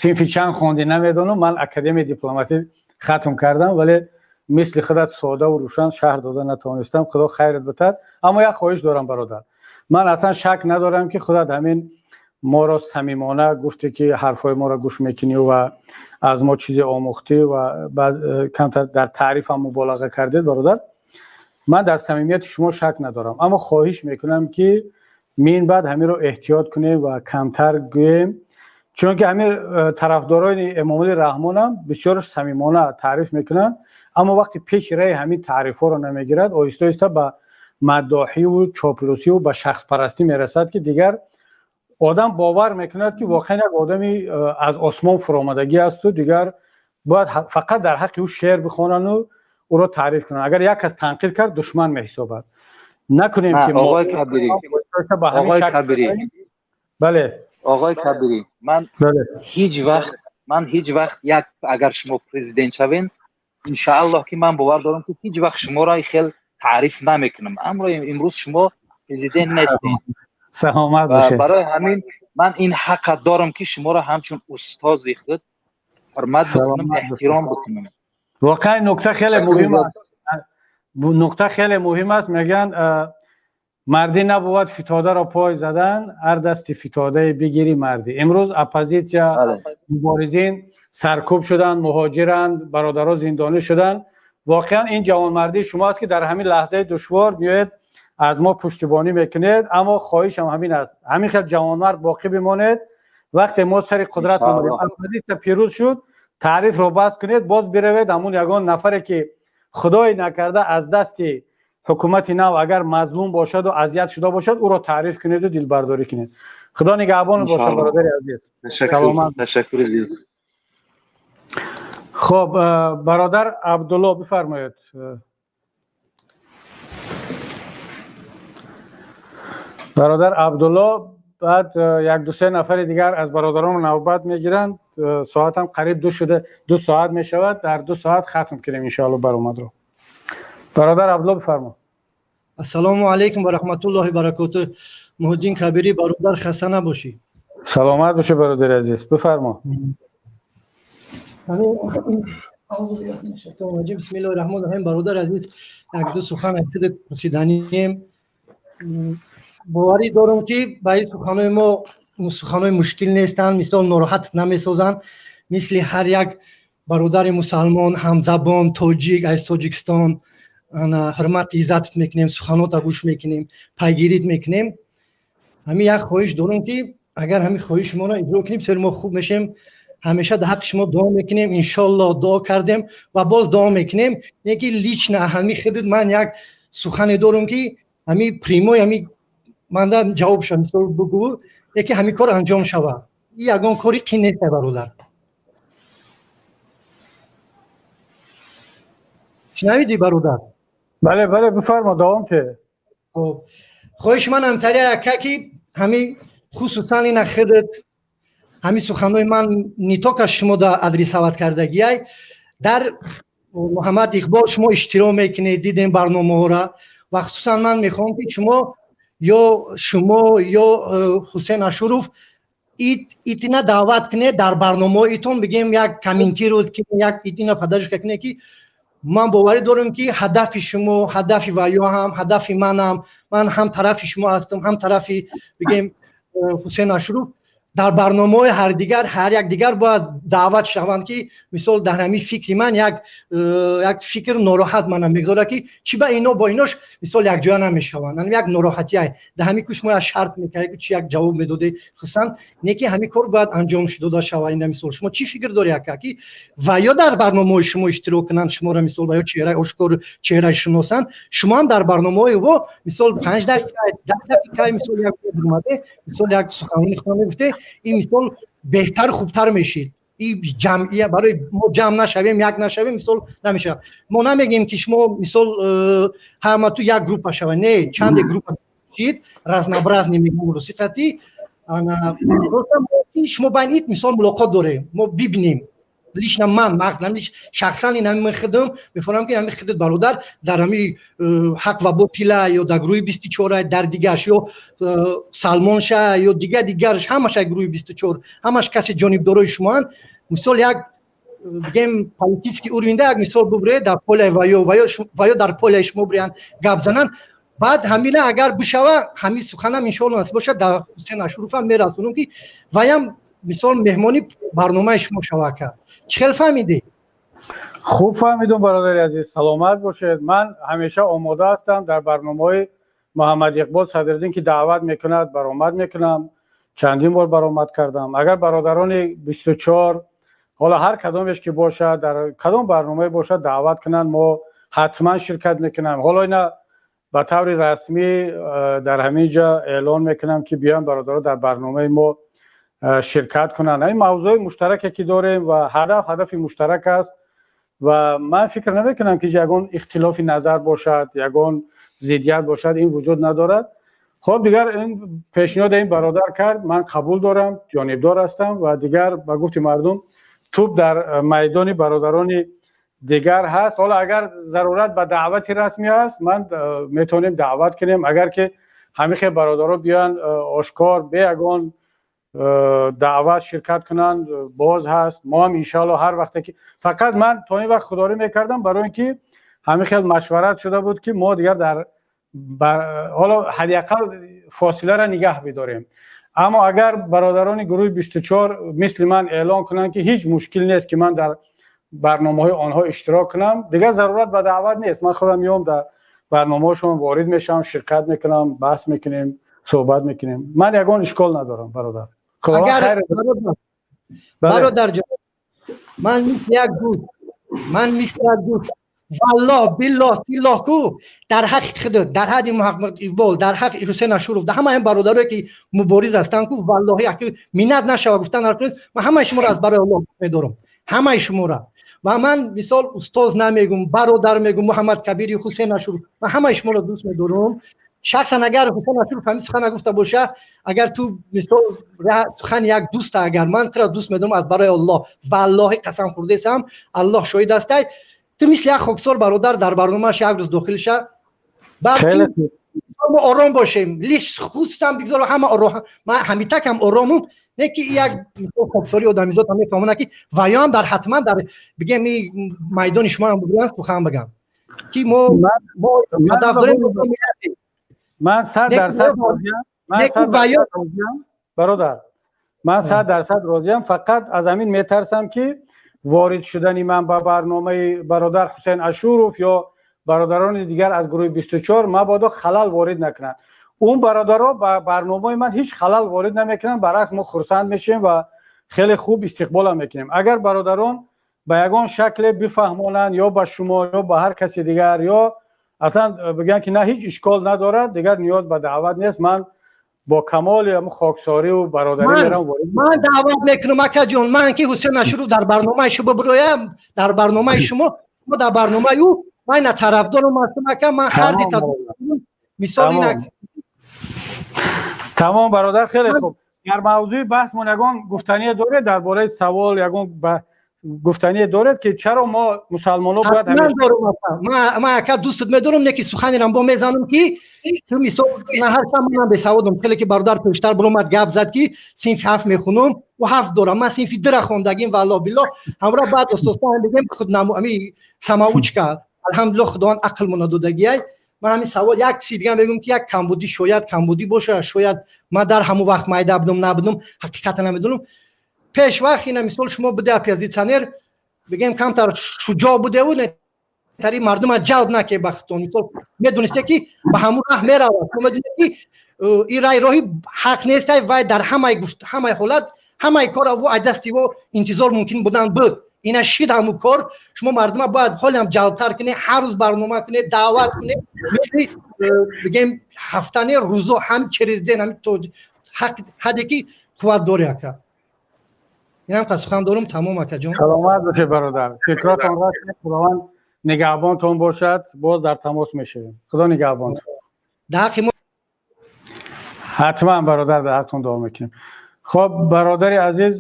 синфи чанд хондӣ, намедонам, ман академияи дипломатӣ хатм кардам, вале мисли худат содаву рӯшан шарҳ дода натавонистам. Худо хайрат битад. Аммо як хоҳиш дорам, бародар. Ман аслан шак надорам, ки худат ҳамин моро самимона гуфтӣ, ки ҳарфҳои моро гӯш мекунӣ ва аз мо чизе омӯхтӣ ва камтар дар таърифам муболиға кардед. Бародар, ман дар самимияти шумо шак надорам, аммо хоҳиш мекунам, ки мин баъд ҳаминро эҳтиёт кунем ва камтар гӯем, чунки ҳамин тарафдорони Эмомалӣ Раҳмонам бисёрш самимона таъриф мекунанд, аммо вақте пеши раи ҳамин таърифҳоро намегирад, оҳиста оҳиста ба маддоҳиву чоплусиву ба шахспарастӣ мерасад, ки дигар одам бовар мекунад, ки воқеан як одами аз осмон фуромадагӣ асту дигар бояд фақат дар ҳаққи ӯ шеър бихонану ӯро таъриф кунанд. Агар як кас танқид кард, душман меҳисобад. Накунем ки Оғои Кабирӣ. Бале. Оғои Кабирӣ, ман ҳеҷ вақт як, агар шумо президент шавен, иншааллоҳ, ки ман бовар дорам, ки ҳеҷ вақт шуморо хел таъриф намекунам. Аммо имрӯз шумо президент нестед. Саломат бошед. Барои ҳамин ман ин ҳаққа дорам, ки шуморо ҳамчун устози худ ҳурмат бикунам, эҳтиром бикунам. Воқеан, нукта хеле муҳим аст, нуқта хеле муҳим аст. Мегӯянд, мардӣ набувад фитодаро пой задан, ҳар дасти фитодае бигирӣ мардӣ. Имрӯз оппозитсия, муборизин саркӯб шуданд, муҳоҷиранд, бародаро зиндонӣ шуданд. Воқеан, ин ҷавонмардии шумо аст, ки дар ҳамин лаҳзаи душвор меоед, аз мо пуштибонӣ мекунед. Аммо хоҳишам ҳамин аст: ҳамин хел ҷавонмард боқӣ бимонед. Вақте мо сари қудрат омадем, оппозитсия пирӯз шуд, таърифро бас кунед, боз биравед, ҳамун ягон нафаре, ки худое накарда аз дасти ҳукумати нав агар мазлум бошаду азият шуда бошад, ӯро таъриф кунеду дилбардорӣ кунед. Худо нигаҳбон бошад, бародари азиз. Саломат. Хуб, бародар Абдулло, бифармоед. Бародар Абдулло, баъд як ду се нафари дигар аз бародарон навбат мегиранд. Соатам қариб 2 шуда, 2 соат мешавад. Дар 2 соат хатм кунем, иншоалло, баромадро. Бародар Абдулло, бифармо. Ассалому алайкум ва раҳматуллоҳи баракоту. Муҳиддин Кабирӣ бародар, хаста набошӣ. Саломат бошӣ, бародари азиз, бифармо. Бисмиллоҳи раҳмони раҳим. Бародари азиз, як ду сухан аз худат пурсиданием. Боварӣ дорам, ки ба ин суханои мо суханои мушкил нестанд, мисол, нороҳат намесозанд. Мисли ҳар як бародари мусалмон, ҳамзабон, тоҷик аз Тоҷикистон ҳурмат, иззатат мекунем, суханота гӯш мекунем, пайгирит мекунем. Ҳамин як хоҳиш дорам, ки агар ҳамин хоҳиши моро иҷро кунем, бисёр мо хуб мешем. Ҳамеша дар ҳаққи шумо дуо мекунем, иншоллоҳ. Дуо кардем ва боз дуо мекунем. Не ки лично ҳами худат, ман як сухане дорам, ки ҳами прямой ҳами манда ҷавоб шава, мисол, бугӯ, яке ҳамин кор анҷом шава. И ягон кори қин нест, бародар. Шунавидӣ, бародар? Бале, бифармо, давом те. Хоб, хоҳиши ман ҳамтари яка, ки ҳами хусусан ина худат ҳамин суханои ман не только шумо да адресовать кардагиай, дар Муҳаммад Иқбол шумо иштирок мекунед, дидем барномаҳоро, ва хусусан ман мехоҳам, ки шумо ё Ҳусен Ашуров итина даъват кунед дар барномаҳоитон, бигем, як комментировать, як итина поддержка кунед, ки ман боварӣ дорам, ки ҳадафи шумо ҳадафи ваё ҳам ҳадафи манам. Ман ҳам тарафи шумо ҳастам, ҳам тарафи, бигем, Ҳусен Ашуров. Дар барномаҳои ҳардигар, ҳар як дигар бояд даъват шаванд, ки мисол, дар ҳамин фикри ман як фикр нороҳат манам мегузорад, ки чӣ ба ино бо инош, мисол, якҷоя намешаванд. Як нороҳатиай дар ҳамин куш мо як шарт мекардем, чи як ҷавоб медоде, хусусан не ки ҳамин кор бояд анҷом дода шавад. Ина, мисол, шумо чӣ фикр дорӣ, ака, ки ва ё дар барномаҳои шумо иштирок кунанд, шуморо, мисол, ва ё чеҳраи ошкор, чеҳраи шиносанд, шумо ҳам дар барномаҳои во, мисол, 5 дақиқа, 10 дақиқа, мисол, як омаде, мисол, як суханони худо мегуфте, ин, мисол, беҳтар, хубтар мешид. И ҷамъия барои мо ҷамъ нашавем, як нашавем, мисол, намешавад. Мо намегем, ки шумо, мисол, ҳамату як группа шава, не, чанде группа шид, разнообразный мегӯм русиқати. Шумо байни ит, мисол, мулоқот дорем, мо бибинем. Лично ман шахсан ин ҳами худам мефаҳмам, ки ҳами худат, бародар, дар ҳами ҳақ ва ботила ё дар гурӯҳи 24, дар дигарш, ё Салмонша ё дигар дигарш, ҳамаш гурӯҳи 24, ҳамаш касе ҷонибдорои шумоанд. Мисол, як бигем, политический уровень да як мисол бубуред, дар поляи ваё дар поляи шумо бирянд, гап зананд. Баъд ҳамина агар бишава, ҳамин суханам, иншоалло, насиб бошад, дар Ҳусен Ашуровам мерасонам, ки ваям мисол меҳмони барномаи шумо шава. Ака, чӣ хел фаҳмидӣ? Хуб фаҳмидум, бародари азиз, саломат бошед. Ман ҳамеша омода ҳастам. Дар барномаҳои Муҳаммад Иқбол Садриддин, ки даъват мекунад, баромад мекунам, чандин бор баромад кардам. Агар бародарони 24, ҳоло ҳар кадомеш ки бошад, дар кадом барномае бошад, даъват кунанд, мо ҳатман ширкат мекунам. Ҳоло ина ба таври расмӣ дар ҳамин ҷа эълон мекунам, ки биёянд бародаро, дар барномаи мо ширкат кунанд. Ин мавзӯи муштараке ки дорем ва ҳадаф ҳадафи муштарак аст ва ман фикр намекунам, ки ягон ихтилофи назар бошад, ягон зиддият бошад, ин вуҷуд надорад. Хоб, дигар ин пешниҳода ин бародар кард, ман қабул дорам, ҷонибдор ҳастам ва дигар, ба гуфти мардум, тӯб дар майдони бародарони дигар ҳаст. Ҳоло агар зарурат ба даъвати расмӣ ҳаст, ман метавонем даъват кунем. Агар ки ҳамин хел бародаро биёянд, ошкор, бе ягон даъват ширкат кунанд, боз ҳаст. Мо ҳам, иншоалло, ҳар вақте ки, фақат ман то ин вақт худдорӣ мекардам, барои ин ки ҳамин хел машварат шуда буд, ки мо дигар дар ҳоло ҳадди ақал фосиларо нигаҳ бидорем. Аммо агар бародарони гурӯҳи 24 мисли ман эълон кунанд, ки ҳеҷ мушкил нест, ки ман дар барномаҳои онҳо иштирок кунам, дигар зарурат ба даъват нест. Ман худам меом, дар барномаҳошон ворид мешавам, ширкат мекунам, баҳс мекунем, суҳбат мекунем. Ман ягон ишкол надорам, бародар. Бародарҷон, ман мисли як дӯст, ман мисли як дӯст, валлоҳ, биллоҳ, тиллоҳ ку, дар ҳаққи худат, дар ҳадди Муҳаммад Иқбол, дар ҳаққи Ҳусен Ашуров, дар ҳамаи бародарое ки мубориз ҳастанд ку, валлоҳи, аки миннат нашава, гуфтан наркунед, ман ҳамаи шуморо аз барои Аллоҳ медорам, ҳамаи шуморо. Ва ман мисол устоз намегум, бародар мегум. Муҳаммад Кабири, Ҳусен Ашуров, ман ҳамаи шуморо дӯст медорам. Шахсан агар Ҳусен Ашуров ҳамин сухан нагуфта боша, агар ту мисол сухани як дӯста, агар ман туро дӯст медорам аз барои Аллоҳ, валлоҳи, қасам хӯрдесам, Аллоҳ шоҳид астай. Ту мисли як хоксор, бародар, дар барномааш як рӯз дохил ша, мо ором бошем. Лиш хусусан бигзор ҳама ором, ман ҳамитакам оромум, не ки як хоксори одамизод ҳам мефаҳмонад, ки ваёам дар ҳатман дар бигем и майдони шумо ҳам бигӯянд, сухан бигам, ки мо ҳадаф дорем. Ман 100% розиям, ман 100% розиям, бародар, ман 100% розиям. Фақат аз ҳамин метарсам, ки ворид шудани ман ба барномаи бародар Ҳусен Ашуров ё бародарони дигар аз гурӯҳи 24 мабодо халал ворид накунанд. Он бародаро ба барномаи ман ҳеҷ халал ворид намекунанд, баръакс, мо хурсанд мешавем ва хеле хуб истиқболам мекунем. Агар бародарон ба ягон шакле бифаҳмонанд, ё ба шумо, ё ба ҳар каси дигар, ё аслан бигӯянд, ки на, ҳеҷ ишкол надорад, дигар ниёз ба даъват нест, ман бо камоли ҳамун хоксориву бародарӣ мерам ворид. Ман даъват мекунам, акаҷон, ман ки Ҳусен Ашуров дар барномаи шумо бироям, дар барномаи шумо, шумо дар барномаи ӯ, ман ина тарафдорам ҳастам, ака, ман ҳар дита мисол ина. Тамом, бародар, хеле хуб. Дар мавзӯи баҳсмон ягон гуфтание доред, дар бораи савол ягон гуфтание доред, ки чаро мо мусалмонҳо бояд? Ман, ака, дӯстат медорам, не ки суханерам бо мезанам, ки ту мисол на ҳарчанд манам бесаводам, хеле ки бародар пештар биромад, гап зад, ки синфи ҳафт мехунам ва ҳафт дорам, ман синфи дира хондагим, валлоҳ, биллоҳ. Ҳамроҳ баъд остоста бигем, худ ами самоучка, алҳамдулиллоҳ, Худованд ақлмона додагиай. Ман ҳамин савол, як чизи дига мегӯям, ки як камбудӣ, шояд камбудӣ боша, шояд ман дар ҳамон вақт майда будам, набудам, ҳақиқата намедонам. Пеш вақт ина мисол шумо буде оппозитсионер, бигем, камтар шуҷоъ будеву тари мардума ҷалб наке ба худтон. Мисол, медонисте, ки ба ҳамун раҳ меравад, шумо медонед, ки ин рай роҳи ҳақ нестай, вай дар ҳамаи гуфт, ҳамаи ҳолат, ҳамаи кор аву ай дасти во интизор мумкин будан буд. Ина шид ҳамун кор, шумо мардума бояд ҳолиам ҷалбтар кунед, ҳар рӯз барнома кунед, даъват кунед, мисли бигем ҳафтане рӯзо, ҳам через день, ҳами то ҳадде ки қувват дори, ака. Инам сухан дорум, тамом, акаҷон. Саломат бошед, бародар, фикротон раст, Худованд нигаҳбонтон бошад. Боз дар тамос мешавем, Худо нигаҳбонтон. Дар ҳаққи мо. Ҳатман, бародар, дар ҳақтон дуо мекунем. Хоб, бародари азиз,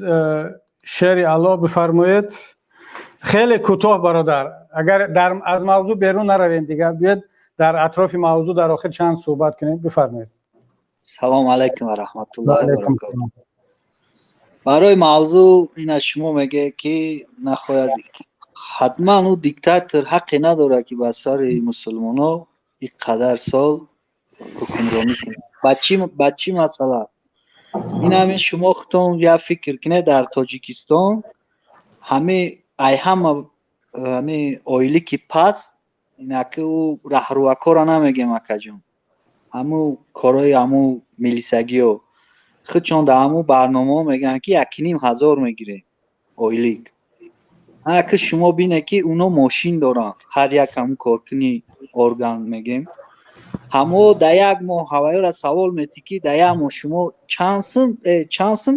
шери Аллоҳ, бифармоед. Хеле кӯтоҳ, бародар, агар аз мавзӯъ берун наравем, дигар биёед дар атрофи мавзӯъ дар охир чанд суҳбат кунем. Бифармоед. Салом алайкум ва раҳматуллоҳи ва баракотуҳ. Барои мавзӯъ ина шумо мегӯед, ки нахоҳад, ҳатман ӯ диктатор ҳаққе надорад, ки ба сари мусулмонҳо ин қадар сол ҳукмронӣ кунад. Ба чӣ масъала? Ин ҳамин шумо худтон як фикр кунед, дар Тоҷикистон ҳами ай ҳама ҳами оилӣ ки пас инаки ӯ раҳрувакора намегем, акаҷон, ҳаму корҳои ҳаму милисагиҳо худшон дар ҳаму барномаҳо мегӯянд, ки 1500 мегирем ойлик. Аки шумо бинед, ки уно мошин доранд, ҳар як ҳаму коркуни орган мегем, ҳамо дар як моҳ ҳавайёра савол метӣ, ки дар як моҳ шумо чанд сум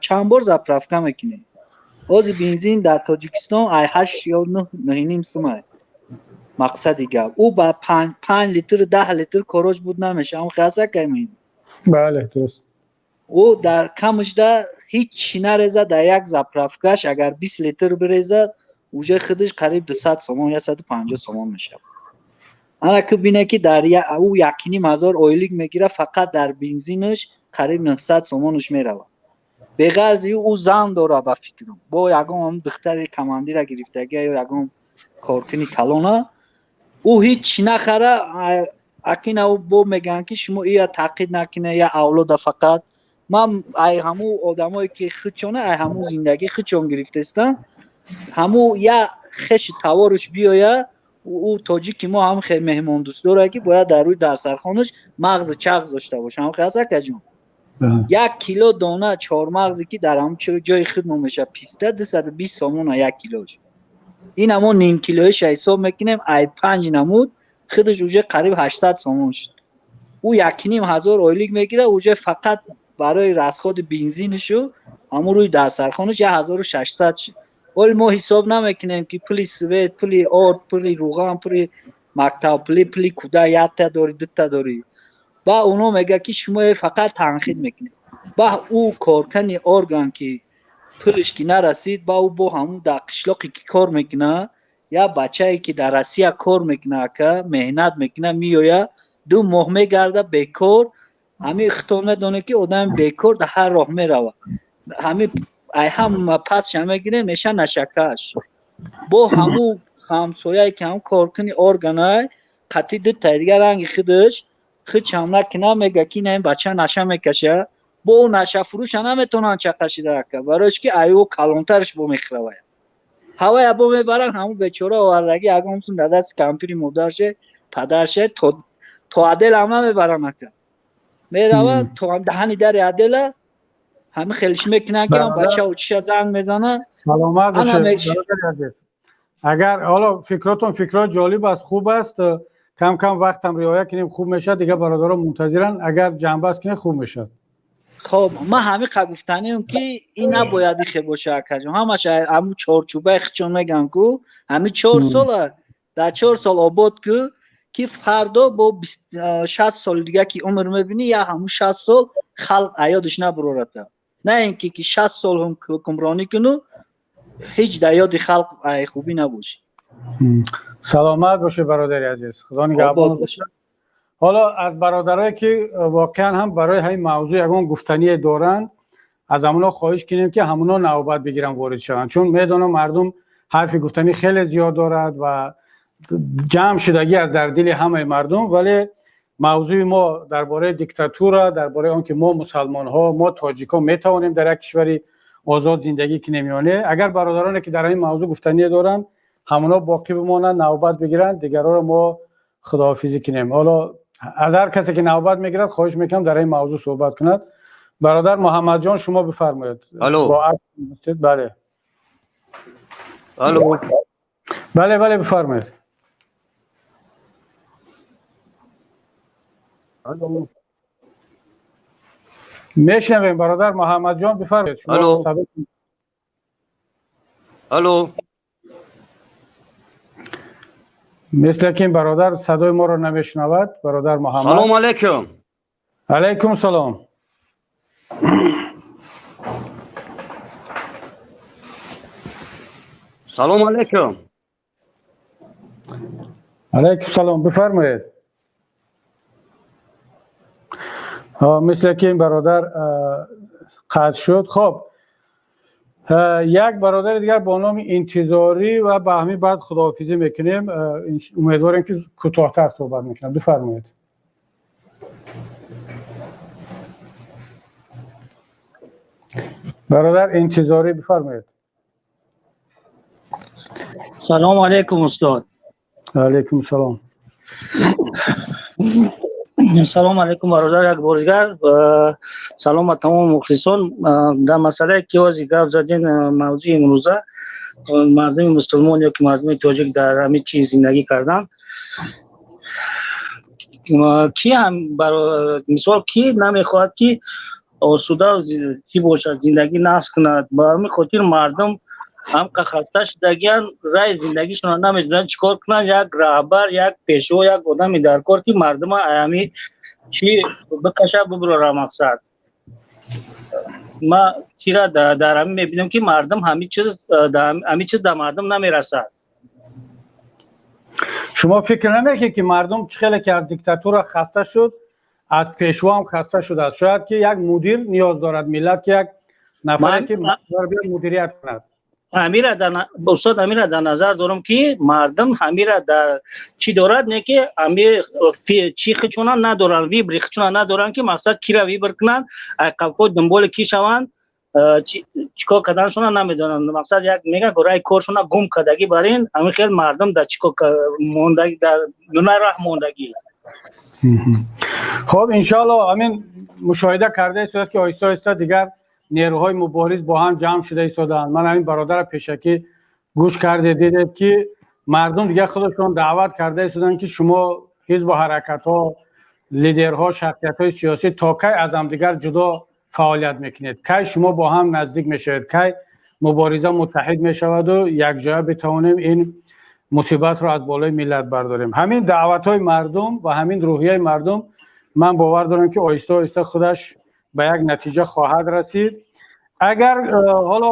чанд бор заправка мекунед? Ҳозир бензин дар Тоҷикистон ай 8 ё 9,5 сумай. Мақсади гап, ӯ ба 5 литр, 10 литр корош буд намеша. Ам хаса камин. Бале, дуруст. Ӯ дар камашда ҳеҷ нареза, дар як заправкаш агар 20 литр бирезад, уже худаш қариб 200 сомон, 150 сомон мешавад. Ана ки бине, ки дар ӯ 1500 ойлик мегирад, фақат дар бензинаш қариб 900 сомонаш меравад. Беғарзи ӯ зан дорад, ба фикрам, бо ягон духтари командира гирифтагия ё ягон коркуни калона. Ӯ ҳеҷ нахара, акина ӯ бо мегӯянд, ки шумо ия таъқид накунед, я авлода. Фақат ман ай ҳамун одамое ки худшона ай ҳамун зиндагӣ худшон гирифтаистанд, ҳамун я хеши таворуш биёя. Ӯ тоҷики мо ҳам хел меҳмондӯст дорад, ки бояд дар рӯи дастархонаш мағзи чағз дошта боша. Ҳам хел акаҷон, 1 кило дона чормағзе, ки дар ҳамун ҷои худмо мешавад, писта, 220 сомона 1 килош. Ин ҳамо нимкилоиша ҳисоб мекунем, ай панҷ намуд, худаш уже қариб 800 сомон шуд. Ӯ 1500 ойлик мегирад, уже фақат барои расходи бензинишу ҳамун рӯи дастархонаш 1600 шуд. Ҳоли мо ҳисоб намекунем, ки пули свет, пули орд, пули руған, пули мактабпулӣ, пули кӯдак, якта дорӣ, дута дорӣ. Ба оно мегӯяд, ки шумо фақат танқид мекунед. Ба ӯ коркани орган ки пулиш ки нарасид, ба ӯ бо ҳамун дар қишлоқе ки кор мекунад, як бачае ки дар Россия кор мекунад, ака, меҳнат мекунад, меояд, 2 моҳ мегарда бекор. Ҳамин хитоб медонед, ки одами бекор дар ҳар роҳ меравад. Ҳамин ай ҳама пасша мегирем, меша нашакаш. Бо ҳамун ҳамсояе ки ҳам коркуни органай, қатъи дутаи дигар ранги худаш худшам накуна, мега, ки ин бача наша мекаша. Бо ӯ нашафурӯша наметавонанд чақашида, ака, барои ки ай ӯ калонтараш бо мехӯравая, ҳавая бо мебаранд. Ҳамун бечора овардагӣ ягон сум дар дасти кампири модарше, падарше, то отделам намебаранд, ака, мераванд то даҳани дари отдела, ҳамин хелиш мекунанд, ки бача учиша занг мезанад. Саломат бошед. Агар ҳоло фикротон фикрҳо ҷолиб аст, хуб аст, кам кам вақтам риоя кунем, хуб мешавад. Дигар бародарон мунтазиранд, агар ҷамъбаст кунед, хуб мешавад. Хоб, ман ҳамин қа гуфтанем, ки ин набояд ихе боша, акаҷон. Ҳамаш ҳамун чорчӯбаи хичон мегӯям, ку ҳамин 4 сола дар 4 сол обод ку, ки фардо бо 60 соли дига ки умр мебинӣ, я ҳамун 60 сол халқ аёдиш набурората. На ин ки 60 сол ҳукмронӣ куну ҳеҷ дар ёди халқ хубӣ набошӣ. Саломат бошед, бародари азиз, худо нигаҳбон бошад. Ҳоло аз бародарое ки воқеан ҳам барои ҳамин мавзӯъ ягон гуфтание доранд, аз ҳамуно хоҳиш кунем, ки ҳамуно навбат бигиранд, ворид шаванд, чун медонам, мардум ҳарфи гуфтанӣ хеле зиёд дорад ва ҷамъ шудагӣ аст дар дили ҳамаи мардум. Вале мавзӯи мо дар бораи диктатура, дар бораи он ки мо мусалмонҳо, мо тоҷикҳо метавонем дар як кишвари озод зиндагӣ кунем ё не. Агар бародароне ки дар ҳамин мавзӯъ гуфтание доранд, ҳамуно боқӣ бимонанд, навбат бигиранд, дигарҳоро мо худоҳофизӣ кунем. Ҳоло аз ҳар касе ки навбат мегирад, хоҳиш мекунам, дар ин мавзӯъ суҳбат кунад. Бародар Муҳаммадҷон, шумо бифармоед. Алло. Бале. Алло. Бале, бифармоед. Алло. Мешнавем, бародар Муҳаммадҷон, бифармоед. Алло. Алло. Мисли ки ин бародар садои моро намешунавад. Бародар Муҳаммад. Салом алейкум. Алейкум салом. Салом алейкум. Алейкум салом, бифармоед. Мисле ки ин бародар қатъ шуд. Хоб, як бародари дигар бо номи Интизорӣ ва ба ҳамин баъд худоҳофизӣ мекунем. Умедворем, ки кӯтоҳтар суҳбат мекунам. Бифармоед. Бародар Интизорӣ, бифармоед. Салом алейкум, устод. Алейкум салом. Салом алейкум, бародар, як бор дигар салом ба тамоми мухлисон. Дар масъалае ки ҳозир гап задем, мавзӯи имрӯза, мардуми мусулмон ё ки мардуми тоҷик дар ҳамин чи зиндагӣ кардан, ки ҳам мисол ки намехоҳад ки осуда чӣ бошад, зиндагӣ нақс кунад. Ба ҳамин хотир мардум ҳам хаста шудагиянд, раи зиндагишонро намедонанд чӣ кор кунанд. Як раҳбар, як пешво, як одами дар кор, ки мардума ҳами чӣ бикаша, бибурора. Мақсад ма чира дар ҳамин мебинам, ки мардум ҳамин чиз дар мардум намерасад. Шумо фикр намекунед, ки мардум чӣ хеле ки аз диктатура хаста шуд, аз пешво ҳам хаста шудааст? Шояд ки як мудир ниёз дорад миллат, ки як нафаре ки мудирият кунад. Ҳамира, устод, ҳамира дар назар дорам, ки мардум ҳамира дар чӣ дорад, не ки ҳами чӣ хичона надоранд, выбор и хичона надоранд, ки мақсад кира выбор кунанд, қафо дунболи ки шаванд, чикор карданашона намедонанд. Мақсад як мега раи коршона гум кардагӣ. Бар ин ҳамин хел мардум дар чикор мондагӣ, дар миёнаи раҳ мондагӣ. Хоб, иншоалло, ҳамин мушоҳида карда истояд, ки оҳиста оҳиста дигар нерӯҳои мубориз бо ҳам ҷамъ шуда истодаанд. Ман ҳамин бародара пешакӣ гӯш кардед, дидед, ки мардум дигар худашон даъват карда истоданд, ки шумо ҳизбу ҳаракатҳо, лидерҳо, шахсиятҳои сиёсӣ то кай аз ҳамдигар ҷудо фаъолият мекунед? Кай шумо бо ҳам наздик мешавед? Кай мубориза муттаҳид мешаваду якҷоя битавонем ин мусибатро аз болои миллат бардорем? Ҳамин даъватҳои мардум ва ҳамин рӯҳияи мардум, ман бовар дорам, ки оҳиста оҳиста худаш ба як натиҷа хоҳад расид. Агар ҳоло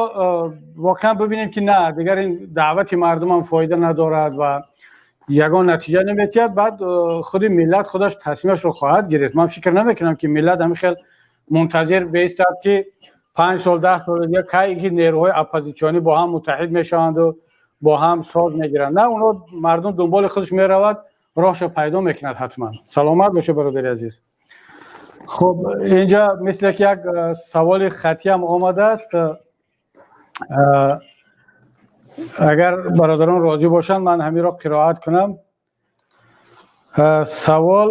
воқеан бибинем, ки на, дигар ин даъвати мардумам фоида надорад ва ягон натиҷа наметиҳад, баъд худи миллат худаш тасмимашро хоҳад гирифт. Ман фикр намекунам, ки миллат ҳамин хел мунтазир беистад, ки 5 сол, 10 соли дигар кай ки нерӯҳои оппозитсионӣ бо ҳам муттаҳид мешаванду бо ҳам соз мегиранд. На, оно мардум дунболи худаш меравад, роҳшо пайдо мекунад ҳатман. Саломат боше, бародари азиз. Хуб, инҷа мисле ки як саволи хатиам омадааст. Агар бародарон розӣ бошанд, ман ҳаминро қироат кунам. Савол: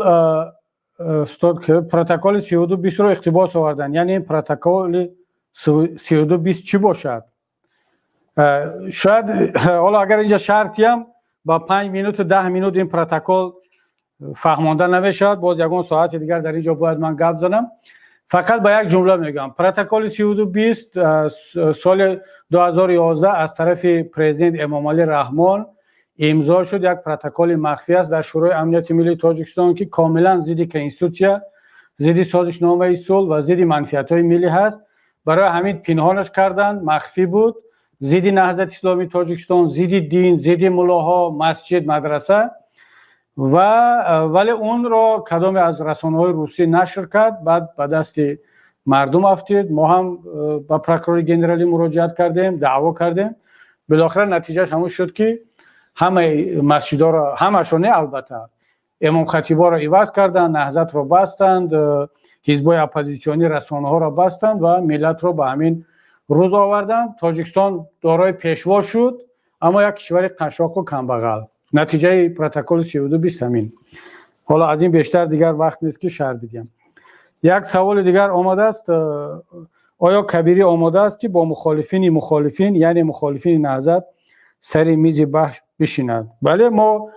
устод, протоколи 3220-ро иқтибос оварданд, яъне ин протоколи 3220 чӣ бошад? Шояд ҳоло агар инҷа шартиам ба 5 минуту 10 минут ин протокол фаҳмонда намешавад, боз ягон соати дигар дар ин ҷо бояд ман гап занам. Фақат ба як ҷумла мегӯям: протоколи 3220 соли 2011 аз тарафи президент Эмомалӣ Раҳмон имзо шуд. Як протоколи махфӣ аст дар Шӯрои амнияти миллии Тоҷикистон, ки комилан зидди конститутсия, зидди созишномаи сулҳ ва зидди манфиатҳои миллӣ ҳаст. Барои ҳамин пинҳонаш карданд, махфӣ буд, зидди Наҳзати исломии Тоҷикистон, зидди дин, зидди муллоҳо, масҷид, мадраса. Ва вале онро кадоме аз расонаҳои русӣ нашр кард, баъд ба дасти мардум афтид. Мо ҳам ба прокурори генералӣ муроҷиат кардем, даъво кардем. Билохира натиҷааш ҳамон шуд, ки ҳамаи масҷидҳоро, ҳамашо не албатта, имомхатиборо иваз карданд, Наҳзатро бастанд, ҳизбҳои оппозитсионӣ, расонаҳоро бастанд ва миллатро ба ҳамин рӯз оварданд. Тоҷикистон дорои пешво шуд, аммо як кишвари қашоқу камбағал. Натиҷаи протоколи 3220 ҳамин. Ҳоло аз ин бештар дигар вақт нест, ки шарҳ бидиҳам. Як саволи дигар омадааст: оё Кабирӣ омода аст, ки бо мухолифини мухолифин, яъне мухолифини Наҳзат, сари мизи баҳс бишинад? Бале, мо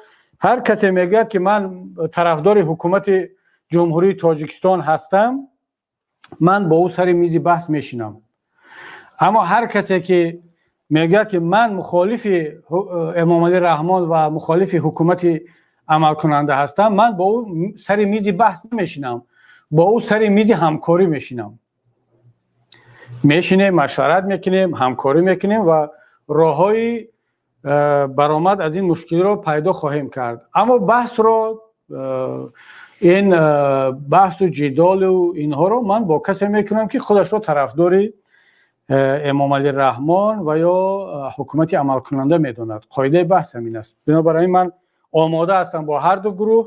ҳар касе мегӯяд, ки ман тарафдори ҳукумати Ҷумҳурии Тоҷикистон ҳастам, ман бо ӯ сари мизи баҳс мешинам. Аммо ҳар касе ки мегӯяд, ки ман мухолифи Эмомалӣ Раҳмон ва мухолифи ҳукумати амалкунанда ҳастам, ман бо ӯ сари мизи баҳс намешинам, бо ӯ сари мизи ҳамкорӣ мешинам. Мешинем, машварат мекунем, ҳамкорӣ мекунем ва роҳҳои Баромад аз ин мушкилиро пайдо хоҳем кард, аммо баҳсро, ин баҳсу ҷидолу инҳоро ман бо касе мекунам, ки худашро тарафдори Эмомалӣ Раҳмон ва ё ҳукумати амалкунанда медонад. Қоидаи баҳс ҳамин аст. Бинобар ин ман омода ҳастам бо ҳар ду гурӯҳ,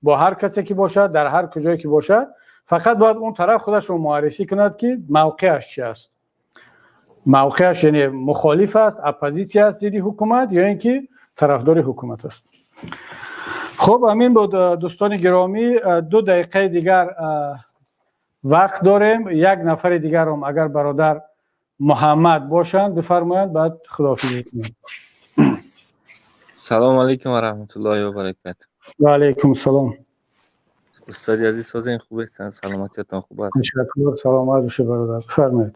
бо ҳар касе ки бошад, дар ҳар куҷое ки бошад. Фақат бояд он тараф худашро муаррифӣ кунад, ки мавқеаш чи аст. Мавқеаш, яъне мухолиф аст, оппозитсия аст зидди ҳукумат ё ин ки тарафдори ҳукумат аст. Хуб, ҳамин буд, дӯстони гиромӣ. 2 дақиқаи дигар вақт дорем. Як нафари дигарам, агар бародар Муҳаммад бошанд, бифармоянд, баъд худоҳофизӣ кунем. Салому алайкум ва раҳматуллоҳи ва баракату. Ва алайкум салом. Устоди азиз, созен, хуб ҳастанд, саломатиятон хуб аст? Ташаккур, саломат бошед, бародар, бифармоед.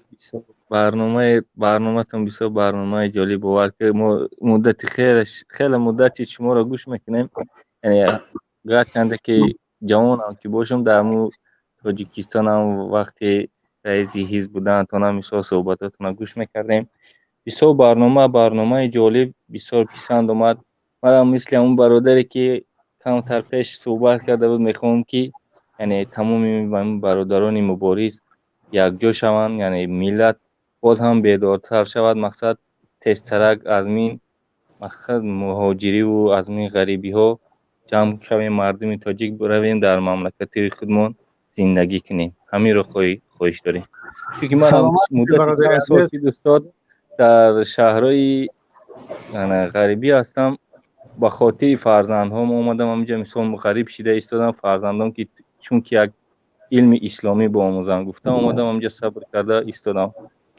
Барномаи барноматон бисёр барномаи ҷолиб. Бовар ки мо муддати хеле хеле муддати шуморо гӯш мекунем, яъне гарчанде ки ҷавонам ки бошам, дар ҳамун Тоҷикистонам вақте раиси ҳизб будантонам, мисол, суҳбатотонро гӯш мекардем. Бисёр барнома барномаи ҷолиб, бисёр писанд омад. Манам мисли ҳамун бародаре ки камтар пеш суҳбат карда буд, мехоҳам ки, яъне, тамоми бародарони мубориз якҷо шаванд, яъне миллат боз ҳам бедортар шавад, мақсад, тезтарак аз мин, мақсад, муҳоҷириву аз мин ғарибиҳо ҷамъ шавем, мардуми тоҷик равем, дар мамлакати худмон зиндагӣ кунем. Ҳаминро хоҳиш дорем, чунки манам муддати чанд сол шуд, устод, дар шаҳрҳои ғарибӣ ҳастам. Ба хотири фарзандҳом омадам ҳаминҷа, мисол, ғариб шида истодам. Фарзандом ки чунки як илми исломӣ биомӯзам гуфта омадам ҳаминҷа, сабр карда истодам.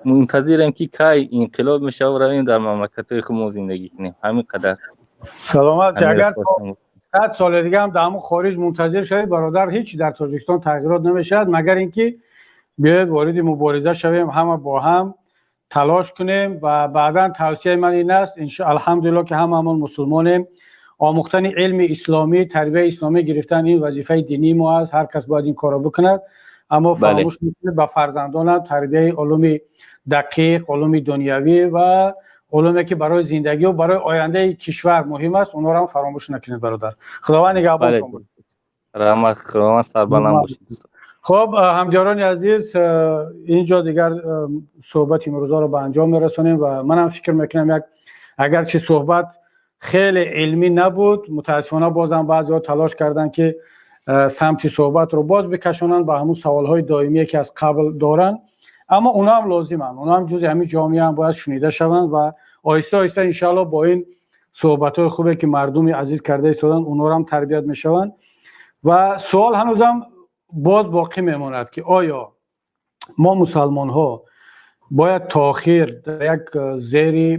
Мунтазирем, ки кай инқилоб мешавад, равем, дар мамлакатҳои худмон зиндагӣ кунем. Ҳамин қадар. Саломат. Агар 100 соли дига ҳам дар ҳамун хориҷ мунтазир шавед, бародар, ҳеҷ дар Тоҷикистон тағйирот намешавад, магар ин ки биёед вориди мубориза шавем, ҳама бо ҳам талош кунем. Ва баъдан тавсияи ман ин аст, алҳамдулилло, ки ҳамаамон мусулмонем, омӯхтани илми исломӣ, тарбияи исломӣ гирифтан ин вазифаи динии мо аст. Ҳар кас бояд ин корро бикунад, аммо фаромӯш накунед, ба фарзандонам тарбияи улуми дақиқ, улуми дунявӣ ва улуме ки барои зиндагӣ ва барои ояндаи кишвар муҳим аст, онҳоро ҳам фаромӯш накунед, бародар. Худованд нигаҳбонтон бошад. Раҳмат, худованд сарбаланд бошед. Хуб, ҳамдиёрони азиз, инҷо дигар суҳбати имрӯзаро ба анҷом мерасонем ва манам фикр мекунам, як агарчи суҳбат хеле илмӣ набуд, мутаассифона бозам баъзеҳо талош карданд, ки самти суҳбатро боз бикашонанд ба ҳамун саволҳои доимие, ки аз қабл доранд. Аммо онҳо ҳам лозиманд, онҳо ҳам ҷузъи ҳамин ҷомеаам, бояд шунида шаванд ва оҳиста оҳиста иншоалло бо ин суҳбатҳои хубе, ки мардуми азиз карда истоданд, онҳоро ҳам тарбият мешаванд. Ва суол ҳанӯзам боз боқӣ мемонад, ки оё мо мусалмонҳо бояд то охир дар як зери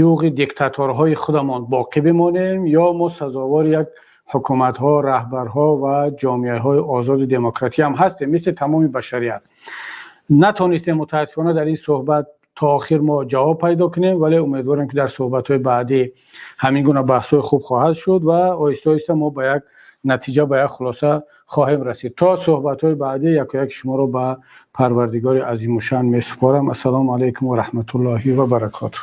юғи диктаторҳои худамон боқӣ бимонем ё мо сазовори як ҳукуматҳо, раҳбарҳо ва ҷомеаҳои озоди демократӣ ҳам ҳастем, мисли тамоми башарият? Натонистем, мутаассифона, дар ин суҳбат то охир мо ҷавоб пайдо кунем, вале умедворем, ки дар суҳбатҳои баъдӣ ҳамин гуна баҳсҳои хуб хоҳад шуд ва оҳиста оҳиста мо ба як натиҷа, ба як хулоса хоҳем расид. То суҳбатҳои баъдӣ якояки шуморо ба Парвардигори Азимушан месупорам. Ассалому алайкум ва раҳматуллоҳи ва баракотуҳ.